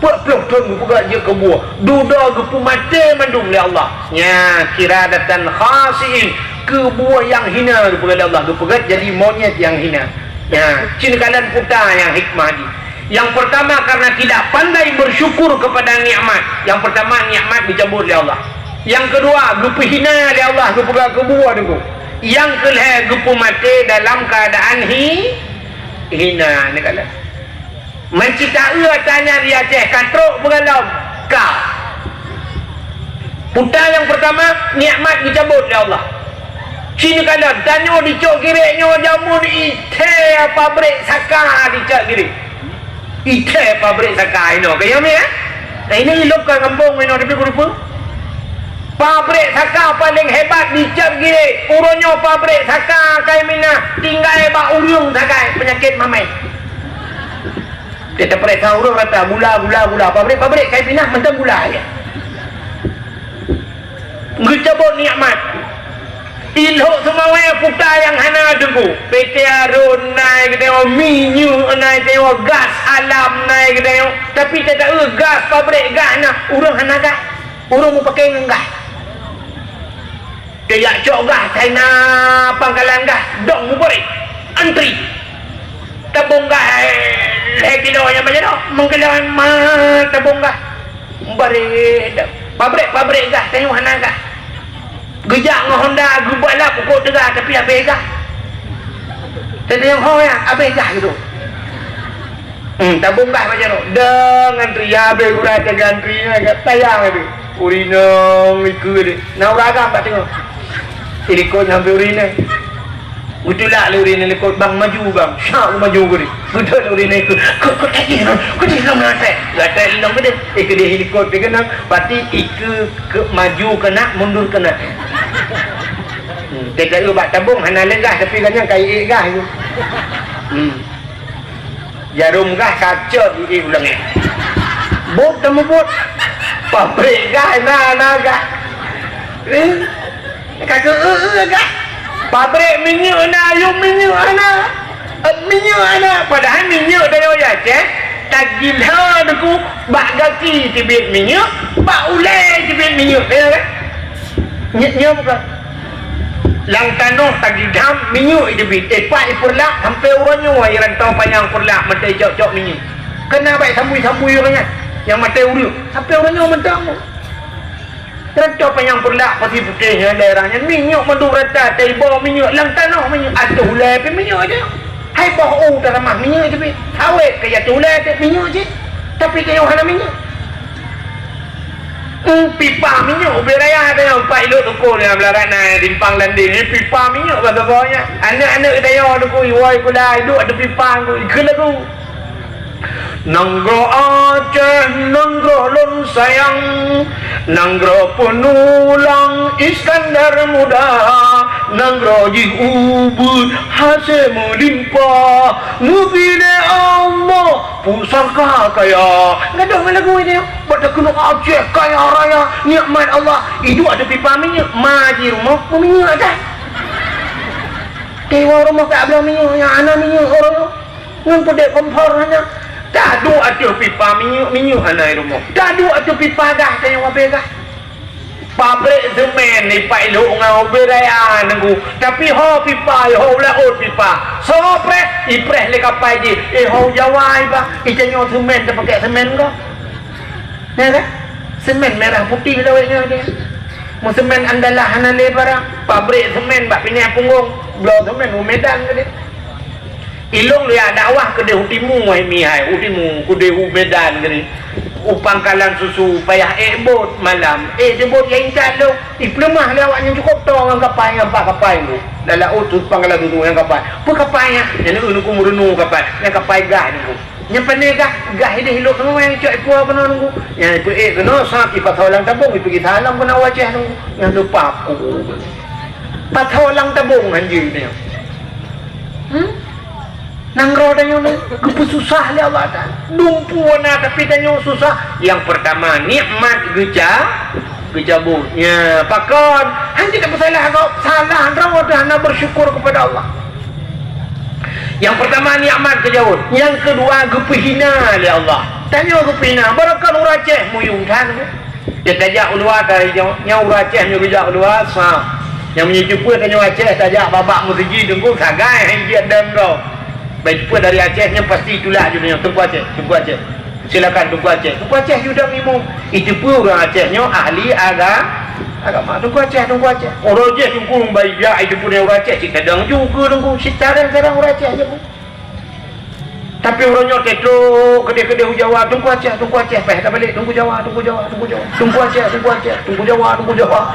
Peuet ploh thon geupeugah jeuet keu bu, dudoe geupeumaté mandum lé Allah. Nya, qiradatan khasiin, keu bu nyang hina geupeugah lé Allah, geupeugah jadi monyet nyang hina. Nya, cit kalon peue nyang hikmah jih. Yang pertama, karena tidak pandai bersyukur kepada nikmat. Yang pertama, nikmat dicabut oleh Allah. Yang kedua, geupeuhina oleh Allah, geupeugah keu bu teungku. Yang kelhée, geupeumaté dalam keadaan hi-, hina. Ni kala. Mencita ata nyan di Aceh, ka trok beugalom. Ka. Peue nyang pertama, nikmat dicabut oleh Allah. Cit kalon, tanyoe di Cot Girek nyoe jameun ithée pabrik saka di Cot Girek. Ithée pabrik saka inoe, ka nyoe, eh? Nah, ini lom ka gampông inoe, tapi kurupa. Pabrik saka paléng hebat di Cot Girek. Uroe nyoe pabrik saka kai minah, tinggai bak ureuëng sagai, peunyakét mamai. Kita peuriksa ureuëng rata, gula, gula, gula. Pabrik, pabrik kai pinah, mantong gula aja. Geucabot nikmat. Ilhok seumawé peue nyang hana teungku. P T Arun na geutanyoe, minyeuk na geutanyoe, gas alam na geutanyoe. Tapi teuka gas, pabrik gas na, ureuëng hana gas. Ureuëng meupaké ngon gas. Teuyak cok gas, China pangkalan gas, dong mubarék. Antri. Tabong gas, eh, lhée kilo nyang bak jaroe, meukilo ma tabong gas. Mubarék, pabrik-pabrik gas, tanyoe hana gas. Geujak ngon Honda, geubalap ukeue teuga, tapi abéh gas. Tanyoe ho ya, abéh gas gitu. Hmm, tabong gas bak jaroe. Dong antri, ya, abéh gura teuga antri, ya, tayang itu. Urinong ikeu deh. Na ureuëng agam bak teungoh. Ilikot nyang bri urinong. Geutulak lé urinong likot, "Bang, maju, Bang." Syak maju geuh deh. Geutulak lé urinong ikeu. "Kok, kok tadi, Bang? Kok tadi, Bang, meulasai?" Gatai ilong geuh deh. Eh, keudeh ilikot deh keunan. Berarti ikeu ke maju keunan, mundur keunan. Hmm, teuka bak tabong hana lé gas, tapi gobnyan ka iék gas tu. Hmm. Jarom gas kacot di uleue. Bot teumubot. Pabrik gas na, na gas. Eh, ka keu, eh, eh, gas. Pabrik minyeuk na, yum minyeuk na. Eh, minyeuk na. Padahai minyeuk dayoe Aceh, tagilha deungon bak gaki teubiet minyeuk, bak ulée teubiet minyeuk. Ya kan? Nyoe, nyoe bukan. Lam tanoh tagidam minyeuk iteubiet, eh, pat ipeurlak sampoe uroe nyoe, i rantau panyang peurlak mantong icok-cok minyeuk. Keunan bak sambui-sambui uroe nyan, nyang maté ureuëng, sampoe uroe nyoe mantong. Rantau panyang peurlak, Pasir Putih nyan, daerah nyan, minyeuk mandum rata, taiboh minyeuk, lam tanoh minyeuk, ateueh ulée pih minyeuk aja. Hai boh u taramah minyeuk iteubiet, sawét ka ateueh ulée teuh minyeuk cit, tapi tanyoe hana minyeuk. Hmm, pipa minyeuk ubé raya tanyoe, empat ilok toko nyang belarat na simpang Landing, pipa minyeuk bak saboh nyan. Aneuk-aneuk geutanyoe toko, iwoe kula, iduek ateueh pipa toko, ikheun lagu. Nanggroe Aceh, nanggroe lôn sayang, nanggroe peunulang Iskandar Muda, nanggroe jih ubeuet hasé meulimpah, neubri lé Allah pusaka kaya. Gadôh ngon lagu nyoe, bak takeuneuk Aceh kaya raya, nikmat Allah, iduek ateueh pipa minyeuk, ma jih rumoh meuminyeuk aja. Tiwoe rumoh ka bloe minyeuk, nyang hana minyeuk uroe nyoe. Ngon peudeh kompor hana. Taduek ateueh pipa minyeuk, minyeuk hana i rumoh. Taduek ateueh pipa gas, tanyoe abéh gas. Pabrik semen ipat ilok ngon ubé raya nunggu. Tapi ho pipa, ho u laôt pipa. Soe preh, ipreh lé kapai jih. Eh, ho Jawa iba, itanyoe semen, tapakèk semen ko. Ya kan? Semen merah putih lawét nyoe dia. Meusemen Andalas hana lé barang. Pabrik semen bak Pinang Punggong. Bloe semen u Medan keudeh. Ilong liak dakwah keudeh u timu, hai mihai, u timu, keudeh u Medan keudeh. U pangkalan susu payah ék bot malam. Ék teuh bot nyang intat lom. Ipeuleumah lé awak nyan cukôp toe ngon kapai, ngon pat kapai tu. Lam laôt tu pangkalan susu ngon kapai. Peue kapai nyan? Nyan eu nuku meureunoe kapai. Nyan kapai gas nyan. Nyan pane gah, gah ideh ilok keunoe nyang cok ipue keunoe nunggu. Nyang ipeuék keunoe sat ipasoe lam tabong, ipeugi salam keunoe wajah nunggu. Nyang leupah ku. Pasoe lam tabong hanjeuet nyan. Hmm? Nanggroe tanyoe nyoe geupeususah lé Allah Taala. Dumpeue na, tapi tanyoe susah. Nyang peurtama, nikmat geuca-, geucabot. Nya, pakon? Hana tapeusalah gob, salah droe hana bersyukur kepada Allah. Nyang peurtama, nikmat geucabot. Nyang keudua, geupeuhina lé Allah. Tanyoe geupeuhina. Barokon ureueng Aceh muyueng that. Dia tajak u luwa tadi nyoe, nyang ureueng Aceh nyoe geujak u luwa, sa. Nyang meunyoe teupeue tanyoe Aceh tajak babak meuseujid teungku sagai hai jeuet dan droe. Bai teupeue dari Aceh nyoe pasti tulak ju nyoe, Teungku Aceh, Teungku Aceh. Silakan Teungku Aceh. Teungku Aceh ju dang imum. Iteupeue ureueng Aceh nyoe ahli aga-, agama. Teungku Aceh, Teungku Aceh. Ureueng Aceh teungku bai jak iteupeue ureueng Aceh cit kadang ju keu teungku cit kadang-kadang ureueng Aceh je pun. Tapi uroe nyoe teutrok keudeh-keudeh u Jawa, Teungku Aceh, Teungku Aceh, payah tabalek, Teungku Jawa, Teungku Jawa, Teungku Jawa, Teungku Aceh, Teungku Aceh, Teungku Jawa, Teungku Jawa.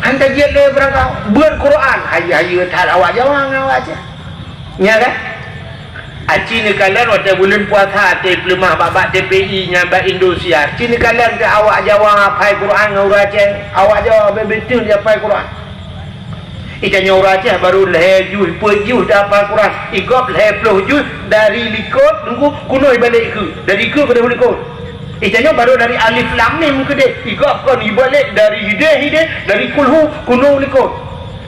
Han tajeuet lé beurangkat, beuet Quran, hayeue-hayeue that awak Jawa ngon awak Aceh. Nya kan? Aci neukalon watée buleuen puasa até peuleumah bak-bak T P I nyan bak Indosiar. Ci neukalon keu awak Jawa hafai Quran ngon ureueng Aceh, awak Jawa beutôi hafai Quran. Itanyoe ureueng Aceh barô lhée juih, peuet juih tahafai Quran. Igob lhée ploh juih dari likot teungku keunoe ibalek keue. Dari keue keudeh u likot. Itanyoe barô dari alif lam mim keudeh. Igob kon ibalek dari hideh-hideh, dari kulhu keunoe u likot.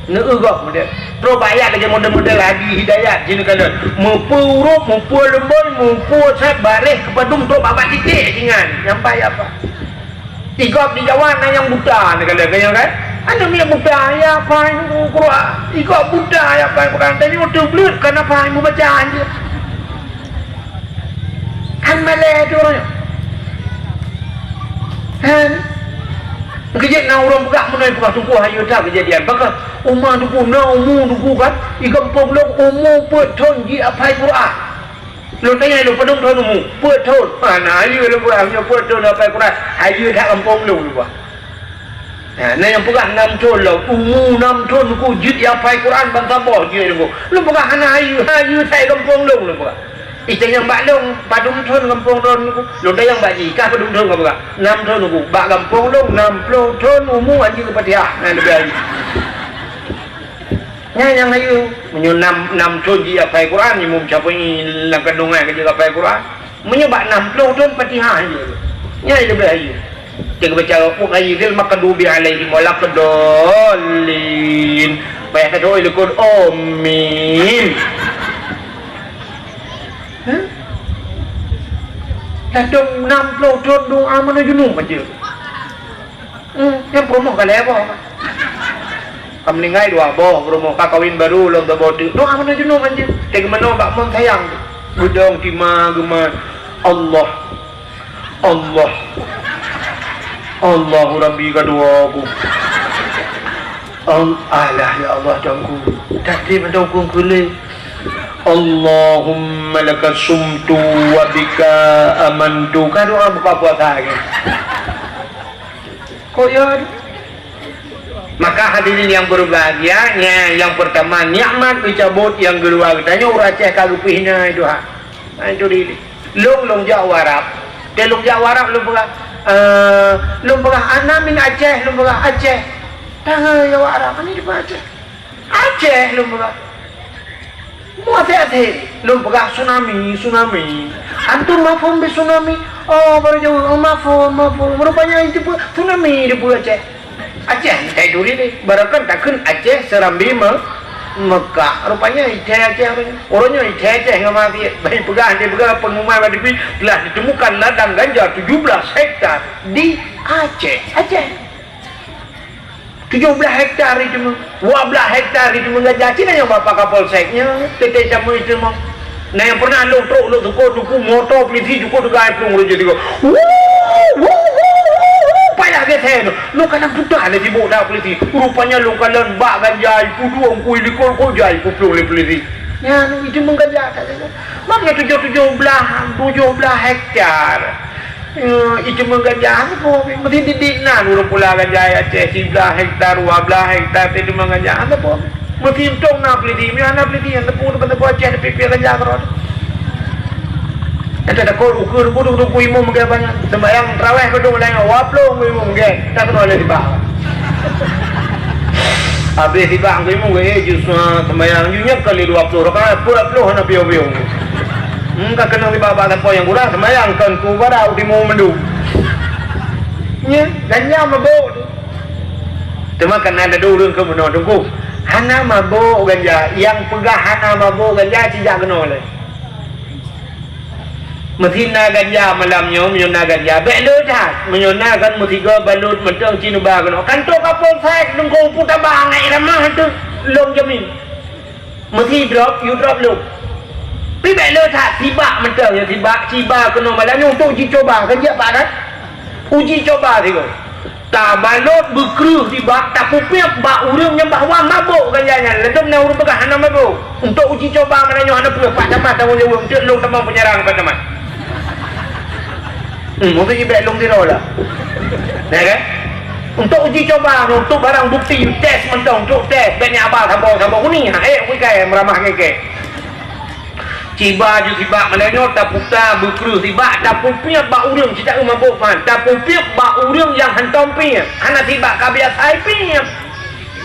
Neueu gob model. Trok bak ayat lagée model-model Hadi Hidayat jih neukalon. Meupeu uruek, meupeu leumbôi, meupeu sét bareh keupadum trok bak-bak titek singan. Nyampai apa? Igob di Jawa na nyang buta, neukalon, kan? Ana miet buta, ya, hafai Quran. Igob buta, ya, hafai Quran. Tanyoe teubleuet, kan hafai meubaca je. Kan malée tu ureueng nyoe. Kan? Keujeuet na ureueng peugah meunoe, peugah teungku, hayeue that keujadian. Pakon? Uma teungku, na umu teungku kan? Di gampông lôn umu peuet thon jih hafai Quran. Lôn tanyong lôn, padum thon umu? Peuet thon. Ha, na hayeue lôn peugah, meunyoe peuet thon hafai Quran, hayeue that gampông lôn lôn peugah. Ha, na nyang peugah nam thon lom, umu nam thon ku jeuet hafai Quran ban saboh jeuet lôn. Lôn peugah hana hayeue, hayeue that gampông lôn lôn peugah. Itanyong bak lôn, padum thon gampông lôn lôn. Lôn tanyong bak jih, kah padum thon ka peugah? Nam thon ku. Bak gampông lôn nam ploh thon umu han jeuet Fatihah. Na leubeh hayeue. Nyan nyang hayeue, meunyoe nam, nam thon jih hafai Quran, Imam Syafi'i lam kandungan ka jeuet hafai Quran. Meunyoe bak nam ploh thon Fatihah hayeue. Nyan leubeh hayeue. Cit baca, "Ghairil maghdubi alaihim waladdallin." Payah tadoe likot, "Amin." Hah? Ladom nam ploh thon doa meunan junub baca. Hmm, nyang peurumoh ka lhée boh. Ka meuninggai dua boh peurumoh, ka kawin baru lom saboh teuk. Doa meunan junub anjeue. Teuka meunoe bak mon sayang tu. Beudong tima geuma. Allah. Allah. Allahu Rabbi ka dua ku. Al-, alah ya Allah Tuhanku. Tadi mantong ku keuleh. Allahumma laka sumtu wa bika amantu. Ka doa buka puasa lagi. Kok ya? Maka hadirin yang berbahagia, nya, yang pertama nikmat geucabot, yang kedua geutanyoe ureueng Aceh ka geupeuhina Tuhan. Nah, itu diri. Lôn, lôn jak u Arab. Teuh lôn jak u Arab lôn peugah, eh, lôn peugah, "Ana min Aceh," lôn peugah, "Aceh." Tangai awak Arab, "Ani di Aceh?" "Aceh," lôn peugah. Mu até-até, lôn peugah tsunami, tsunami. Antum mafhum bi tsunami? Oh, baru jaweueb, oh, mafhum, mafhum. Rupanya itu pun tsunami di Aceh. Aceh, ithai duri deh. Barokon takheun Aceh Serambi Me-, Mekah. Rupanya ithai Aceh orang. Orangnya ithai Aceh ngon mati. Baik peugah, dia peugah pengumuman bak T V, telah ditemukan ladang ganja tujuh belas hektar di Aceh. Aceh. Tujoh blaih hektar itu mah. Dua blaih hektar itu mah gajah. Cina nyang bapak Kapolsek nya, tete sama itu mah. Nah, yang pernah lôn trok, lôn tukar, tukar motor polisi, tukar, tukar plueng raja tiga. Wuh, wuh, wuh, wuh, wuh. Payah geser tu. Lôn kadang putar lé sibuk dah polisi. Rupanya lôn kalon bak ganja, ipu dua, ipu likot, kok jai, ipu plueng lé polisi. Nya, itu mah gajah tak ada. Mana tujoh, tujoh blaih, tujoh blaih hektar. Eh, itu mah gajah apa? Mesti didik nan ureueng pula gajah Aceh, siblaih hektar, dua blaih hektar, itu mah gajah apa? Mesti untung na peliti, mesti na peliti, yang tepung, tepung, tepung Aceh, tapi pihak gajah kerot. Ada takut ukur, ukur, ukur, ukur imum, mungkin banyak. Sembahyang terawih, bedung, lain, waplo, imum, mungkin. Tak kena oleh dibah. Habéh sibak ngon imum, eh, jus, ah, sembahyang ju nyoe kali dua ploh rakaat, peuet ploh hana piôh-piôh. Hmm, ka keunong sibak bak sapo nyang kurang, sembahyang kon ku bara u timu mandum. Nyan, ganja mabök tu. Teuma kana ladôm ureueng keu meunoe teungku. Hana mabök ganja, nyang peugah hana mabök ganja sijak keunoe lé. Meusi na ganja malam nyoe, meunyoe na ganja, bék le that. Meunyoe na kan meusigoe balot mantong ci neuba keunoe. Kanto Kapolsek Teungku Putaba ngai ramah teuh lôn jamin. Meusi drop, you drop lôn. Pi bék le that, sibak mantong nyoe sibak, siba keunoe malam nyoe untuk jicoba, kan jeuet pat kan? Uji coba sigoe. Tabalot beukreueh sibak, tapupiep bak ureueng nyang bahwa mabök ganja nyan. Ladôm na ureueng peugah hana mabök. Untuk uji coba mana nyoe hana peue, Pak Camat tanggong jaweueb, eunteuk lôn tamong peunyarang Pak Camat. Hmm, untuk jibek lôn sidroe lah. Ya kan? Untuk uji coba, untuk barang bukti, tes mantong, untuk tes, bék nyan haba saboh-saboh uni, ha, eh, wikai meuramah ngeke. Ciba ju sibak malam nyoe taputa beukreueh sibak, tapupiep bak ureueng cit taeu mabök man, tapupiep bak ureueng nyang hantom piep, hana sibak ka biasa ipiep.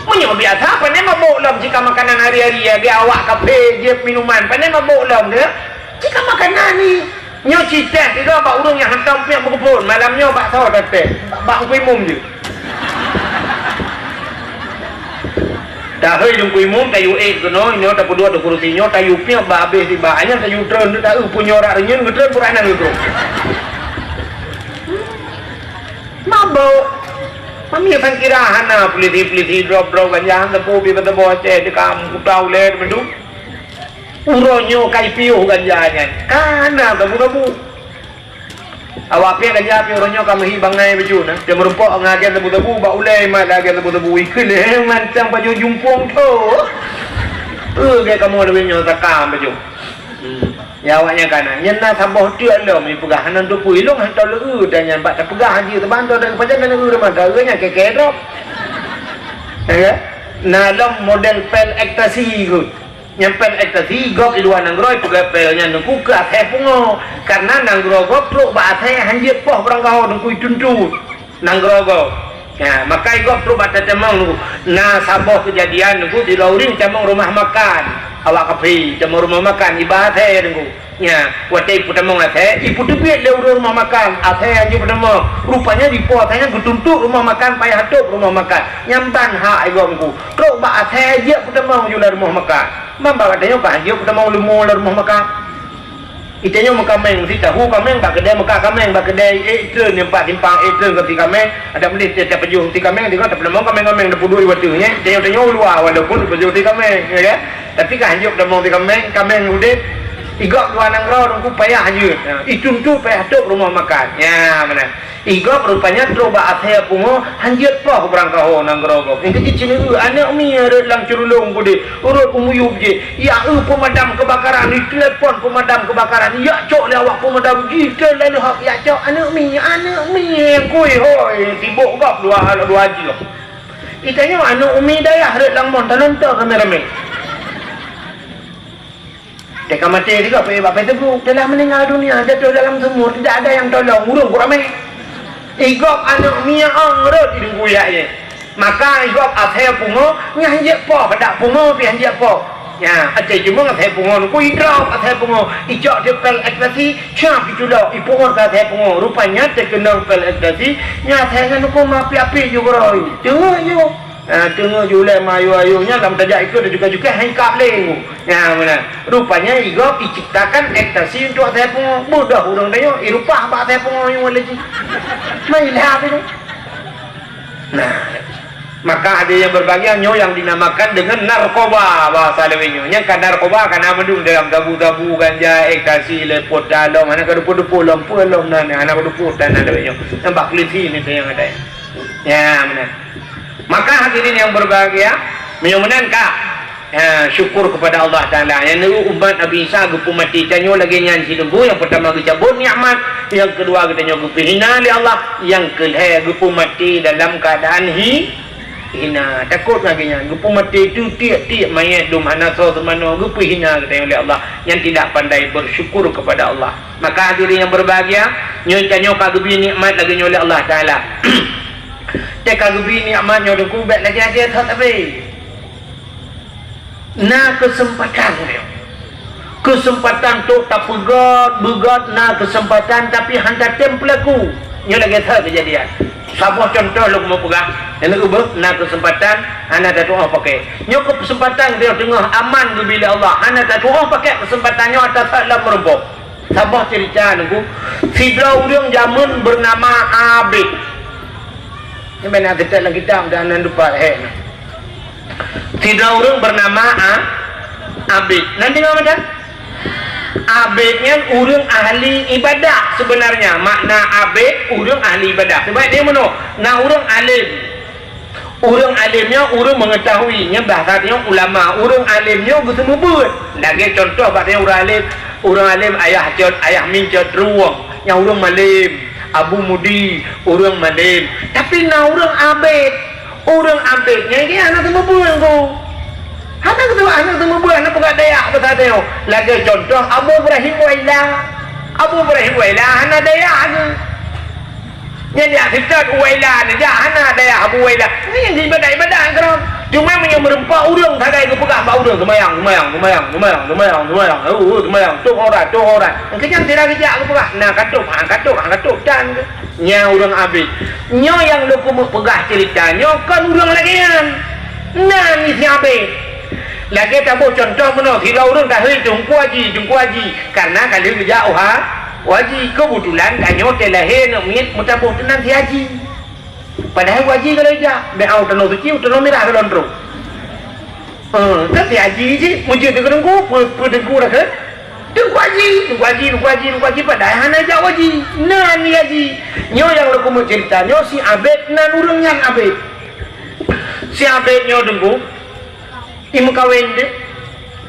Meunyoe biasa, pane mabök lom cit ka makanan hari-hari, lagèe awak kafe jieb minuman, pane mabök lom teuh. Cit ka makanan ni. Nyoe cit teh sigoe bak ureueng nyang hantom piep meukeupon, malam nyoe bakso teuh teh, bak Teungku Imum jeuet. Tahôi Teungku Imum, tayue ék keunoe, nyoe tapeuduek di kursi nyoe, tayue piep bak abéh sibak, nyan tayue treun, taeu punyoe rak reunyeun, geutreun peurak nan geutreun. Mabök. Mami sangkira hana, pulisi-pulisi drop-drop ganja, teupeu pi beuteuboh Aceh, deukam, kuta ulèe, teumeudu. Uroe nyoe kai piôh ganja nyan, ka hana sabu-sabu. Awak piep ganja pih uroe nyoe ka meuhi bangai baju na. Dia meurumpok ngon agen sabu-sabu, bak ulèe mat lé agen sabu-sabu. Ikheun lé mantong pajoh jumpung tho. Eh, gét kamoe lagèe nyoe takam baju. Hmm. Ya awak nyan ka na. Nyan na saboh teuk lom ipeugah hana teupeue ilong hantom leueu dan nyan bak tapeugah haji teubantu dan pajan dan leueu teuma. Leueu nyan kèe-kèe droe. Ya kan? Na lom model pil ekstasi kot. Nyang pil ekstasi, gob di luwa nanggroe ipeugah pil nyan Teungku keu asèe pungo. Karena nanggroe gob trok bak asèe hanjeuet poh barangkaho Teungku ituntut. Nanggroe gob. Ya, maka igob trok bak tatamong Teungku. Na saboh keujadian Teungku, sidroe ureueng tamong rumoh makan. Awak kafe tamong rumoh makan, iba asèe Teungku. Nya, watèe ipeutamong asèe, ipeuteubiet lé ureueng rumoh makan, asèe hanjeuet peutamong. Rupanya dipo asèe nyan geutuntot rumoh makan, payah tôb rumoh makan. Nyan ban hak igob Teungku. Trok bak asèe jeuet peutamong ju lam rumoh makan. Ban bak gata nyoe ka hanjeuet peutamong leumo lam rumoh makan. Ita nyoe meukaméng, si tahu kaméng bak keudè, meuka kaméng bak keudè, ék treun nyang pat simpang, ék treun ka si kaméng, adak meudeh teuh tapajoh si kaméng, singoh tapeutamong kaméng-kaméng, tapeuduek di watèe nyan, ita nyoe, ita nyoe luwa walaupun tapajoh si kaméng, ya kan? Tapi ka hanjeuet peutamong si kaméng, kaméng udép, igob luwa nanggroe Teungku payah hanjeuet. Ha, ituntot payah tôb rumoh makan. Nya, meunan. Igob rupanya trok bak asèe pungo, hanjeuet poh barangkaho nanggroe gob. Nyang keuji cineuk aneuk mi rhot lam ceurulông keudeh, rhot u miyueb jih. Ya eu peumadam keubakaran, itelepon peumadam keubakaran. Ya cok lé awak peumadam jih, teuh lalu hok ya cok aneuk mi, aneuk mi, kui hôi, sibok gob dua, dua jih. Itanyoe aneuk umi dayah rhot lam mon, tanonto ramé-ramé. Teuka maté sigoe bak Facebook, telah meninggal dunia, jatuh dalam sumur, tidak ada yang tolong, ureueng kok ramé. Igob aneuk mi ong rhot di Teungku yak nyan. Maka igob asèe pungo, nyan hanjeuet poh, dak pungo pih hanjeuet poh. Nya, até cuma asèe pungo Teungku idrop asèe pungo, icok di pil ekstasi, cap iculok, ipungot keu asèe pungo. Rupanya teukeunong pil ekstasi, nya asèe nyan Teungku meuapi-api ju keurôi. Teungeut ju. Ha, teungeut ju lé ma ayu-ayu nyan lam tajak ikot jukai-jukai hai kap lé. Nya meunan. Rupanya igob iciptakan ekstasi untuk asèe pungo. Bodoh ureueng tanyoe, irupah bak asèe pungo nyang lé jih. Mailah tu. Nah, maka ada yang berbahagia nyoe yang dinamakan dengan narkoba bahasa Laweue nyoe. Nyang ka narkoba kana mandum dalam sabu-sabu, ganja, ekstasi, lepot, dalong, hana ka dupo-dupo lom, peue lom nan, hana ka dupo dan ada nyoe. Nampak kelisi ni yang ada. Ya, meunan. Maka hadirin yang berbahagia, meunyoe meunan ka, ya, syukur kepada Allah Taala. Nyang neu umat Nabi Isa geupeumaté tanyoe lagèe nyan sileubeu, nyang peurtama geucabot nikmat, nyang keudua geutanyoe geupeue hina lé Allah, nyang keulhèe geupeumaté dalam keuadaan hi-, hina. Takot lagèe nyan, geupeumaté tu tiek-tiek manyét dum hana soe seumanoe, geupeuhina geutanyoe lé Allah nyang tidak pandai bersyukur kepada Allah. Maka hadirin yang berbahagia, nyoe tanyoe ka geubri nikmat lagèe nyoe lé Allah Taala. Teuka geubri nikmat nyoe Teungku bèk lagèe-lagèe that abéh. Na keuseumpatan nyoe. Keuseumpatan trok tapeugét, beugét na keuseumpatan, tapi hana tem peulaku. Nyoe lagée that keujadian. Saboh cuntoh lôn keuneuk peugah, nyang keubeue na keuseumpatan hana tatu'oh pakai. Nyoe keuseumpatan nyoe teungoh aman geubri lé Allah, hana tatu'oh pakai keuseumpatan nyoe ata that lam meurumpok. Saboh ceurita nunggu, sidroe ureuëng jameun beunama Abid. Nyoe bak na teutet lam kitab dan nan dupat hek. Sidroe ureuëng beunama A-, Abid. Nan deungoe mantong? Abid nyan ureuëng ahli ibadah seubeunarnya. Makna abid, ureuëng ahli ibadah. Sabab dia meunoe, na ureuëng alim. Ureuëng alim nyoe ureuëng meungeutahui, nyan bahasa nyoe ulama. Ureuëng alim nyoe geuseumeubeuet. Lagée cuntoh bak nyoe ureuëng alim, ureuëng alim ayah cot, ayah min cot ruwong. Nyan ureuëng malem, Abu Mudi, ureuëng malem. Tapi na ureuëng abid. Ureuëng abid nyan hana seumeubeuet nyoe. Hana seumeubeuet, hana seumeubeuet, hana peugah dayah beusadoe. Lagée cuntoh Abu Ibrahim Waila. Abu Ibrahim Waila hana dayah nyoe. Nyan jak seutôt u Waila neujak hana dayah Abu Waila. Nyan ibadat-ibadat keudroe. Cuma meunyoe meurumpok ureuëng sagai geupeugah bak ureuëng, "Seumayang, seumayang, seumayang, seumayang, seumayang, seumayang, eh, eh, seumayang, toh aurat, toh aurat." Keujang sira geujak geupeugah, "Na ka tôb, ha ka tôb, ha ka tôb," dan nyan ureuëng abid. Nyoe nyang lôn keumeung peugah ceurita nyoe kon ureuëng lagée nyan. Na ni si abid. Lagée taboh cuntoh meunoe, sidroe ureuëng tahôi Teungku Haji, Teungku Haji. Karena ka lheueh geujak u ha-, u haji, keubeutulan tanyoe teu lahé aneuk miet meutaboh teunan si haji. Padahai u haji ka lheueh jak, bèk u Tanoh Suci, u Tanoh Mirah ka lôn troh. Eh, kan si haji cit, meujeuet keu teungku, peu-, peu teungku dah kheun? Teungku haji, teungku haji, teungku haji, teungku haji, padahai hana jak u haji. Nan si haji. Nyoe nyang lôn keumeung ceurita, nyoe si abid nan ureuëng nyan abid. Si abid nyoe teungku, imeukawen deh.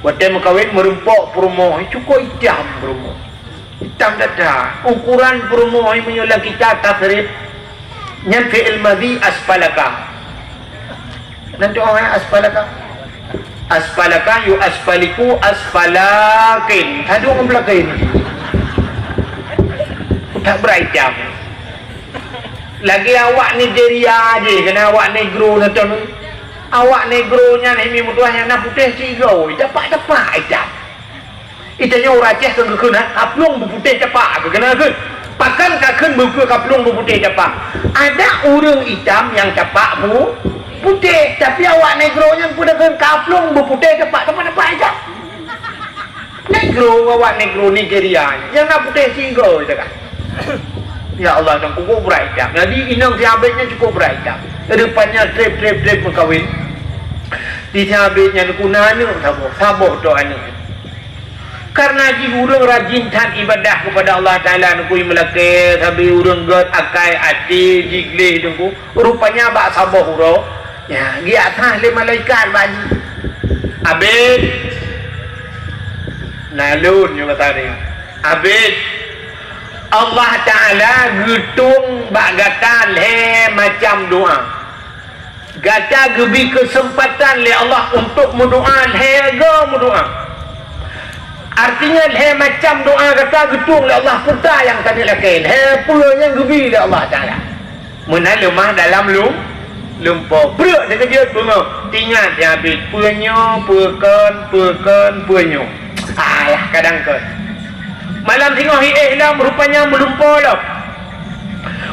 Watée meukawen meurumpok peurumoh, cukôp itam peurumoh. Itam that-that. Ukuran peurumoh meunyoe lam kitab tasrif, nyan fi'il madhi asfalaka. Nan doa, eh, asfalaka. Asfalaka yu asfaliku asfalakin. Tadu ngon pelakin. Utak berai jam. Lagi awak Nigeria je, kena awak negro nonton. Awak negro nyan himi mutuah nyan na putéh sigoe, tapak-tapak itam. Itanyoe ureuëng Aceh keu geukheun, ha, kaplueng beuputéh tapak, keu keunan kheun. Pakon ka kheun beukeue kaplueng beuputéh tapak? Ada ureuëng itam nyang tapak pu-, putéh, tapi awak negro nyan peue dah kheun kaplueng beuputéh tapak, tapak-tapak itam. Negro, awak negro Nigeria nyang na putéh sigoe, kata. Ya Allah, dan cukôp berai itam. Jadi, inong si abid nyan cukôp berai itam. Rupanya treb-treb-treb meukawen. Di si abid nyan guna aneuk saboh, saboh tok aneuk. Karena jih ureuëng rajin that ibadah kepada Allah Taala, neukui meulakée, sabe ureuëng gét akai até jigleh teungku. Rupanya bak saboh uroe, ya, geujak that lé malaikat bak jih. Abid, na lôn nyoe kata dia. Abid, Allah Taala geutueng bak gata lhée macam doa. Gata geubri keuseumpatan lé Allah untuk meudoa lhée goe meudoa. Artinya, lhée macam doa gata geutueng lé Allah, peue nyang taneuk lakée, lhée peue nyang geubri lé Allah Taala. Meunan leumah dalam lum-, lumpoe. Breuek teukeujot beungoh. Tingat, ya, Abid, peue nyoe, peue kon, peue kon, peue nyoe. Alah, kadang kon. Malam singoh hi éh lom, rupanya meulumpoe lom.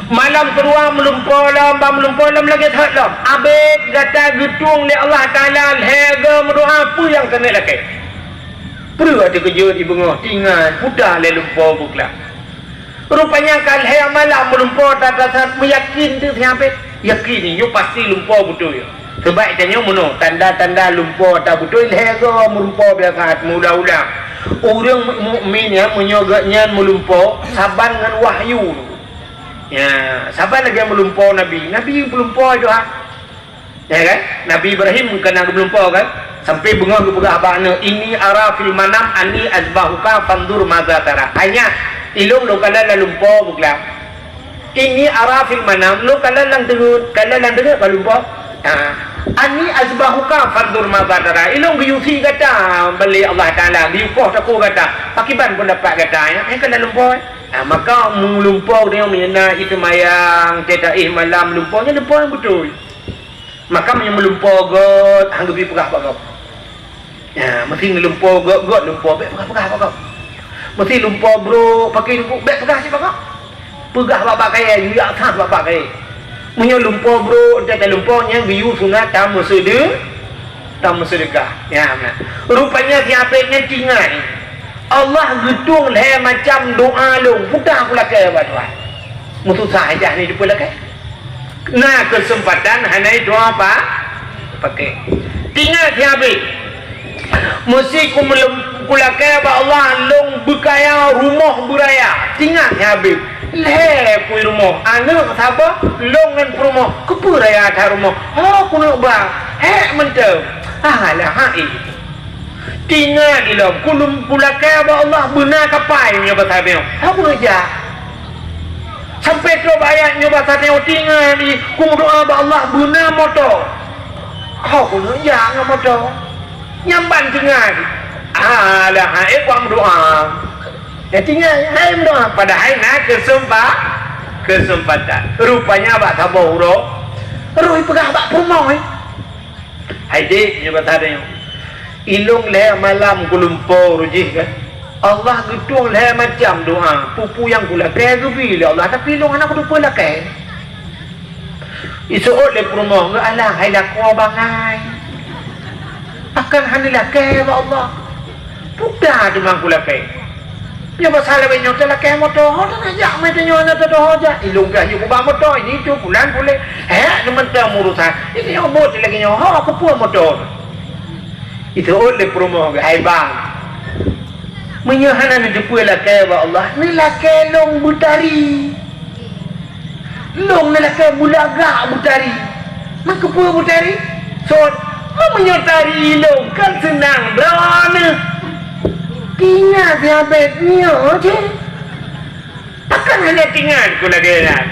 Malam keudua meulumpoe lom, ban meulumpoe lom lagée that lom. Abid gata geutueng lé Allah Taala lhée goe meudoa, peue nyang keuneuk lakée? Breuek teukeujot ibeungoh, tingat, puta lé lumpoe beuklam. Rupanya ka lhée malam meulumpoe that-that, meuyakin teuk si Abid. Yakin, nyoe pasti lumpoe beutôi. Sabab tanyoe meunoe, tanda-tanda lumpoe ata beutôi lhée goe meulumpoe biasa, meuulang-ulang. Ureuëng mukmin nyan, meunyoe geuhnyan meulumpoe, saban ngon wahyu. Ya, saban lagée meulumpoe Nabi. Nabi meulumpoe doa. Ya kan? Nabi Ibrahim ka na geumeulumpoe kan? Sampai beungoh geupeugah bak aneuk, "Inni ara fil manam anni azbahuka fanzur madza tara." Hai nyak, ilôn lôn kalon lam lumpoe beuklam. "Inni ara fil manam," lôn kalon lam teungeut, kalon lam teungeut bak lumpoe. Ha. "Anni azbahuka fanzur madza tara." Ilôn geuyue sie gata, ban lé Allah Taala, geuyue poh takue gata. Pakiban peundapat gata, ya? Eh, ka lam lumpoe. Ha, maka meulumpoe nyoe meunyoe na ie seumayang, teuh taéh malam lumpoe, nyan lumpoe nyang beutôi. Maka meunyoe meulumpoe gét, han geubri peugah bak gob. Ya, meusti lumpoe göt-göt lumpoe, bèk peugah-peugah bak gob. Meusti lumpoe brôk paké Teungku, bèk peugah cit bak gob. Peugah bak-bak kayèe, yue jak that bak-bak kayèe. Meunyoe lumpoe brôk, teuka lumpoe nyan geuyue sunat tameuseudeu-, tameuseudekah. Ya, nah. Rupanya si Abed nyan teuingat, Allah geutueng lhèe macam doa lôn, peue dah kulakèe bak Tuhan. Meususah ijak ni dipeulakèe. Na keuseumpatan hana doa pa-, paké. Teuingat si Abed. Meusti kumeulem-, kulakèe bak Allah lôn beukaya rumoh beuraya. Teuingat si Abed. Lhèe pui rumoh, aneuk saboh, lôn ngon peurumoh. Keupeue raya that rumoh? Ho keuneuk ba. Hék mantong. Alah, hai. Teuingat ilôn, kulakèe bak Allah beuna kapai nyoe basa nyoe. Ho keuneuk jak. Sampoe trôk bak ayat nyoe basa nyoe, teuingat di, kumeudoa bak Allah beuna moto. Ho keuneuk jak ngon moto. Nyan ban teuingat. Alah, hai, kuat meudoa. Ya, teuingat, hai meudoa. Padahai na keuseumpatan. Rupanya bak saboh uroe, roh ipeugah bak peurumoh, eh. Hai dék, nyoe basa nyoe. Ilôn lhèe malam kulumpoe rujih kan. Allah geutueng lhèe macam doa. Peue-peue nyang kulakèe geubri lé Allah, tapi ilôn hana kuteupeu lakèe. Iseuôt lé peurumoh, "Ngon alah hai lakoe bangai. Pakon hana lakèe bak Allah? Peue dah teuma kulakèe?" Nyoe pasal lawét nyoe teulakèe moto, ho teungoh jak meutanyoe na teudoho jak. Ilôn pih yue kuba moto, ini tu bulan puléh. Hék, neumantong urusan. Ini nyoe bot lagèe nyoe, ho keupeue moto. Iseuôt lé peurumoh, "Hai bang, meunyoe hana neuteupeue lakèe bak Allah, neulakèe lôn beutari." Lôn neulakèe beulagak beutari. Meukeupeu beutari? Sot, meunyoe tari lôn kan seunang droeneuh. Teuingat si Abed nyoe cit. Pakon hana teuingat ku lagèe nyan.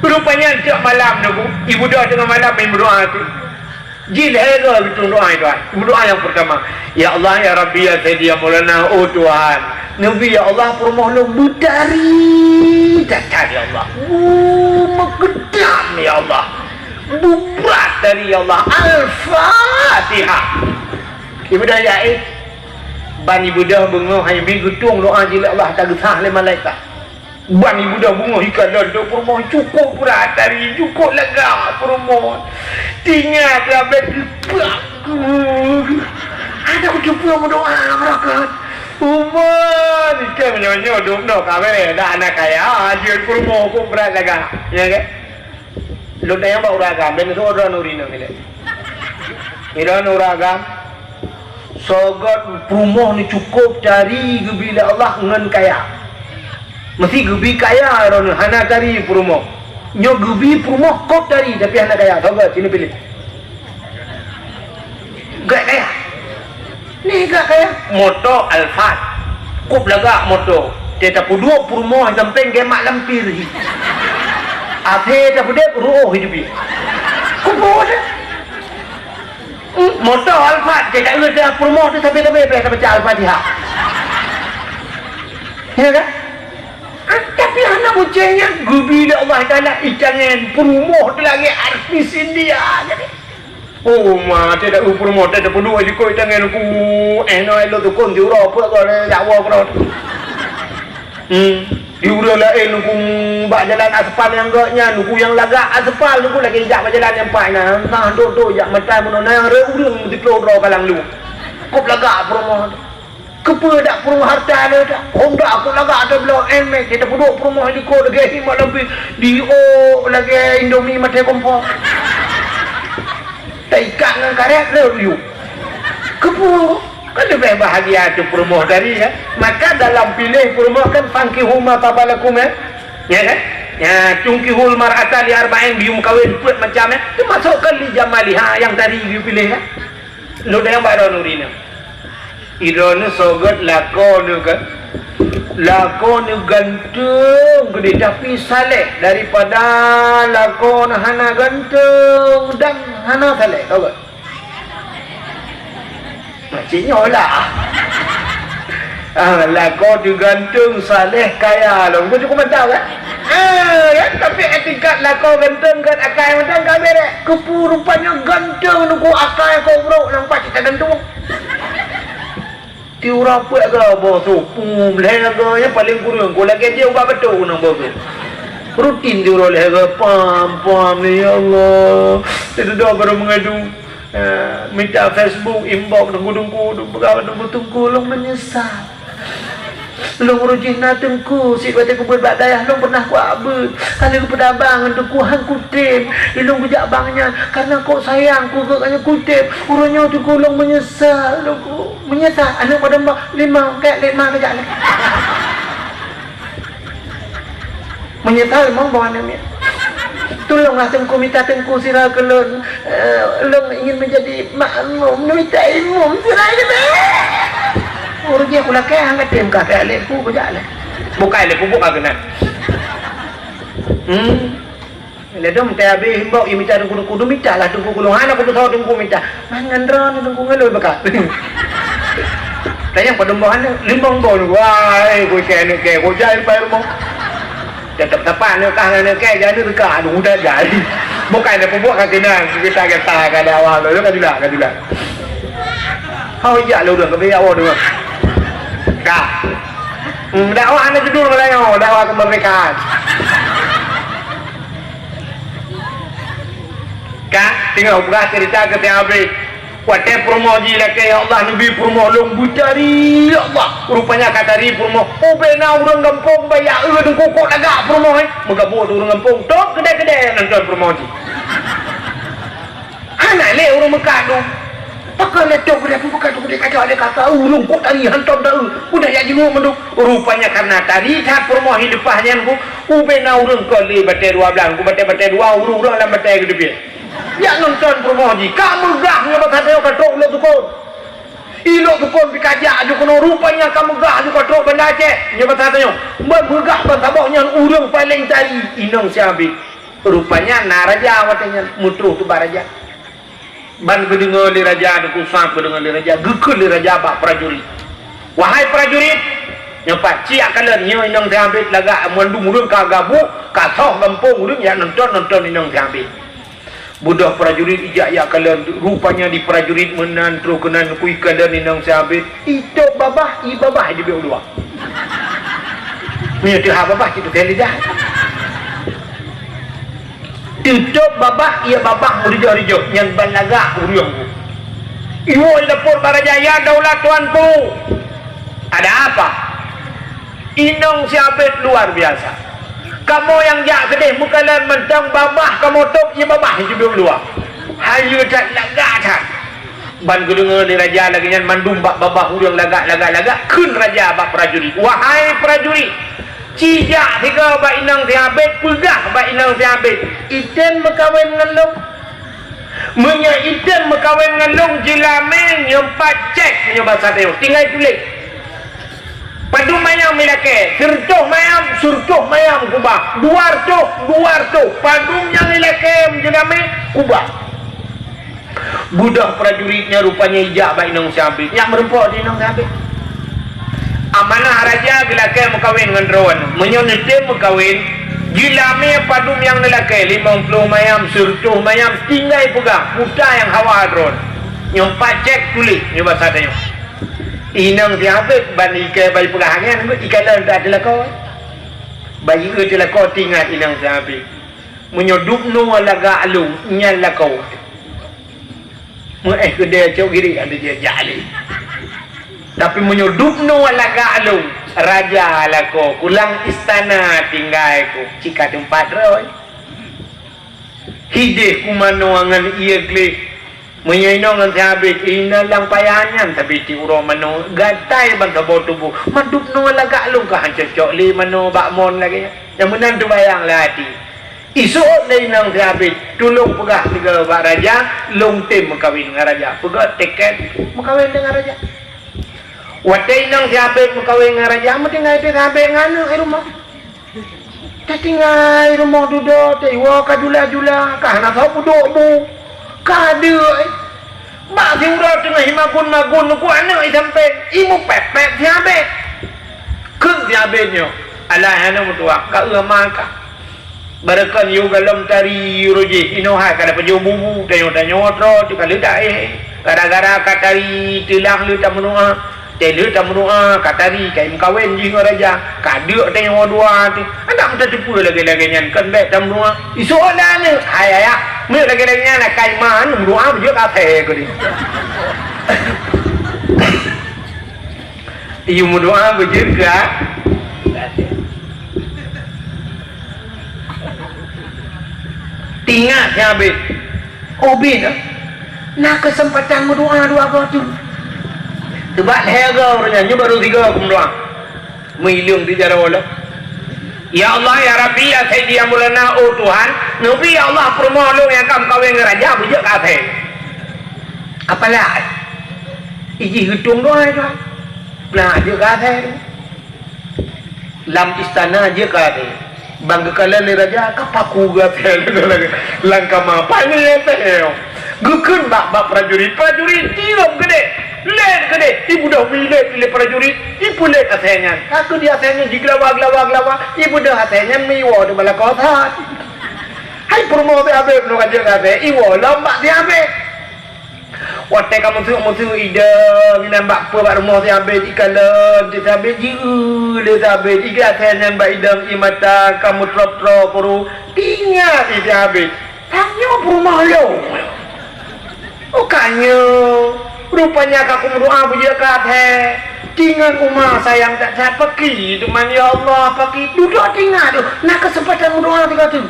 Rupanya tiep malam Teungku, ibudoh teungoh malam meudoa tu. Jih lhèe goe geutueng doa, Tuhan. Doa nyang peurtama, "Ya Allah, ya Rabbi, ya Sayyidi, ya Maulana, oh Tuhan, neubi, ya Allah, peurumoh lôn beutari that-that, ya Allah. Beumeukeutam, ya Allah. Beubrat tari, ya Allah. Al-Fatihah." Ibudoh jak, eh. Ban ibudoh beungoh hai bi geutueng doa jih lé Allah, tageusah lé malaikat. Ban ibudoh beungoh ikalon teuk peurumoh, cukôp brat tari, cukôp lagak peurumoh. Teuingat Abed geupak. Ada kuteupeu meudoa beurangkat. Uma, ni kan meunyoe-nyoe dum noh ka bèrèh, dak aneuk kaya, jeuet peurumoh cukôp brat lagak. Ya kan? Lôn tanyong bak ureueng agam, ben neuseuôt droeneuh ureueng inong ilèe. Droeneuh ureueng agam, soe göt peurumoh neucukôp tari geubi lé Allah ngon kaya. Meusti geubi kaya droeneuh, hana tari peurumoh. Nyoe geubi peurumoh kôb tari, tapi hana kaya. Soe göt, sinoe piléh. Göt kaya. Ni göt kaya. Moto Alphard. Kôb lagak moto. Teuh tapeuduek peurumoh sampéng geumat lampir hi. Aphé tapeudép ruoh hi teubi. Kôb moto. Hmm, moto Alphard, teuh taeu teuh peurumoh teuh sabe-sabe preh tabaca Al-Fatihah. Ya kan? Ah, tapi hana bucéng nyan geubi lé Allah Taala itangen peurumoh teuh lagèe artis India. Jadi, Oh, ma, teuh dak peurumoh, teuh dak peuduek likot tangai nuku, eh, noe lo tukon diuroe peuet ko dak woe keudroe. Hmm. Di ureueng laén nuku bak jalan aspal nyang gèt nyan, nuku nyang lagak aspal nuku lagèe jak bak jalan nyang pat nyan. Nah, dok-dok jak meutai meunoe na rhot ureueng meusiplôh droe kalang lu. Kôb lagak peurumoh. Keupeue dak peurumoh hareuta lé dak? Honda kôb lagak ata bloe, Nmax, teuh tapeuduek peurumoh likot lagèe hi malam pih, diôk lagèe Indomie maté kompor. Taikat ngon karét lé riuh. Keupeue? Kan leubeh bahagia teuh peurumoh tari, ya. Maka dalam piléh peurumoh kan, "Fankihu ma taba lakum," ya. Ya kan? Ya, "Tunkihul mar'ata li arba'in," geuyue meukawen peuet macam, ya. Teumasok kan li jamaliha nyang tari geuyue piléh, ya. Lôn tanyong bak droeneuh ureueng inong. Droeneuh soe göt lakoe neuh kan? Lakoe neuh ganteng keudéh, tapi saleh, daripada lakoe neuh hana ganteng dan hana saleh, soe göt? Macam nyoe lah. Ah, lakoe teuh ganteng, saleh, kaya lom. Kau cukup mantap kan? Ah, kan? Tapi etikat lakoe ganteng, kan, akai mantap, kan, berek. Keupeue rupanya ganteng nuku akai keu brok nampak cit ganteng. Uroe peuet ka boh su, pum, lhèe ka, nyang paleng kureueng, ku lagèe jih ubat batuk nang boh su. Rutin di uroe lhèe ka, pam, pam, ya Allah. Teududoe baru mengadu. Eh, mita Facebook, inbox, teungku-teungku, peugah bak teungku, "Teungku, lôn meunyeusal. Lôn uroe jih na teungku, sit watèe keubeut bak dayah lôn pernah kuabeuet. Hana kupeudabang ngon teungku, han kutem. Lôn geujak bang nyan, karena kok sayang ku keu nyan kutem. Uroe nyoe teungku lôn meunyeusal, lôn ku-" Meunyeusal, aneuk padum boh, limong, kèk, lima, kejak lé. Meunyeusal limong boh aneuk miet. Tulonglah teungku, mita teungku sira keu lôn. Eh, lôn ingin menjadi makmum, mita imum sira keu lôn. Ureueng jih kulakèe, han katem ka kèk lé ku, kejak lé. Bukai lé ku, buka keunan. Hmm. Lé dum teuh habéh himbok, imita teungku-teungku, dum mita lah teungku keu lôn. Hana kupeusoe teungku mita. Man ngon droeneuh teungku ngon lôn beuka. Tanyong padum boh aneuk, limong boh teungku. Wah, eh, ku ikèe aneuk kèe, ku jai leupah rumoh. Tetap sapa aneuk kah ngon aneuk kèe, jai aneuk teuka, aduh, udah jai. Bukai dah peubuet ka keunan, kita gata ka ada awal tu, ka jula, ka jula. Hau ijak lé ureueng, ka bèk ijak woe teuma. Ka. Hmm, dakwah hana judul ngon laén, dakwah kemerdekaan. Ka, teungoh peugah cerita keu si Abid. Watèe peurumoh jih lakèe, "Ya Allah, neubi peurumoh lôn beutari, ya Allah." Rupanya ka tari peurumoh. Ubé na ureueng gampông baya eu teungku kok lagak peurumoh, eh. Meugabuk ureueng gampông, top keudè-keudè nonton peurumoh jih. Hana lé ureueng meukat tu. Pakon lé top keudè, pakon top keudè, kacau lé kata, ureueng kok tari hantom tari. Udah jak jinguk mandum. Rupanya karena tari that peurumoh jih leupah nyan ku, ubé na ureueng kon lé batèe dua blang, ku batèe-batèe dua, ureueng-ureueng lam batèe geuteubiet. Jak nonton peurumoh jih, ka meugah nyoe bak saboh ka trok lôn sukon. I lôn sukon pih ka jak aju keunoe, rupanya ka meugah aju ka trok Banda Aceh. Nyoe bak saboh nyoe, ban meugah ban saboh nyan ureueng paleng tari, inong si Abid. Rupanya na raja watèe nyan, meutroh teuh bak raja. Ban geudeungoe lé raja, teungku, sab geudeungoe lé raja, geukheun lé raja bak prajurit, "Wahai prajurit, nyoe pat, ciyak kalon nyoe inong si Abid lagak, mandum ureueng ka gabuk, ka soh gampông ureueng jak nonton-nonton inong si Abid." Beudôh prajurit ijak jak kalon, rupanya di prajurit meunan troh keunan kui kalon inong si Abid. Itôb babah, ié babah di biôk luwa. Meunyoe teuhah babah, cit teuka lidah. Teutôb babah, ié babah meurijôh-rijôh, nyan ban lagak ureueng. Iwoe lapor bak raja, "Ya daulat tuanku, ada apa?" Inong si Abid luar biasa. Kamoe nyang jak keudeh meukalon mantong babah kamoe tôb, ié babah di biôk luwa. Hayeue that, lagak that. Ban geudeungoe lé raja lagèe nyan, mandum bak babah ureueng lagak, lagak, lagak, kheun raja bak prajurit, "Wahai prajurit, ci jak sigoe bak inong si Abid, peugah bak inong si Abid, item meukawen ngon lôn. Meunyoe item meukawen ngon lôn, jeulamé nyoe pat cèk, meunyoe basa tanyoe, tinggai tuléh. Padum mayam ilakèe, seureutôh mayam, seureutôh mayam kubah, dua reutôh, dua reutôh, padum nyang ilakèe jeulamé, kubah." Beudôh prajurit nyan rupanya ijak bak inong si Abid, nyak meureumpok di inong si Abid. Amanah raja geulakèe meukawen ngon droeneuh. Meunyoe neutem meukawen, jeulamé padum nyang neulakèe, limong ploh mayam, seureutôh mayam, tinggai peugah, puta nyang hawa droeneuh. Nyoe pat cèk tuléh, nyoe basa tanyoe. Inong si Abid ban ikèe bayi peugah nyan, ikalon that teulakèe. Bayi teulakèe teuingat inong si Abid. Meunyoe dubnoe lagak lôn, nyan lakoe. Meu'éh keudè cok girik ada jijak lé. Tapi meunyoe dubnoe lagak lôn, raja lakoe, ku lam istana tinggai ku, cit ka teumpat droe. Hideh ku manoe ngon ié gleh. Meunyoe inong ngon si Abid, inan lam payah nyan, tapi cit uroe manoe gatai ban saboh tuboh. Meunyoe dubnoe lagak lôn ka han cocok lé manoe bak mon lagèe nyan. Nyang meunan teubayang lé até. Iseuôt lé inong si Abid, "Tulông peugah sigoe bak raja, lôn tem meukawen ngon raja." Peugah tiket meukawen deungon raja. Watèe inong si Abid meukawen ngon raja, meutinggai pih si Abid ngon aneuk di rumoh. Tatinggai rumoh dudoe, teuiwoe ka jula-jula, ka hana soe peuduek bu. Ka deuek, eh. Bak siuroe teungoh imagun-magun, ku aneuk isampéng, imupék-pék si Abid. Kheun si Abid nyoe, "Alah, aneuk meutuah, ka eu ma ka." Barokon yue galom tari uroe jih, inoe hai ka dapeujoh bubu, tanyoe-tanyoe troh teuka leudak, eh. Gara-gara ka tari teulang leutak meunoe, Teuh lheueh tameudoa, ka tari, ka meukawen jih ngon raja, ka deuk tanyoe dua teuh. Adak meutateupeue lagèe-lagèe nyan, kon bèk tameudoa. Isok na aneuk, hai ayah, meunyoe lagèe-lagèe nyan akai man, meudoa beujeuet keu asèe keu lé. Iyue meudoa beujeuet keu a-, Teuingat nyan abéh. Ubit, na keuseumpatan meudoa dua goe tu. Teubak lhèe goe ureueng nyan, nyoe barô sigoe keumeudoa. Meuileueng di jaroe lom. Ya Allah, ya Rabbi, ya Sayyidi, ya Maulana, oh Tuhan, neubi ya Allah peurumoh lôn nyang ka meukawen ngon raja beujeuet keu asèe. Apalah? Ijih geutueng doa itu. Nah, jeuet keu asèe tu. Lam istana jeuet keu asèe. Ban geukalon lé raja ka paku geuasèe lam kama. Pané asèe. Geukheun bak, bak prajurit, prajurit tiep keudéh, lét keudéh, ibeudôh meuilét lé prajurit, ipeulét asèe nyan. Ka keuh di asèe nyan jigeulawa, geulawa, geulawa, ibeudôh asèe nyan meuiwoe di bak lakoe that. Hai peurumoh teuh abéh, meunyoe ka jeuet keu asèe, iwoe lom bak si abéh. Watèe ka meuseuek-meuseuek idong inan bak peue bak rumoh si abéh, ikalon si abéh, jieu lé si abéh, igeulakèe nyan bak idong, i mata ka meutrok-trok kuru, teuingat si abéh. Tanyoe peurumoh lôn. Oh, ka nyoe, rupanya ka kumeudoa beujeuet keu asèe. Teuingat uma sayang that-that, pakri teuma, ya Allah, pakri. Dudoe teuingat, na keuseumpatan meudoa sigoe teuk.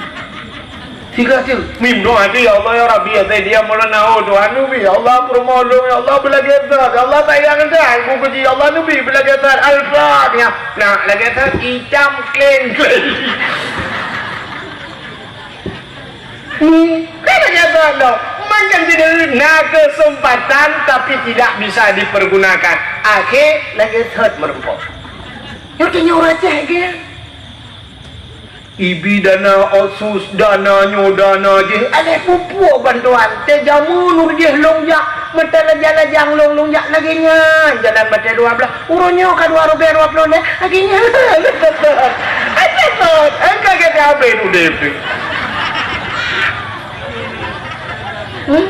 Sigoe teuk. Meudoa teuk, ya Allah, ya Rabbi, ya Sayyidi, ya Maulana, oh Tuhan, neubi, ya Allah, peurumoh lôn, ya Allah, beulagèe that, ya Allah, sayang that, buku ji, ya Allah, neubi, beulagèe that, Al-Fatihah. Nah, lagèe that, itam kleng-kleng. Hmm, kan lagèe that, loh. Macam tu, na keuseumpatan, tapi tidak bisa dipergunakan. Akhé, lagèe that meurumpok. Nyoe tanyoe ureueng Aceh, kan? Ibi dana otsus, dana nyoe, dana jéh, aléh pupuk bantuan. Teujameun ureueng jéh lôn jak, meuteulajang-lajang lôn, lôn jak lagèe nyan. Jalan batèe dua blah, uroe nyoe ka dua ribèe dua ploh lhèe, lagèe nyan. Até tot, engka gata habéh udép. Hmm?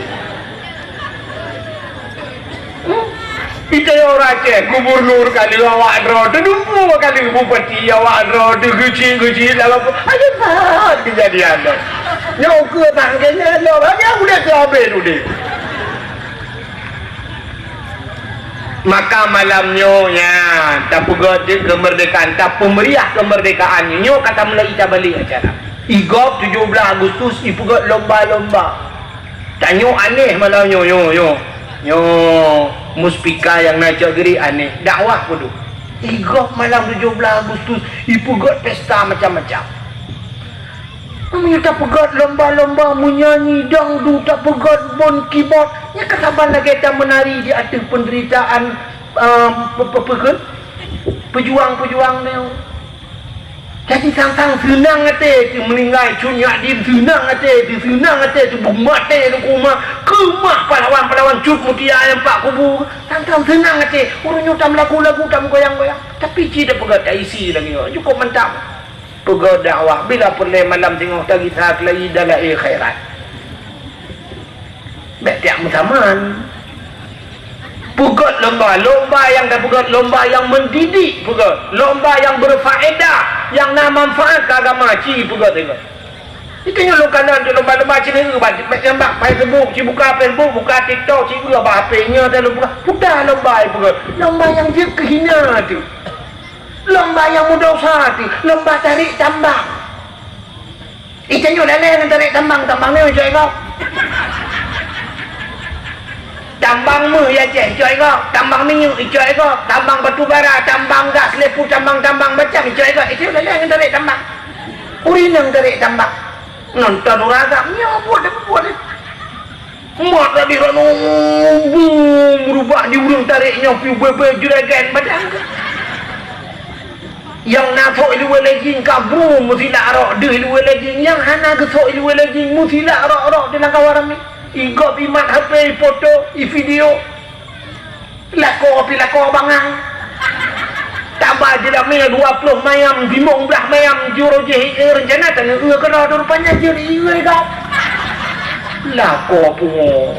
Ita yo ureueng Aceh, gubernur ka lheueh awak droe, teudumpu ka lheueh bupati awak droe, teugeucik-geucik lam gampông. Ayo that kejadian tu. Nyoe keu tangke nyan lom, hanya udép tu habéh udép. Maka malam nyoe nyan, tapeugöt jeuet kemerdekaan, tapeumeriah kemerdekaan nyoe. Nyoe ka tamulai tabalek acara. Igob tujoh blah Agustus ipeugöt lomba-lomba. Tanyoe aneh malam nyoe, nyoe, nyoe. Nyoe muspika nyang na cok geurik aneh. Dakwah peue duek. Igob malam tujoh blah Agustus ipeugöt pesta macam-macam. Meunyoe tapeugöt lomba-lomba meunyanyi dangdu, tapeugöt bon keyboard, nyan ka saban lagèe tameunari di ateueh penderitaan, ehm, pe-, pe-, pe-, peujuang-peujuang nyoe. Jadi sang-sang seunang até teuh meuninggai Cut Nyak Dhien, seunang até teuh, seunang até teuh beumaté Teungku Umar, keumah pahlawan-pahlawan Cut Mutia nyang bak kubu, sang-sang seunang até. Ureueng nyoe tamlagu-lagu, tameugoyang-goyang, tapi ci tapeugöt taisi lagèe nyoe, cukôp mantap. Peugöt dakwah, bila peureulèe malam singoh tagisa keulayi dan lahé khairat. Bèk tiak meusaman. Peugöt lomba, lomba nyang tapeugöt lomba nyang mendidik peugöt, lomba nyang berfaedah, nyang na manfaat keu agama, ci peugöt, peugöt. Itu nyoe lôn kalon tu lomba-lomba ci neu bak, bak, bak Facebook, ci buka Facebook, buka TikTok, ci eu bak H P nyoe dan lôn buka, puta lomba peugöt. Lomba nyang jeuet keu hina tu. Lomba nyang meudosa teuh, lomba tarek tambang. Itanyoe lalée ngon tarek tambang, tambang nyoe icok iko. Tambang méuh ya Aceh icok iko, tambang minyeuk icok iko, tambang batu bara, tambang gas, leupeu tambang-tambang macam icok iko. Itanyoe lalée ngon tarek tambang. Ureueng inong tarek tambang. Nonton ureueng agam nyoe buet, buet. Mat tadi rano, bum, meurubah di ureueng tarek nyoe piu bebe juregen badan. Nyang na sok iluwe lejing ka bum meusilak rok deuh iluwe lejing, nyang hana geusok iluwe lejing meusilak rok-rok di lam kawan ramé. Igop imat H P, ipoto, ivideo. Lakoe pih lakoe bangai. Taba jeulamé dua ploh mayam, limong blaih mayam jurô jih, eh, reuncana tanyoe eu keudroe tu rupanya jeuet ieu gop. Lakoe pungo.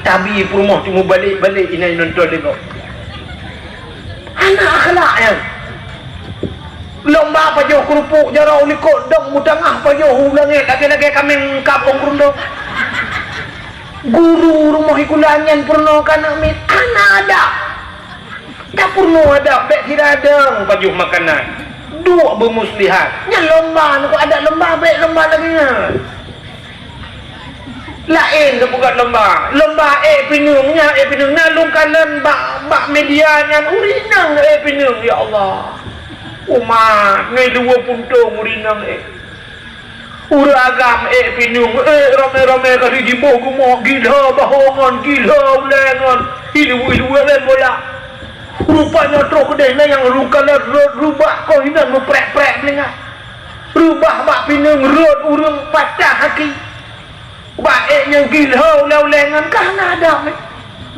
Tabi peurumoh teuma balek-balek inan nonton lé gop. Hana akhlak nyan. Lomba pajoh keurupuk jaroe u likot, dong mutangah pajoh u langét lagèe-lagèe kaméng kab ôn keurundong. Guru rumoh sikula nyan peurunoe keu aneuk miet, hana adab. Tapeurunoe adab, bèk sira dong pajoh makanan. Duek beumuslihat. Nyan lomba, nyan keuh adab lomba, bèk lomba lagèe nyan. Laén teupeugah lomba, lomba ék pineung, nyan ék pineung na lôn kalon bak, bak media nyan ureueng inong ék pineung, ya Allah. Umat, ngon dua puntông ureueng inong ék. Ureueng agam ék pineung, ék ramé-ramé kali jiboh geumoe, gila bahô ngon, gila ulèe ngon, ilu-ilu lén bola. Rupanya troh keudéh na nyang rukala rot rubah koh inan meuprek-prek meulingak. Rubah bak pineung rot ureueng patah aki. Bak ék nyang gila ulèe-ulèe ngon ka hana adab, eh.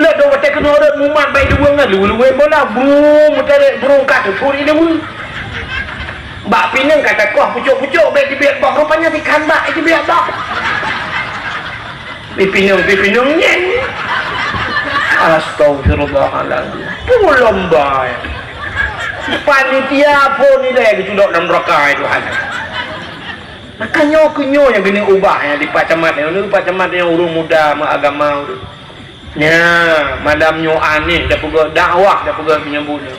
Lé dong watèe keunoe rot mumat bak iluweue ngon luweue-luweue bola, brung meutarek brung ka teupot iluweue. Bak pineung ka takoh pucok-pucok bèk jibiet boh, rupanya sikhan bak jibiet boh. Di pineung, di pineung nyan. Astagfirullahalazim. Peue lomba, eh. Panitia phôn ilèe geuculok lam neuraka, eh, Tuhan. Maka nyoe keuh nyoe nyang keuneuk ubah, nyang di Pak Camat nyoe, Pak Camat nyoe ureueng muda meuagama ureueng. Nya, malam nyoe aneh tapeugah, dakwah tapeugah meunyoe bunoe.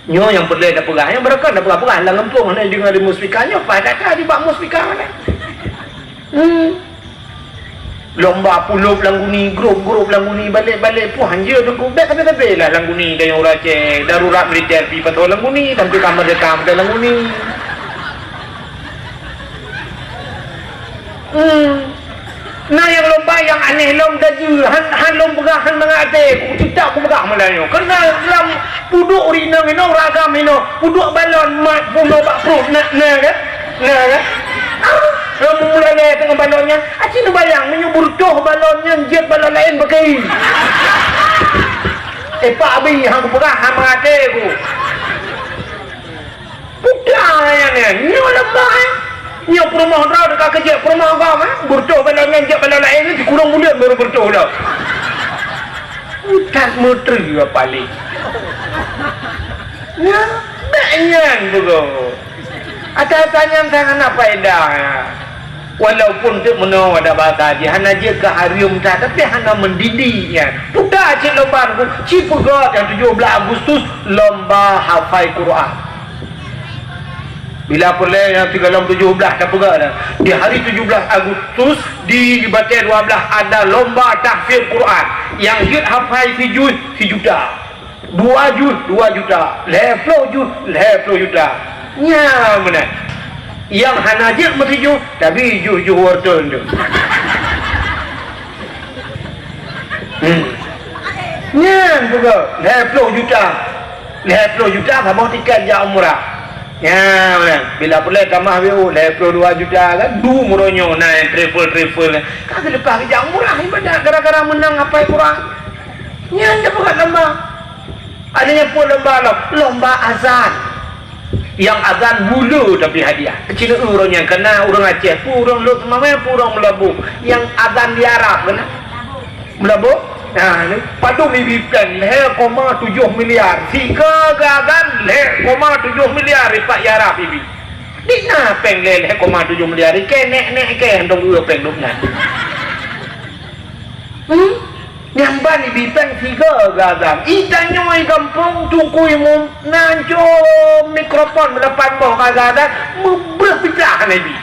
Nyoe nyang peureulèe tapeugah, nyang beureukat tapeugah-peugah lam gampông hana deungoe di muspika, nyoe paih that-that di bak muspika mana. Hmm. Lomba pulop lam guni, grop-grop lam guni, balek-balek, puih hanjeuet teungku. Bèk sabe-sabe lah lam guni, tanyoe ureueng Aceh, darurat militer pi pasoe lam guni, sampoe ka meurdeka pasoe lam guni. Hmm. Na nyang lomba nyang aneh lom dajeu, han, han lom peugah, han mangat até, kucita kupeugah malam nyoe. Keureuna lam pudok ureueng inong, inong ragam inong, pudok balon mat bunoe bak pruet, na, na kan? Na kan? Ah, lom mulai lé teungoh balon nyan, aci neubayang meunyoe beureutoh balon nyan jeuet balon laén beuki. Eh, Pak Abi, han kupeugah, han mangat até ku. Peue nyan, nyan, nyoe lomba, eh. Nyoe peurumoh droe teuka keu jeuet peurumoh gob, eh. Beureutoh balon nyan jeuet balon laén, sikureueng buleuen baru beureutoh lom. Utat meutri ya paléng. Nyan, bèk nyan beugöt. Ata-ata nyan sang hana faedah. Walaupun teuk meunoe ada bahasa jih, hana jeuet keu hareuem that, tapi hana mendidik nyan. Peue that cit lomba nyoe, ci peugöt nyang tujoh blaih Agustus, lomba hafai Quran. Bila peureulèe nyang sigohlom tujoh blaih tapeugah dah. Di hari tujoh blaih Agustus, di batèe dua blaih ada lomba tahfiz Quran. Nyang jeuet hafai sijuih, sijuta. Dua juih, dua juta. Lhèe ploh juih, lhèe ploh juta. Nyan meunan. Nyang hana jeuet meusijuih, tapi juih-juih wortel tu. Hmm. Nyan peugah, lhèe ploh juta. Lhèe ploh juta saboh tiket jak umrah. Nyan, bila peureulèe tamah W O, lhèe ploh dua juta kan, dum uroe nyoe na nyang travel-travel. Ka geuleupah geujak umrah ibadat gara-gara meunang hafai Quran. Nyan dah peugah lomba. Ada nyang peue lomba lom, lomba azan. Nyang azan buleue tapi hadiah. Keucil uroe nyan keunan ureueng Aceh, peue ureueng Lhokseumawe, peue ureueng Meulaboh. Nyang azan di Arab keunan. Meulaboh? Nah, ni padum ibi péng lhèe koma tujoh miliar. Sigoe geuazan lhèe koma tujoh miliar ipat i Arab ibi. Di na péng lhèe, lhèe koma tujoh miliar. Ikèe nèk-nèk ikèe hana teueu péng dum nyan. Hmm? Nyang ban ibi péng sigoe geuazan. I tanyoe i gampông Teungku Imum na cok mikrofon meulapan boh ka geuazan, meubeuh pitah hana ibi.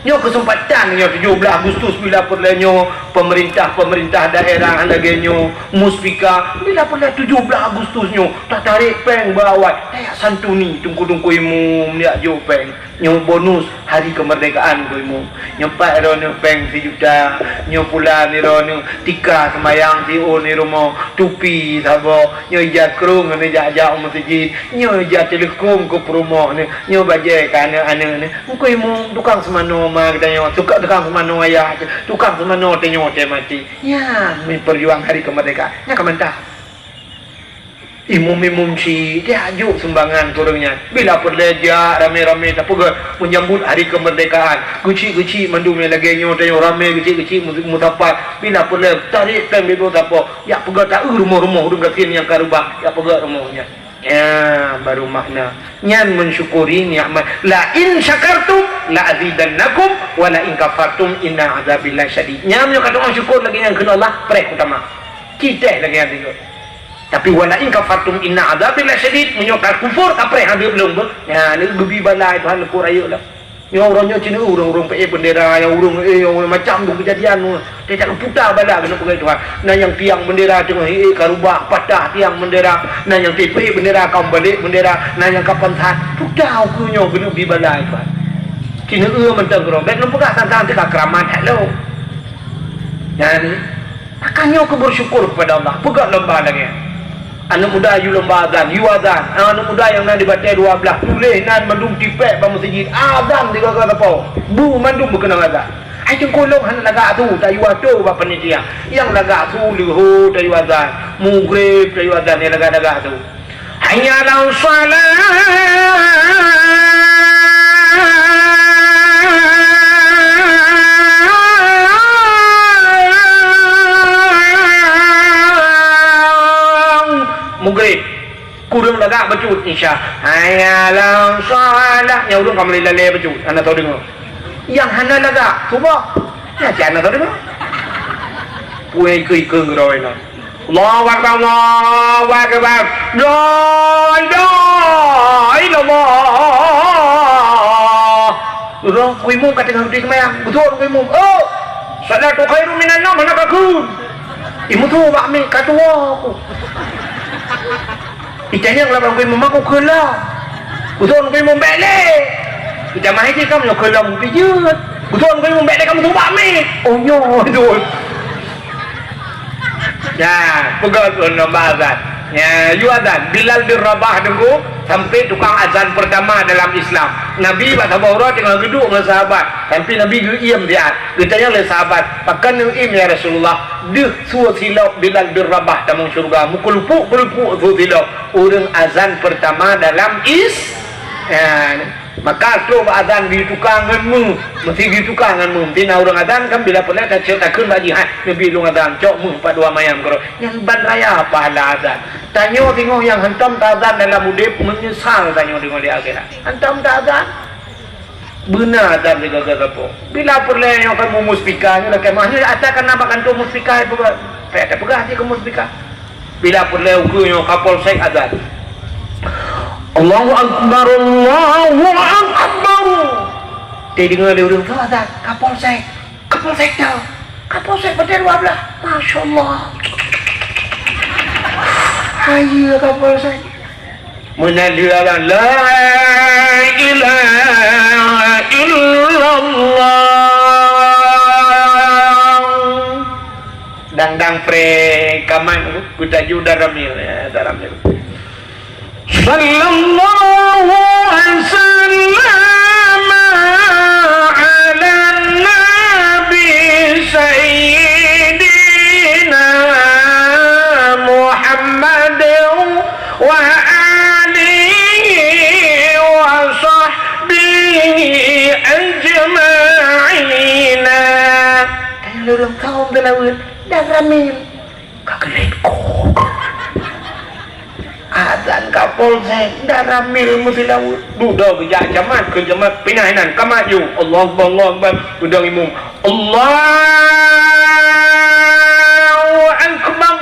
Nyoe keuseumpatan nyoe tujoh blaih Agustus bila peureulèe nyoe peumeurintah-peumeurintah daerah lagèe nyoe, muspika, bila peureulèe tujoh blaih Agustus nyoe tatarek péng beuawai, tajak santuni teungku-teungku imum jak jok péng. Nyoe bonus hari kemerdekaan teungku imum. Nyoe pat droeneuh péng sijuta, nyoe pula droeneuh tika seumayang siôn di rumoh, tupi saboh, nyoe ija krông nyoe jak-jak u meuseujid, nyoe ija teuleukông keu peurumoh nyoe, nyoe bajèe keu aneuk-aneuk nyoe. Teungku imum, tukang seumanoe ma geutanyoe, tuka-, tukang seumanoe ayah, tukang seumanoe tanyoe watèe maté. Nyan, meupeurjuang hari kemerdekaan. Nyan ka mantap. Imum-imum syiek, jak jok sumbangan keu ureuëng nyan. Bila peureulée jak ramé-ramé tapeugét menyambut hari kemerdekaan. Geuchik-geuchik mandum nyang lagée nyoe, tanyoe ramé geuchik-geuchik mu-, musapat. Bila peureulée tarék péng bebo sapo, jak peugét taeu rumoh-rumoh ureuëng gasien nyang ka reubah, jak peugét rumoh nyan. Ya, baru makna. Nyan mensyukuri nikmat. "La in syakartum la azidannakum wa la in kafartum inna azabi lasyadid." Nyan meunyoe ka tu'oh syukur lagée nyan keu Allah, preh utama. Citeh lagée nyan tiga. Tapi, "Wa la in kafartum inna azabi lasyadid," meunyoe ka kufur, ka preh hadeup lôn beuh. Nyan, ni geubi balai Tuhan, neupue rayeuk lah. Nyoe uroe nyoe cit ureuëng-ureuëng peuék beundera, nyang ureuëng, eh, nyang ureuëng macam dum keujadian nyoe. Teutak puta bala keuneuk peugah Tuhan. Na nyang tiang beundera teungoh ék ka rubah, patah tiang beundera. Na nyang tipék beundera, ka meubalek beundera. Na nyang kapan that, puta ukeue nyoe keuneuk bi bala Tuhan. Cit ureuëng mantong keudroe. Bék lôn peugah teuntang teuka keuramat that lom. Nyan, maka nyoe keu bersyukur kepada Allah. Peugah lom ba lagée nyan. Aneuk muda yue lomba azan, yue azan. Aneuk muda nyang na di batée dua blaih, tuléh nan mandum tipék bak meuseujid. Azan di gaga teupeu. Bu mandum beukeunong azan. Hai teungku lôn hana lagak su, tayue atô bak panitia. Nyang lagak su leuhô tayue azan. Mugreb tayue azan nyang lagak-lagak su. Hayya 'alas shalah. Mugreb. Kureueng lagak bacut Isya. Hayya 'alas shalah. Nyang ureuëng ka meulé lalée bacut. Hana tao deungoe. Nyang hana lagak, cuba. Nyan cit hana tao deungoe. Peue ikeu-ikeu ngeuroi nyan. Allahu Akbar, Allahu Akbar. La ilaha illallah. Ureuëng imum ka teungoh geuti seumayang. Beutôi ureuëng imum. Oh! Salatu khairum minan naum, hana ka kheun. Imum tu bak mi ka tuwoe ku. Itanyong lam rangkoi meumakô keu lom. Uson rangkoi mumbek lé. Itamah iji kam nyoe keu lom pijeut. Uson rangkoi mumbek lé kam tubak mi. Oh nyoe tu. Ya, peugah tu lom azan. Ya, yue azan. Bilal bin Rabah teungku sampai tukang azan pertama dalam Islam. Nabi bak saboh uroe teungoh geuduek ngon sahabat. Sampai Nabi geuiem siat. Geutanyong lé sahabat, "Pakon neuiem ya Rasulullah?" Deuh su silop Bilal bin Rabah tamong syeuruga, meukeulupuk-keulupuk su silop. Ureuëng azan pertama dalam Is-, ya, maka trok bak azan geutuka ngon meuh, meusti geutuka ngon meuh. Meusti na ureuëng azan kan bila peureulée tacok takheun bak jihad, neubi lôn azan, cok meuh pat dua mayam keudroe. Nyan ban raya pahala azan. Tanyoe singoh nyang hantom taazan dalam udeb, meunyeusal tanyoe singoh di akhirat. Hantom taazan. Beuna azan sigoe-goe sapo. Bila peureulée nyoe kamoe muspika nyoe lakée mah nyoe ata kana bak kantô muspika peugah. Payah tapeugah cit keu muspika. Bila peureulée ukeue nyoe Kapolsek azan. Allahu Akbar, Allahu Akbar. Teudeungoe lé ureuëng tu azan, Kapolsek. Kapolsek tau. Kapolsek batée dua blaih. Masya Allah. Hayeue Kapolsek. Meunan dilarang, "La ilaha illallah." Dang-dang pré kaman, peutaju daramil, ya, daramil. Sallallahu wasallam ala nabi sayyidina Muhammad wa alihi wa sahbihi ajma'ina. Tanyong lé ureuëng kawöm teulaweuet dan ramil. Ka keulet kok. Azan Kapolsek dan ramil meusilaweuet. Dudoe geujak camat keu camat pinah inan kamat yue. Allahu Akbar, Allahu Akbar. Udang imum. Allahu Akbar.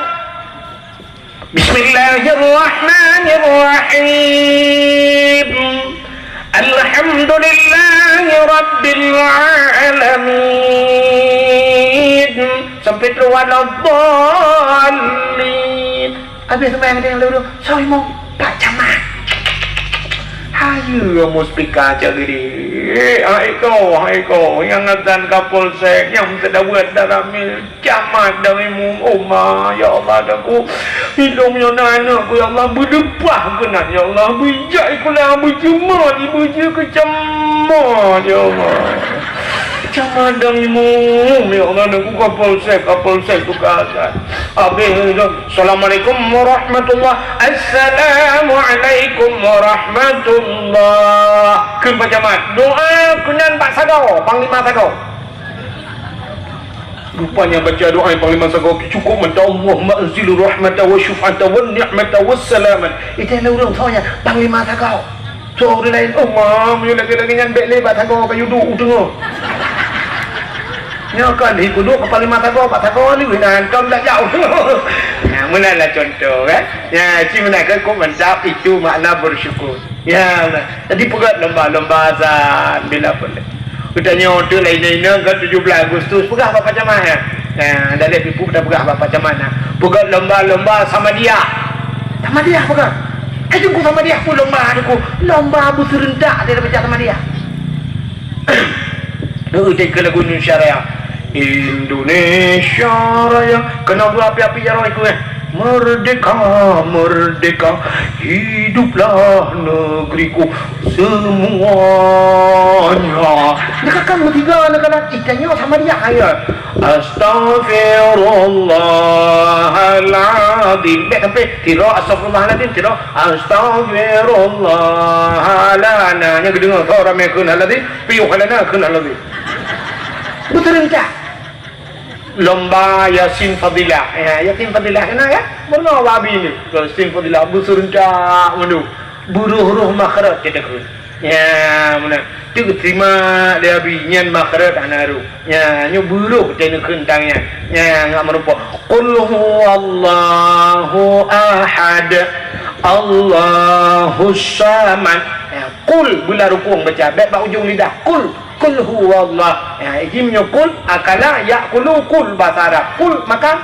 Bismillahirrahmanirrahim. Alhamdulillahi rabbil alamin. Sampai tu waladdallin. Habis sembahyang dia lalu, "Soe imum?" "Pak Camat." Hayeue muspika cak geude. "Hai ko, hai ko, nyang azan Kapolsek, nyang teudaweut daramil." Camat dan imum, oh ma, ya Allah, dan ku, ilong nyoe na aneuk ku, ya Allah, beuleupah keunan, ya Allah, beujak ikulah, beujeumah, beujeue keu camat, ya Allah. Sama dang imum, ya Allah, nak buka polsek, ka polsek tu ka azan. Habis tu, "Assalamualaikum warahmatullah." "Assalamualaikum warahmatullah." Kheun Pak Camat, doa keunan bak sagoe, panglima sagoe. Rupanya baca doa panglima sagoe cukup mantap, "Allahumma anzil rahmata wa syuf'ata wa ni'mata wa salaman." Itu yang ureueng soe nyan, panglima sagoe. Soe ureueng laén, "Oh, ma, meunyoe lagèe-lagèe nyan bèk lé bak sagoe kayu duek u teungoh." Nyoe kan hi kuduek keu panglima sagoe, bak sagoe lé, nah, hantom dak jauh. Nah, meunan lah contoh, kan? Ya, ci meunan kan kok mantap, itu makna bersyukur. Ya, meunan. Jadi peugöt lomba-lomba azan bila boleh. Geutanyoe teuk laén-laén kan tujuh belas Agustus, peugah bak Pak Camat, ya. Ya, daleh pih peugah bak Pak Camat, nah. Peugöt lomba-lomba Samadiyah. Samadiyah peugah. Eh, Teungku, Samadiyah peue lomba, Teungku? Lomba beuseureuntak dia baca Samadiyah. Heueh, teuka lagu Indonesia Raya. Indonesia Raya. Keunoe dua api-api jaroe ku, eh. Merdeka, merdeka, hiduplah negeriku semuanya. Dekat kan bertiga, dekat kan. Ikannya sama dia ayat. Astaghfirullahaladzim. Bèk sampai tiro astaghfirullahaladzim, tiro astaghfirullahaladzim. Nah, nya geudeungoe, soe ramé kheun haladzim, piôh halana kheun haladzim. Beuseureuntak. Lomba Yasin Fadilah. Ya, Yasin Fadilah kena ya? Pernah babi ni. Yasin Fadilah beuseureuntak mandum. Beurôh-rôh makhraj kita kheun. Ya, meunan. Tu terima dia bi nyan makhraj hana rôh. Ya, nyoe beurôh teuneukheun tang nyan. Ya, ngat meurumpok. Qul huwallahu ahad. Allahus samad. Ya, qul beulah rukung baca. Bèk bak ujong lidah. Qul, qul huwallah. Ya, iji meunyoe qul, akala, ya'kulu, qul bahasa Arab. Qul makan.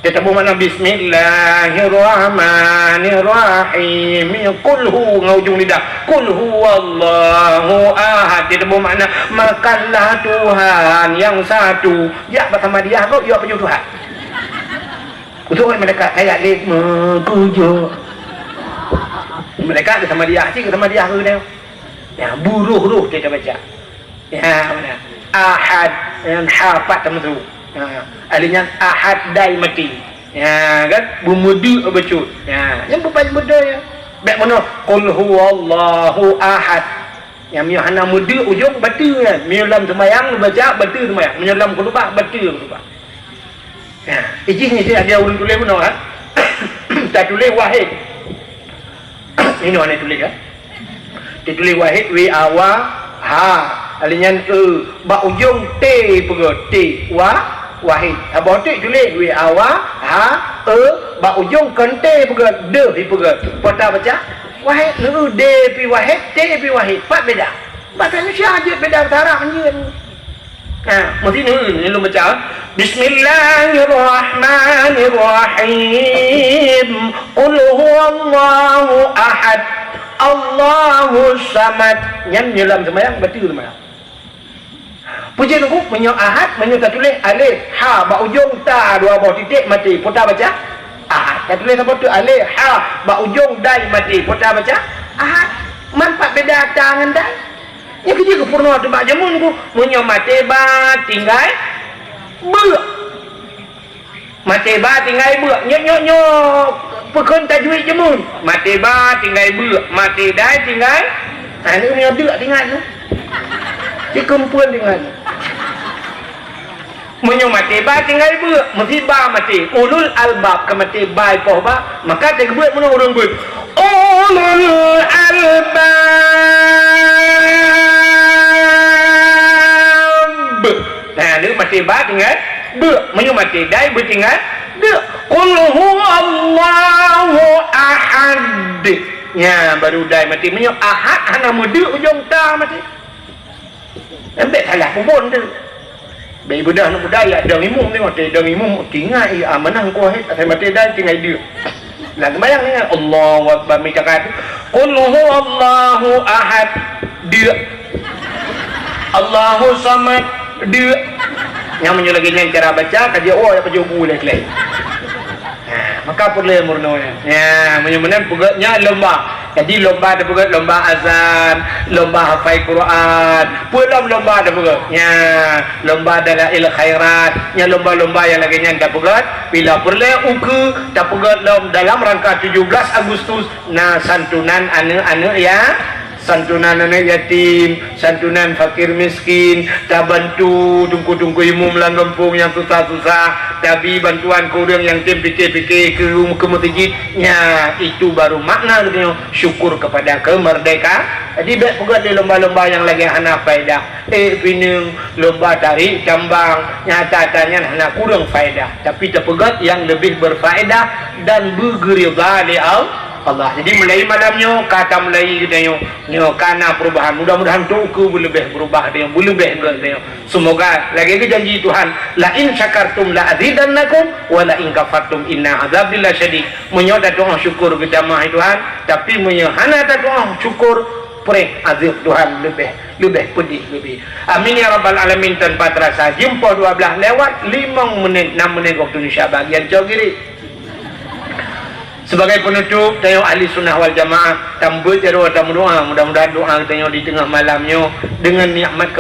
Teutabong makna bismillahirrahmanirrahim. Qul hu ngon ujong lidah. Qul huwallahu ahad. Teutabong makna makanlah Tuhan yang satu. Jak bak Samadiyah kok, jak pajoh Tuhan. Khusus mereka kayak lek meukujo. Mereka ke Samadiyah, cik ke Samadiyah ke dia. Ya, buruh-ruh dia baca. Ya, mana? Ahad, yang ha pat teumeusu. Ha, ahli nyan ahad dai mati. Ya, kan? Bumudi becut. Ya, yang bukan betul ya. Bèk meunoe, qul huwallahu ahad. Yang meunyoe hana meudeuk ujong, bateue nyan. Meunyoe lam seumayang, baca bateue seumayang. Meunyoe lam khutubah, bateue khutubah. Ya, ijih nyan ada ureueng tuléh meunoe, ha? Tatuléh wahid. Inoe hana tuléh, ha? Tatuléh wahid, W A, wa, ha. Ahli nyan, e. Bak ujong T peugöt, T, wa, wahid. Saboh teuk tuléh, W A, wa, ha, e. Bak ujong kon T peugöt, deuh ipeugöt. Peue ta baca? Wahid, e, D pi wahid, T pi wahid. Pat beda. Bahasa Indonesia jeuet beda bahasa Arab jeuet. Ha, meusineuen lôn baca. Bismillahirrahmanirrahim. Qul huwallahu ahad. Allahus samad. Nyan meunyoe lam seumayang, bateue seumayang. Peue jeuet Teungku, meunyoe ahad, meunyoe tatuléh alif, ha, bak ujong ta dua boh titék maté, peue ta baca? Ahad. Tatuléh saboh teuk alif, ha, bak ujong dai maté, peue ta baca? Ahad. Man pat beda ta ngon dai? Nyan keuh jeuet geupeurunoe teuk bak jameun Teungku. Meunyoe maté ba tinggai beuk. Maté ba tinggai beuk. Nyoe, nyoe, nyoe peukon tajwid jameun. Maté ba tinggai beuk. Maté dai tinggai, ha, nyoe, nyoe deuk tinggai nyoe. Cit keumpeuen tinggai nyoe. Meunyoe maté ba tinggai beuk, meusi ba maté. Ulul albab ka maté ba ipoh ba, maka teugeubeuet meunoe ureueng beuet. Ulul albab. Nah, nyoe maté ba tinggai beuk. Meunyoe maté dai beutinggai deuk. Qul huwallahu ahad. Nya, baru dai maté. Meunyoe ahad hana meudeuk ujong ta maté. Embek salah pubon tu. Bèk ibeudôh aneuk muda, ya, dong imum ni, maté dong imum, tinggai, ah, manah engkau hai, asai maté dai, tinggai deuk. Lam seumayang ni, Allahu Akbar, mita kat. Qul huwallahu ahad, deuk. Allahu samad, deuk. Nyang meunyoe lagèe nyan cara baca, ka jeuet, oh, ya, pajoh bu lé, lé. Ha, maka peureulèe meurunoe nyan. Ya, meunyoe meunan peugah nyan lomba. Jadi lomba tapeugét, lomba azan, lomba hafai Quran, peue lom lomba tapeugét. Nya, lomba dalail khairat, nya lomba-lomba nyang lagée nyan tapeugét. Bila peureulée ukeue tapeugét lom dalam rangka tujuh belas Agustus, na santunan aneuëk-aneuëk ya, santunan aneuëk yatim, santunan fakir miskin, tabantu teungku-teungku imum lam gampông nyang susah-susah, tabi bantuan keu ureuëng nyang tem pike-pike keu, keu meuseujid. Nya, itu baru makna geutanyoe syukur kepada kemerdekaan. Jadi bék peugét lé lomba-lomba nyang lagée hana faedah. Eh, pineung, lomba tarék tambang, nyata-nyata nyan hana kureueng faedah. Tapi tapeugét nyang leubeh berfaedah dan beugeurida lé Al-, Allah. Jadi mulai malam nyoe ka tamulai geutanyoe. Nyoe ka na perubahan. Mudah-mudahan tu ukeue beuleubeh berubah geutanyoe, beuleubeh geutanyoe. Semoga lagée geujanji Tuhan, "La in syakartum la azidannakum wa la in kafartum inna azabi lasyadid." Meunyoe tatu'oh syukur geutamah Tuhan, tapi meunyoe hana tatu'oh syukur, preh azab Tuhan leubeh, leubeh peudih leubeh. Amin ya rabbal alamin. Tanpa terasa jeuem poh dua belas lewat limong menit, enam menit waktu Indonesia bagian cok kiri. Sebagai penutup, tanyoe ahli sunnah wal jamaah, tambeuet jaroe tameudoa, mudah-mudahan doa geutanyoe di teungoh malam nyoe deungon nikmat